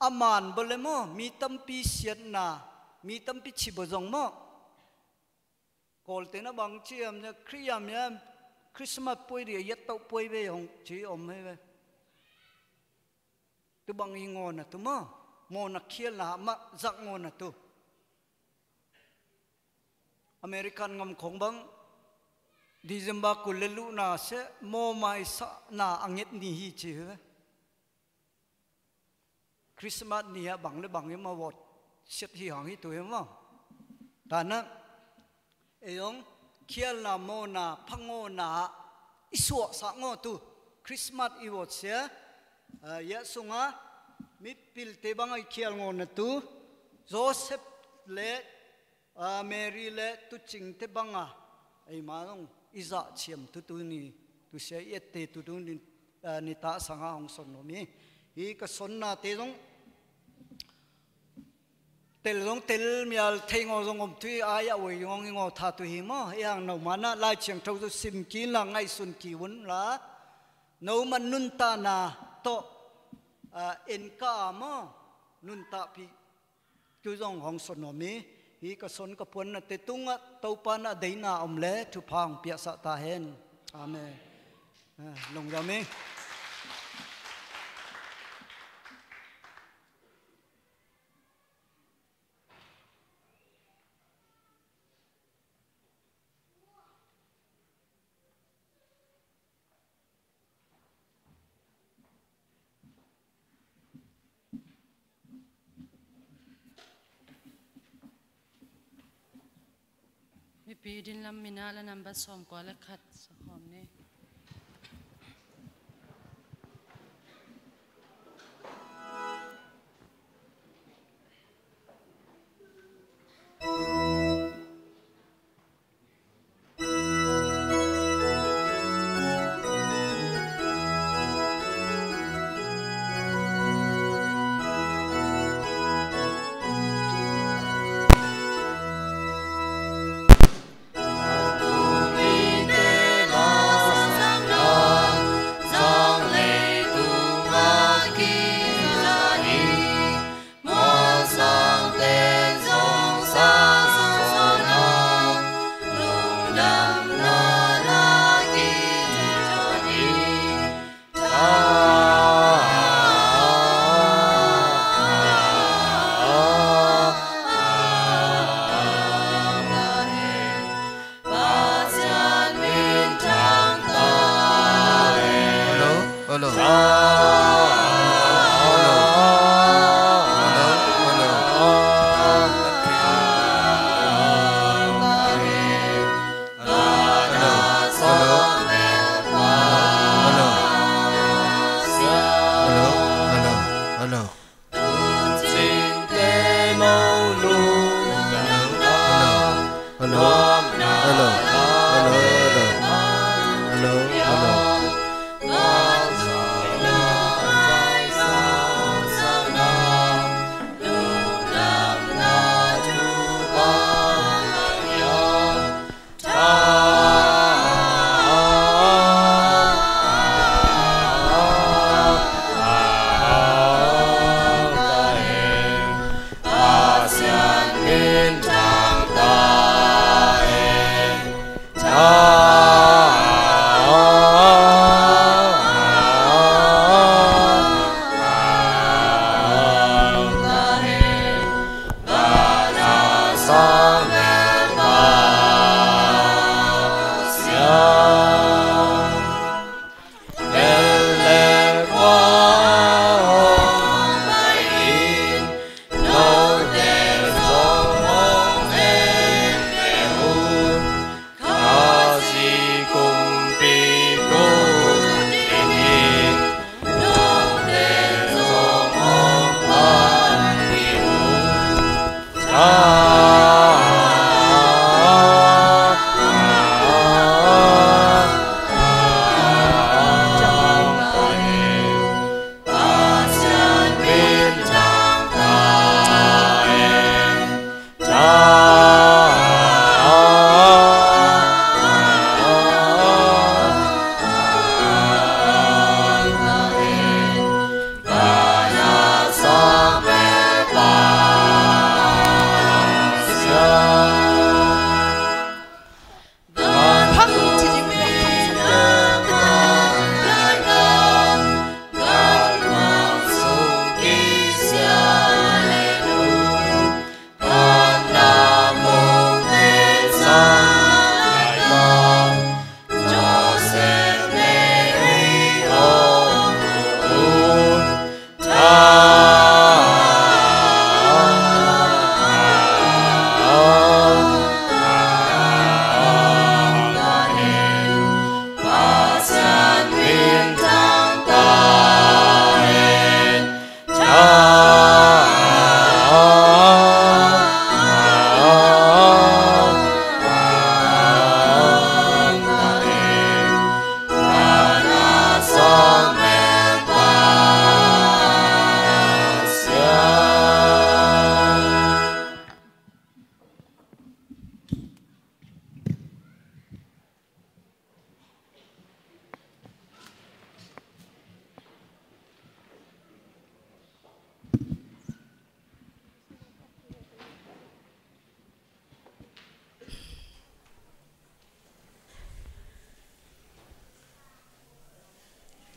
a man bawle maw, mi tampi siatna, mi tampi ci baw zong maw. Kawlte na bang ciam cia, Khrih yam yam, Christmas puai ri a yat tawh puai ve hong ci om hi ve. Tu bang i ngawna tu maw, mawna khialna mah zak ngawna tu. American ngam khong bang December kul le luhna sia mawmaisakna a nget ni hi ci hi ve. Christmas ni a bang le bang i mawt siat hi hang hi tu hi maw. Tana ei zong khialna mawna phangawna i suahsak ngaw tu Christmas i vawt sia, ah, ia sunga mipilte banga i khial ngawna tu Joseph le, ah, Mary le tucingte banga eima zong i zah ciam tu tuni, tu sia i ette tu tuni, ah, nitah sanga hong son nuam hi. Hi ka sonnate zong tel zong tel mial thei ngaw zong om tui ai a oi ngawng i ngaw tha tu hi maw. I hang no mana Lai Ciangtho zu sim kik la ngaihsun kik un la. No man nuntakna tawh, ah, en ka a maw. Nuntahpih tu zong hong son nuam hi. Hi ka son ka puannate tungah Topa na deina om le thupha hong piahsak ta hen. Amen. Ah, lungdam hi. Mipi din lam minah la nambat sawmkua le khat sakhawm ni.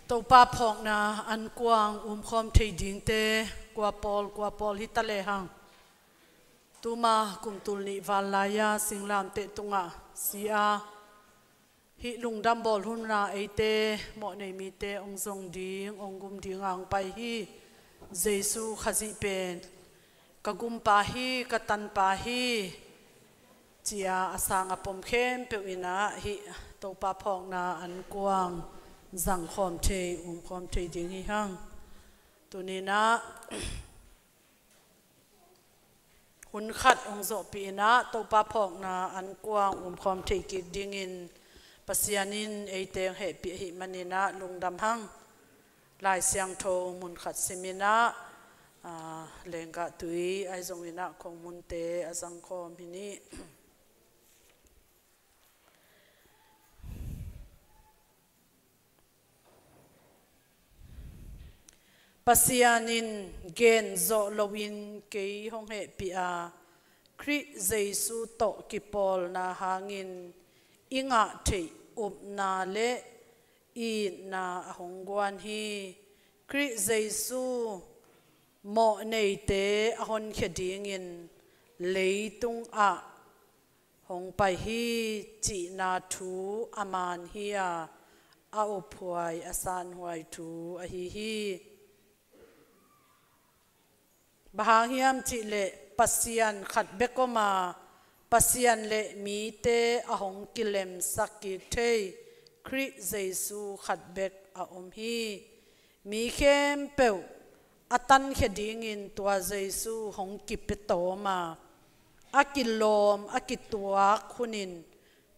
Topa phawkna ankuang umkhawm thei dingte kua pawl, kua pawl hi ta lehang. Tuma kum tul nih val lai-a singlamteh tungah si a, hih lungdam bawl hun ah eite mawhnei mite hong zong ding, hong gum ding a hong pai hi. Jesu Khazih pen ka gumpa hi, ka tanpa hi, ci-a a sang a pom khempeuh in ah hih Topa phawkna ankuang zangkhawm thei, umkhawm thei ding hi hang. Tuni-in ah hun khat hong zawhpih in ah Topa phawkna ankuang umkhawm thei kik dingin Pasian in eite hong hehpih ahih manin ah lungdam hang. Lai Siangtho mun khat sim in ah, aa, lenggah tui ahi zongin ah khong munte a zangkhawm hi ni. Pasian in gen zawh loin kei hong hehpih a, Khrih Jesu tawh kipawlna hangin i ngah theih upna le itna a hong guan hi. Khrih Jesu mawhneite a honkhia dingin leitung ah hong pai hi cihna thu a man hi a, a uphuai a sanhuai thu ahi hi. Bang hang hiam cihleh Pasian khat bek om a, Pasian le mite a hong kilemsak kik thei Khrih Jesu khat bek a om hi. Mi khempeuh a tankhia dingin tua Jesu hong kipia tawm a, a kilawm a kituak hunin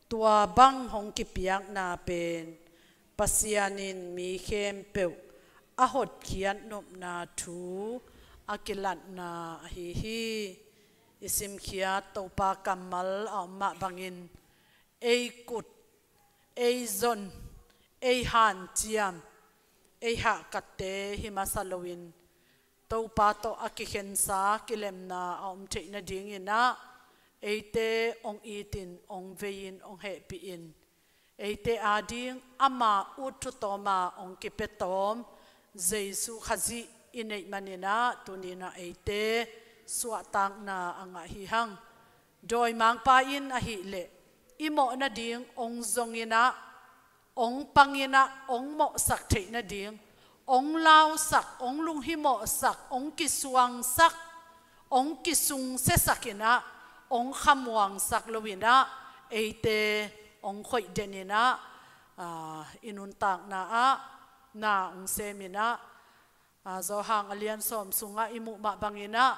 tua bang hong kipiakna pen Pasian in mi khempeuh a hotkhiat nopna thu a kilatna ahi hi. I simkhiat Topa kammal a om mah bangin ei kut, ei zon, ei hanciam, ei hahkatte hi masa loin Topa tawh a kikhensa kilemna a om theih nadingin ah eite hong itin, hong vei-in, hong hehpih in eite ading ama ut thutawm a hong kipia tawm Jesu Khazih i neih manin ah tuni-in ah eite suahtakna a ngah hi hang. Dawimangpa in ahih leh i mawh nading hong zong in ah, hong pang in ah, hong mawhsak theih nading, hong lausak, hong lunghimawhsak, hong kisuangsak, hong kisungsiasak in ah, hong khamuangsak lo in ah, eite hong khoih den in ah, aa, i nuntakna ah na hong sem in ah, aa, Johan a lian sawm sungah i muh mah bangin ah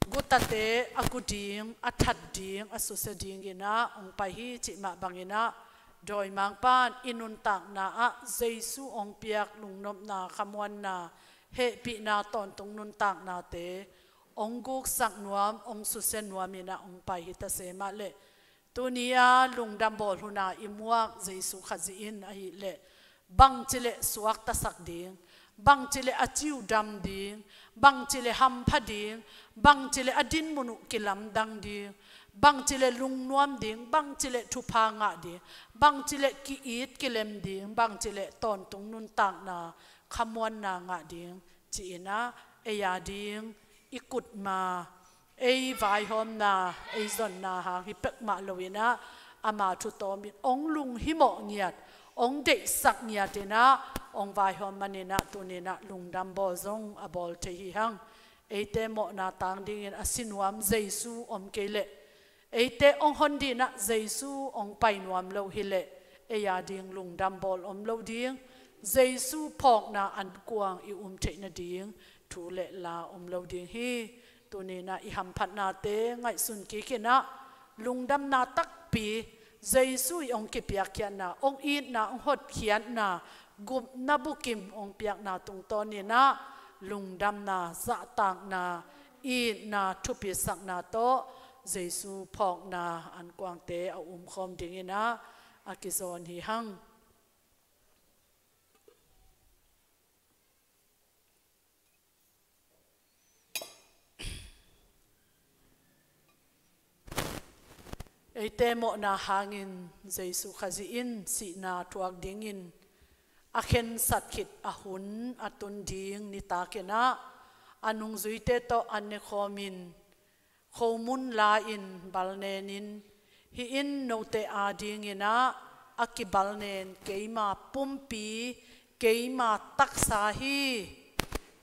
gutate a gu ding, a that ding, a susia dingin ah hong pai hi cih mah bangin ah dawimangpa in i nuntakna ah Jesu hong piak lungnopna, khamuanna, hehpihna, tawntung nuntaknate hong guksak nuam, hong susia nuam in ah hong pai hi ta se mah leh, tuni-a lungdam bawl hun a i muak Jesu Khazih in ahih leh bangci leh suaktasak ding, bangci leh a ciu dam ding, bangci leh hampha ding, bangci leh a din mun uh kilamdang ding, bangci leh lungnuam ding, bangci leh thupha ngah ding, bangci leh ki-it kilem ding, bangci leh tawntung nuntakna, khamuanna ngah ding ci-in ah ei ading i kutma, ei vaihawmna, ei zonna hang hi pek mah lo in ah ama thu tawmin hong lunghimawh ngiat, hong deihsak ngiat in ah hong vaihawm manin ah tuni-in ah lungdam bawl zong a bawl thei hi hang. Eite mawhna tang dingin a si nuam Jesu om kei leh, eite hong hon dingin ah Jesu hong pai nuam lo hi leh, ei ading lungdam bawl om lo ding, Jesu phawkna ankuang i um theih nading thu le la om lo ding hi. Tuni-in ah i hamphatnate ngaihsun kik in ah lungdamna takpi, Jesu i hong kipiakkhiatna, hong itna, hong hotkhiatna, gupna bukim hong piakna tungtawnin ah lungdamna, zahtakna, itna, thupisakna tawh Jesu phawkna ankuangte a umkhawm dingin ah a kizawn hi hang. Eite mawhna hangin Jesu Khazih in sihna thuak dingin A khensat khit a hun a tun ding nitakin ah, a nungzuite tawh an nekhawmin, khomun la-in balnenin, "Hih in note adingin ah a kibalnen keima pumpi, keima taksa hi,"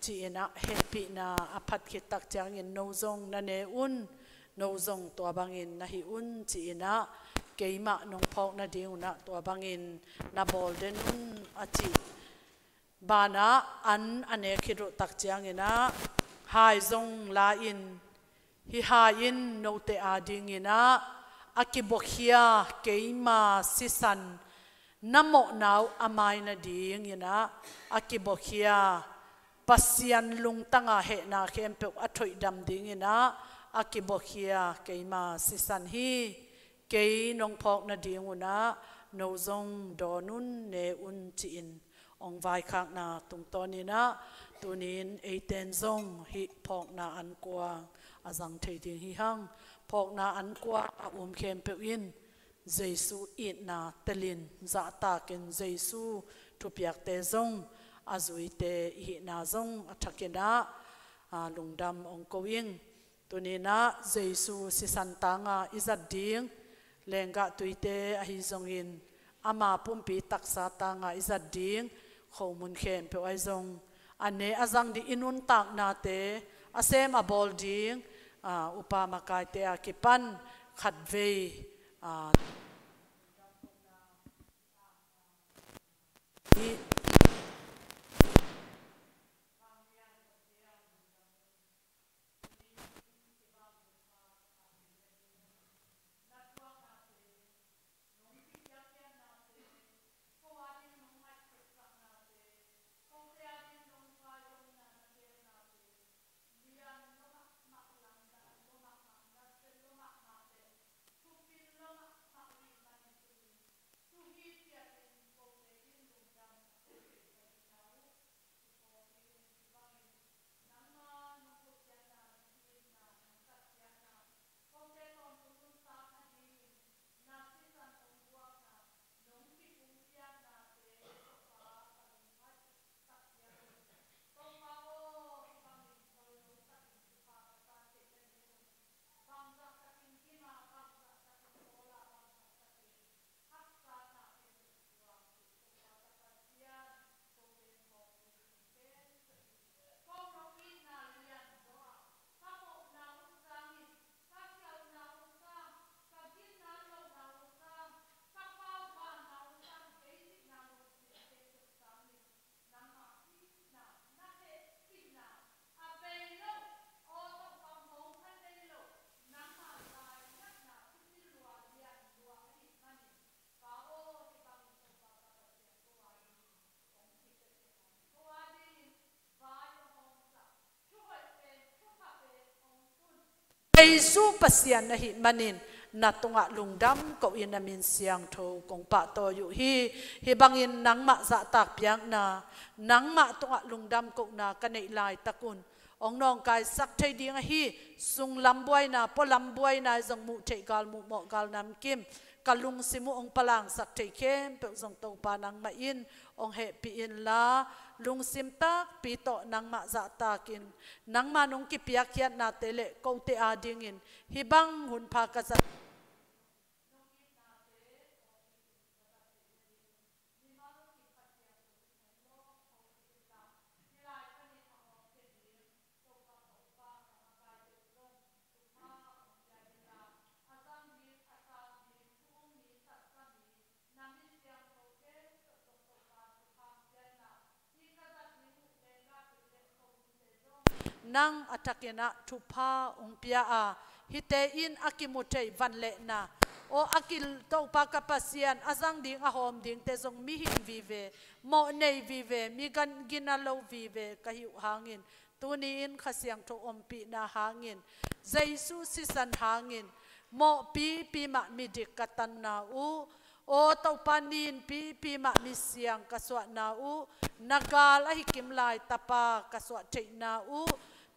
ci-in ah hehpihna a phat khit tak ciangin, "No zong na ne un, no zong tua bangin na hih un," ci-in ah, "Keimah nong phawk nadingun ah tua bangin na bawl den un," a cih banah, an a nek khit uh tak ciangin ah, hai zong la-in, "Hih hai in note adingin ah a kibuakhia keima sisan, na mawhna uh a mai nadingin ah a kibuakhia, Pasian lungtanga hehna khempeuh a thoihdam dingin ah a kibuakhia keima sisan hi. Kei nong phawk nadingun ah no zong dawn un, ne un," ci-in hong vaikhakna tungtawnin ah, tuni-in eiten zong hih phawkna ankuang a zang thei ding hi hang. Phawkna ankuang a um khempeuh in Jesu itna telin, zahtakin Jesu thupiakte zong a zuite i hihna zong a thakin ah, a, lungdam hong ko ing. Tuni-in ah Jesu sisan tanga i zat ding, lenggah tuite ahi zongin ama pumpi taksa tanga i zat ding, khomun khempeuh ahi zong a ne a zang ding i nuntaknate a sem a bawl ding, a, upa makaite a kipan khatvei, a, i Jesu Pasian na hih manin na tungah lungdam ko-in na min siangtho kong pahtawi uh hi. Hih bangin nangmah zahtak piakna, nangmah tungah lungdam kohna ka neih laitakun hong nawngkaisak thei ding ahi, sunglam buaina, pualam buaina zong muh theih gal, muh mawh gal namkim, ka lungsim uh hong palangsak thei khempeuh zong Topa nangmah in hong hehpih inla, lungsim takpi tawh nangmah zahtakin, nangmah nong kipiakkhiatnate le kote adingin hih bang hunpha ka zat nang a thakin ah thupha hong pia a, hihte in a kimu thei vanlehna, aw a ki, Topa ka Pasian, a zang ding a hawm dingte zong mihing vive, mawh nei vive, mi gan gina lo vive ka hih uh hangin, tuni-in Kha Siangtho ompihna hangin, Jesu sisan hangin, mawhpipi mah midik ka tanna uh, aw Topa, ninpipi mah misiang ka suahna uh, na gal ahi kim lai tapa ka suah theihna uh,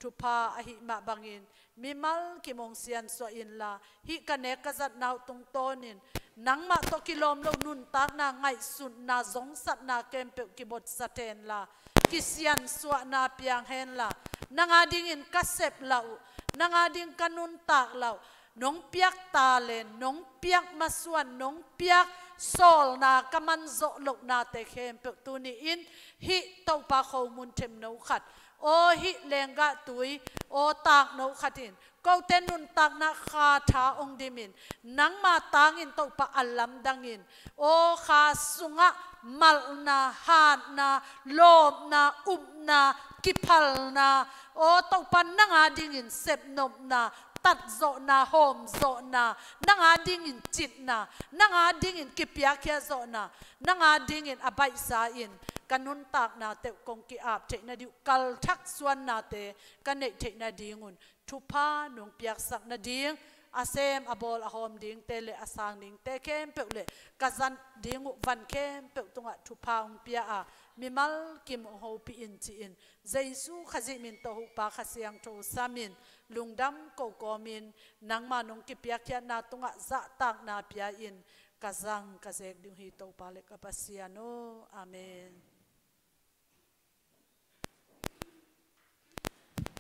thupha ahi mah bangin mimal kim hong siansuah inla, hih ka nek ka zatna uh tungtawnin Nangmah tawh kilawm lo nuntakna, ngaihsutna, zongsatna khempeuh kibotsa hen la, kisiansuahna piang hen la, nang a dingin ka sep lah uh, nang a ding ka nuntak lah uh, nong piak talent, nong piak masuan, nong piak sawlna, ka man zawh lohnate khempeuh tuni-in hih Topa khomun themno khat, aw hih lenggah tui, aw takno khat in kote nuntakna kha tha hong dimin, nangma tangin Topa a lamdangin, aw kha sungah malhna, hatna, lawpna, upna, kiphalna, aw Topa nang a dingin sepnopna, tatzawhna, hawmzawhna, nang a dingin citna, nang a dingin kipiakhia zawhna, nang a dingin a baihsa in ka nuntakna teuh kong ki-ap theih nading uh, kalthak suannate ka neih theih nadingun thupha nong piaksak nading, a sem a bawl a hawm dingte le a sang dingte khempeuh le ka zat ding uh van khempeuh tungah thupha hong pia a, mimal kim hong hopih in ci-in, Jesu Khazih min tawh huhpa Kha Siangtho samin, lungdam ko kawmin, nangma nong kipiakkhiatna tungah zahtakna pia-in ka zang ka zek ding uh hi Topa le ka Pasian aw. Amen.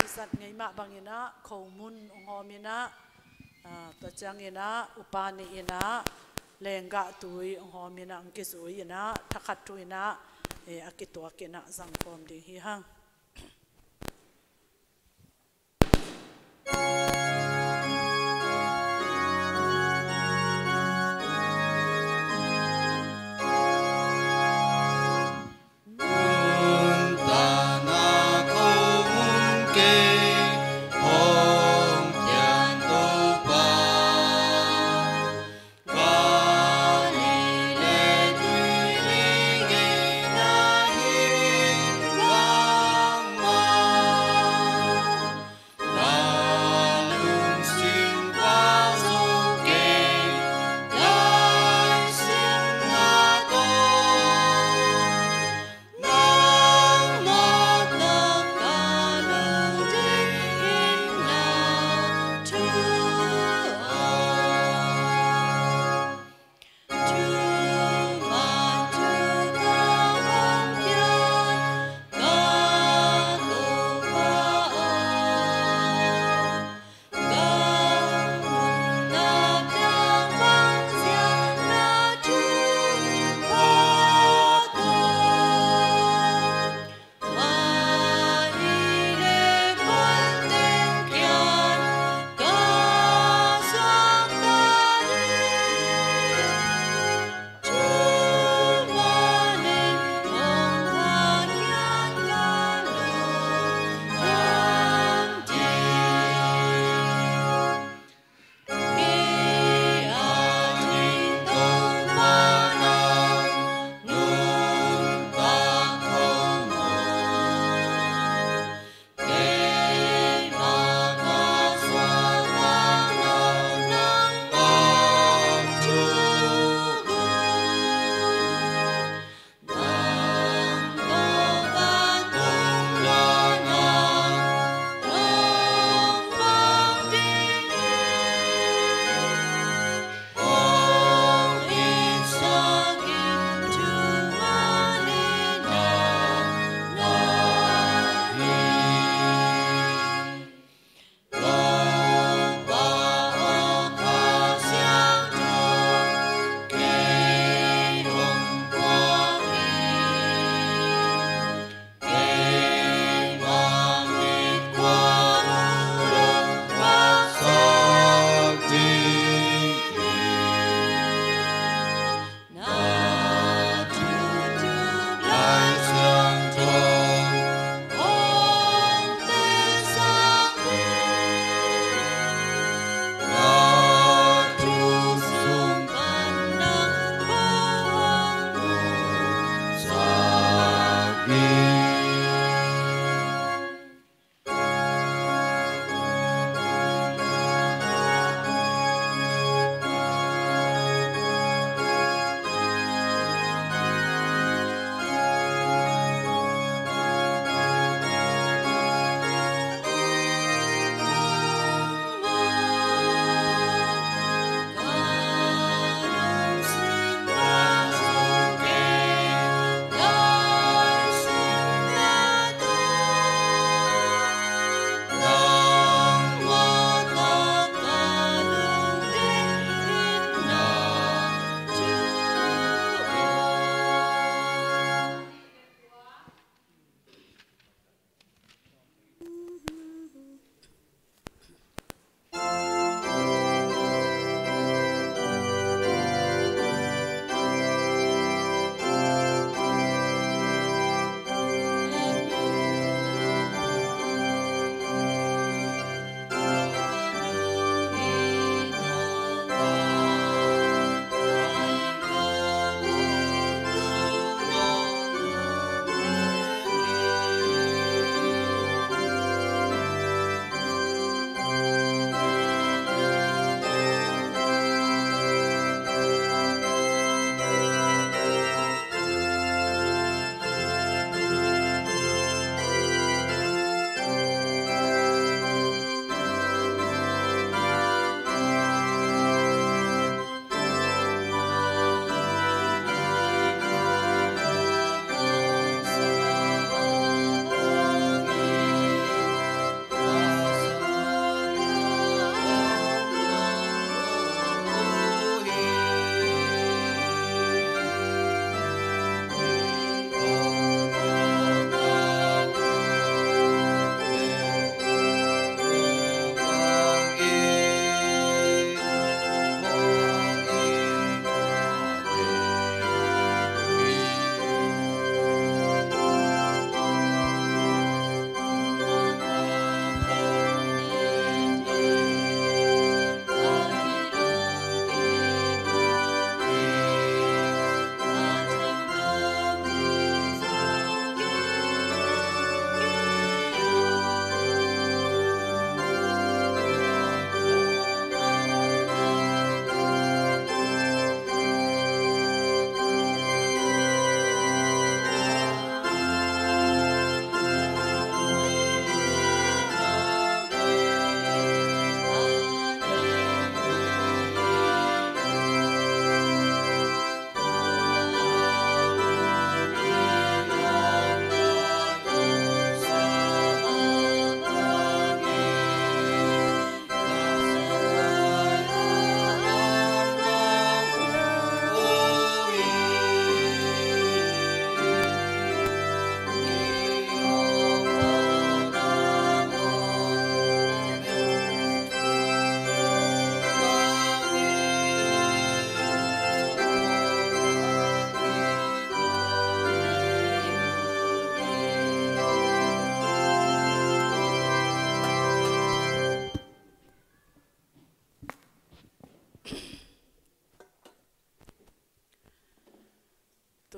I zat ngei mah bangin ah khomun hong hawmin ah, ah, tua ciangin ah upa nih in ah lenggah tui hong hawmin ah hong kizui in ah thakhat thu in ah, eh, a kituak in ah zangkhawm ding hi hang.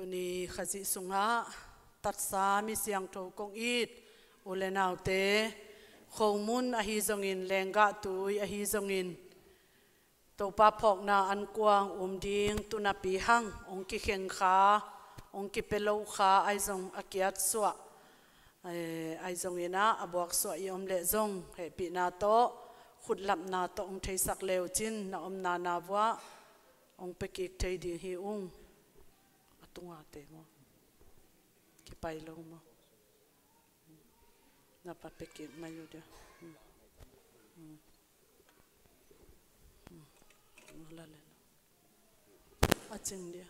Ni Khazih sungah tatsa mi siangtho kong it u le naute, khomun ahi zongin, lenggah tui ahi zongin, Topa phawkna ankuang um ding tu napi hang hong kikheng kha, hong kipia lo kha, ahi zong a kiat suah, eh, ahi zongin ah a buak suah i om leh zong hehpihna tawh, khutlapna tawh hong theisak le uh cin, na omna na vuah hong pia kik thei ding hi ung. A tunga te maw? Kipai lo maw? Na pa pia kik mai uh dia. Hmm. Hmm. Hmm. La le. A cing dia.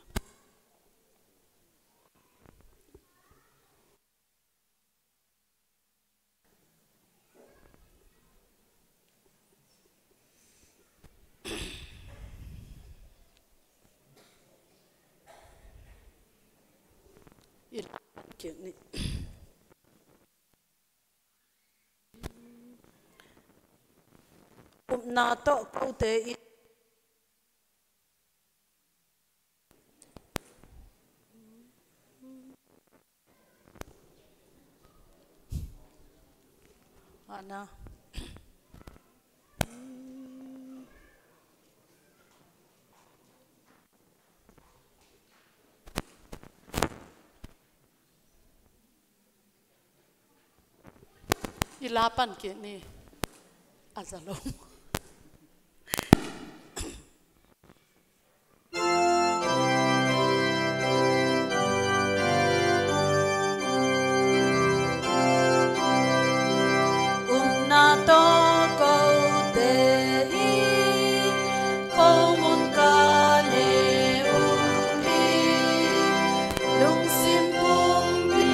I la pan kik ni. Upna tawh kote in Ana. I la pan kik ni. A za lo. Upna tawh kote in khomun ka ne uh hi, lungsim pumpi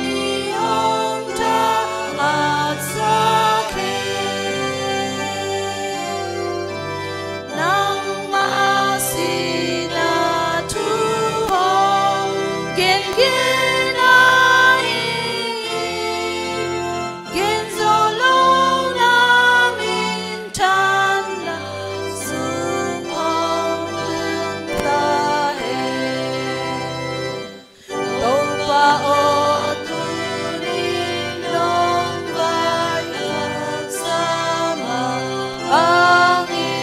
hong thahatsak hi. Nangmah sihna thu hong gengen a hi, gen zo lo na minthanna sung hong tung ta hen. Topa aw, tuni nong vaikhak sa mah bangin,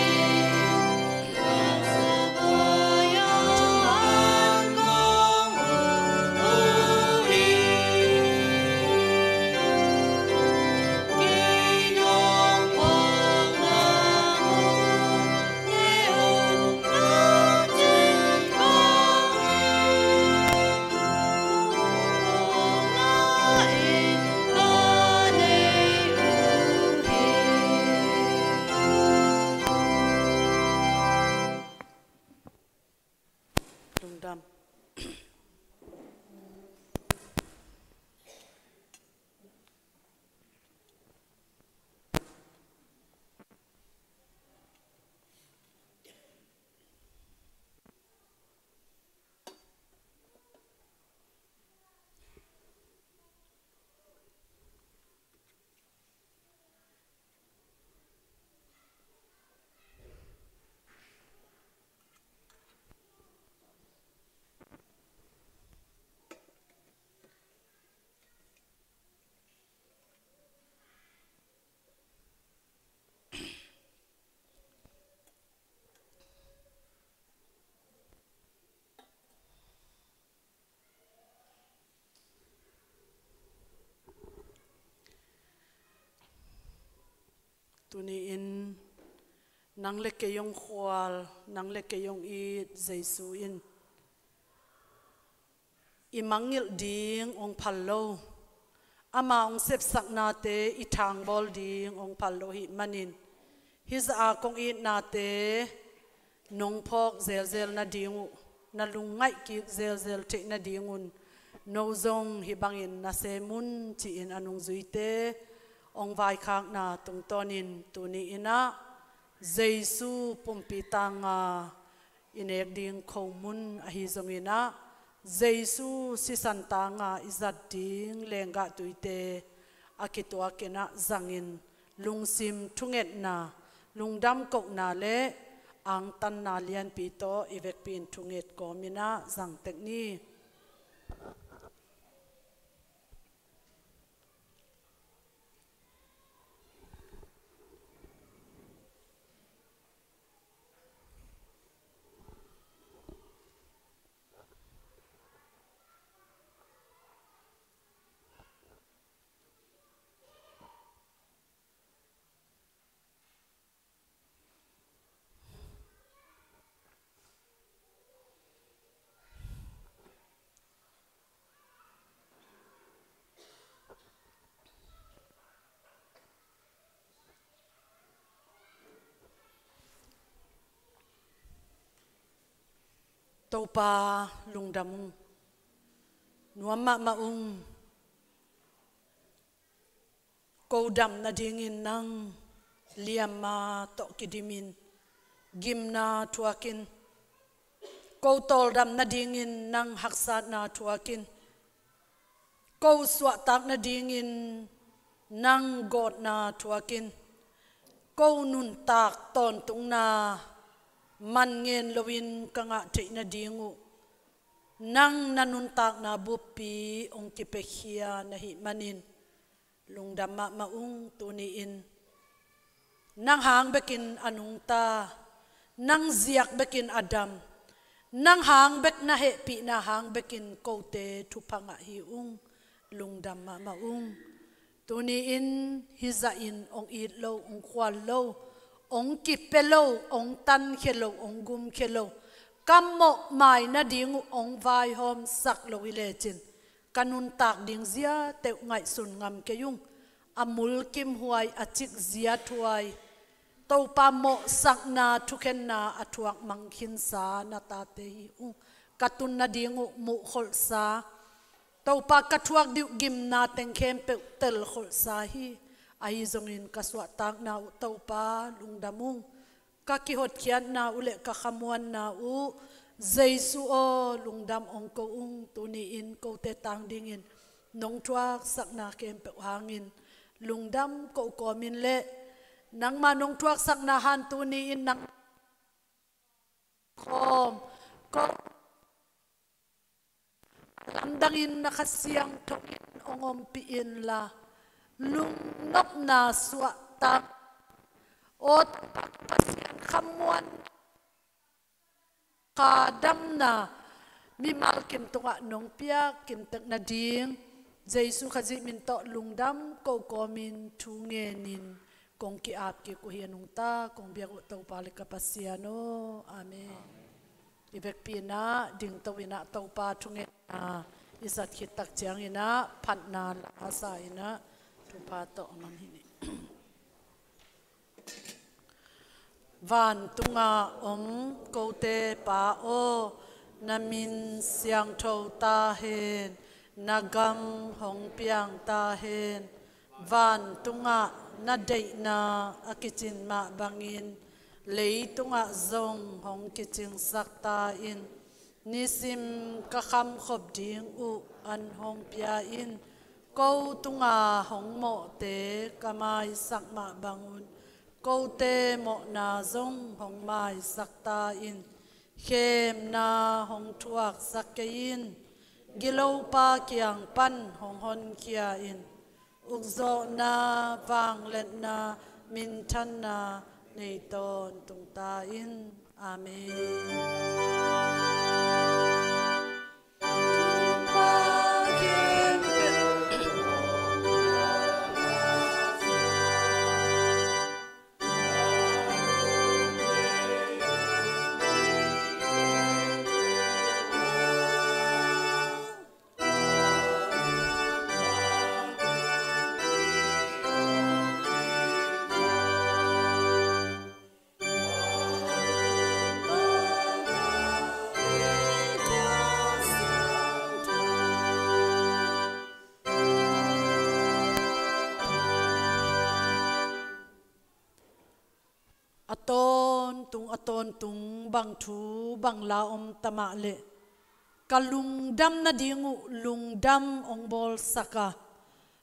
Lungdam. Tuni-in nang le kei hong khual, nang le kei hong it Jesu in i mangngilh ding hong phal lo. Ama hong sepsaknate i thangbawl ding hong phal lo ahih manin, hih zah a kong itnate nong phawk zelzel nading uh, na lungngaih kik zelzel theih nadingun, no zong hih bangin na sem un, ci-in a nungzuite hong vaikhakna tungtawnin tuni-in ah Jesu pumpi tanga i nek ding khomun ahi zongin ah, Jesu sisan tanga i zat ding lenggah tuite a kituakin ah zangin, lungsim thungetna, lungdam kohna le angtanna lianpi tawh i vekpi in thunget kawmin ah zang tek ni. Topa, lungdam ung. Nuam mahmah ung. Ko dam nadingin nang liamma tawh kidimin, gimna thuakin, ko tawldam nadingin nang haksatna thuakin, ko suahtak nadingin nang gawtna thuakin, ko nuntak tawntungna man ngen loin ka ngah theih nading uh nang na nuntakna buppi hong kipiakhia na hih manin lungdam mahmah ung. Tuni-in nang hang bekin a nungta, nang ziak bekin a dam, nang hang bek na hehpihna hang bekin kote thupha ngah hi ung. Lungdam mahmah ung. Tuni-in hih zahin hong it lo, hong khual lo, hong kipia lo, hong tankhia lo, hong gumkhia lo, ka mawhmai nading uh hong vaihawmsak lo hi lecin ka nuntak ding ziate uh ngaihsun ngam kei ung. A mulkimhuai, a cikziathuai, Topa mawhsakna thukhenna a thuak mang khinsa na tate hi ung. Ka tun nading uh muhkholhsa, Topa ka thuak ding uh gimna teng khempeuh telkholhsa hi. Ahi zongin ka suahtakna uh Topa lungdam ung. Ka kihotkhiatna uh le ka khamuanna uh Jesu aw, lungdam hong ko ung. Tuni-in kote tang dingin nong thuaksakna khempeuh hangin lungdam ko kawmin le nangma nong thuaksakna han tuni-in nang khawm ko lamdangin na Kha Siangtho in hong ompih inla, lungnopna suahtak, aw Topa Pasian, khamuan, khadamna mimal kim tungah nong piak kimtek nading Jesu Khazih min tawh lungdam ko kawmin thu ngenin kong ki-ap kik uh hi a nungta kong biak uh Topa le ka Pasian aw. Amen. I vekpi inah dingto inah Topa thungetna i zat khit tak ciang inah phatna la sa inah thupha tawh a ngam hi ni. Vantunga om kote Pa aw, na min siangtho ta hen, na gam hong piang ta hen. Vantungah na deihna a kicin mah bangin leitungah zong hong kicingsak ta in. Nisim ka khamkhop ding uh an hong pia in. Ko tunga hong mawhte ka maisak mah bangun kote mawhna zong hong maisak ta in. Khemna hong thuaksak kei in. Gilopa kiang pan hong honkhia in. Ukzawhna, vangliatna, minthanna nei tawntung ta in. Amen. A tawntung, a tawntung bang thu bang la om ta mah leh, ka lungdam nading uh lungdam hong bawlsak a,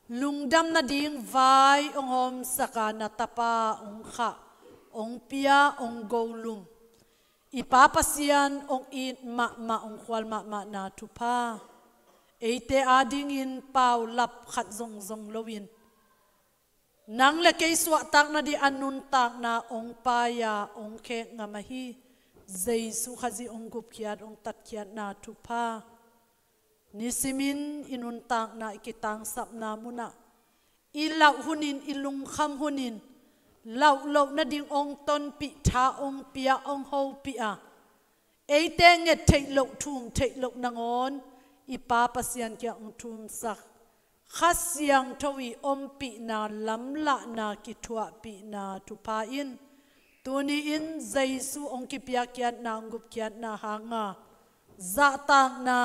lungdam nading vai hong hawmsak a, na tapa hong khah, hong pia, hong golum, i Pa Pasian hong it mahmah, hong khual mahmahna thupha, eite adingin paulap khat zongzong loin, nang le kei suahtak nading a nuntakna hong pai-a hong khek ngam ahi Jesu Khazih hong gupkhiat, hong tatkhiatna thupha. Nisimin i nuntakna, i kitangsapna munah i lauh hunin, i lungkham hunin, lauh loh nading hong tonpih, tha hong pia, hong hopih a, eite nget theih loh, thum theih loh nangawn i Pa Pasian kiang hong thumsak Kha Siangtho i ompihna, lamlahna, kithuahpihna thupha in, tuni-in Jesu hong kipiakkhiatna, hong gupkhiatna hanga zahtakna,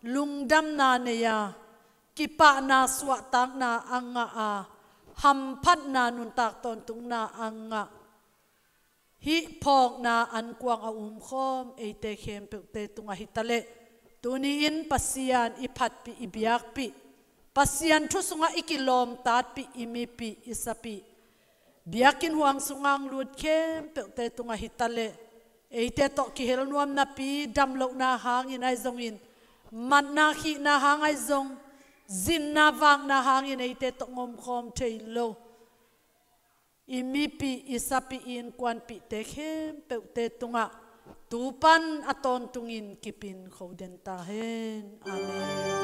lungdamna nei a, kipahna suahtakna a ngah a, hamphatna nuntak tawntungna a ngah, hih phawkna ankuang a umkhawm eite khempeuhte tungah hi taleh, tuni-in Pasian i phatpih, i biakpih, Pasian thu sungah i kilawmtatpih, i mipih, i sapih, biakinn huang sungah lut khempeuhte tungah hi taleh, eite tawh kihel nuam napi, damlohna hangin ahi zongin, matna khihna hang ahi zong, zinna vakna hangin eite tawh ngomkhawm thei lo, i mipih, i sapih, i innkuanpihte khempeuhte tungah tu pan a tawntungin kipin kho den ta hen. Amen.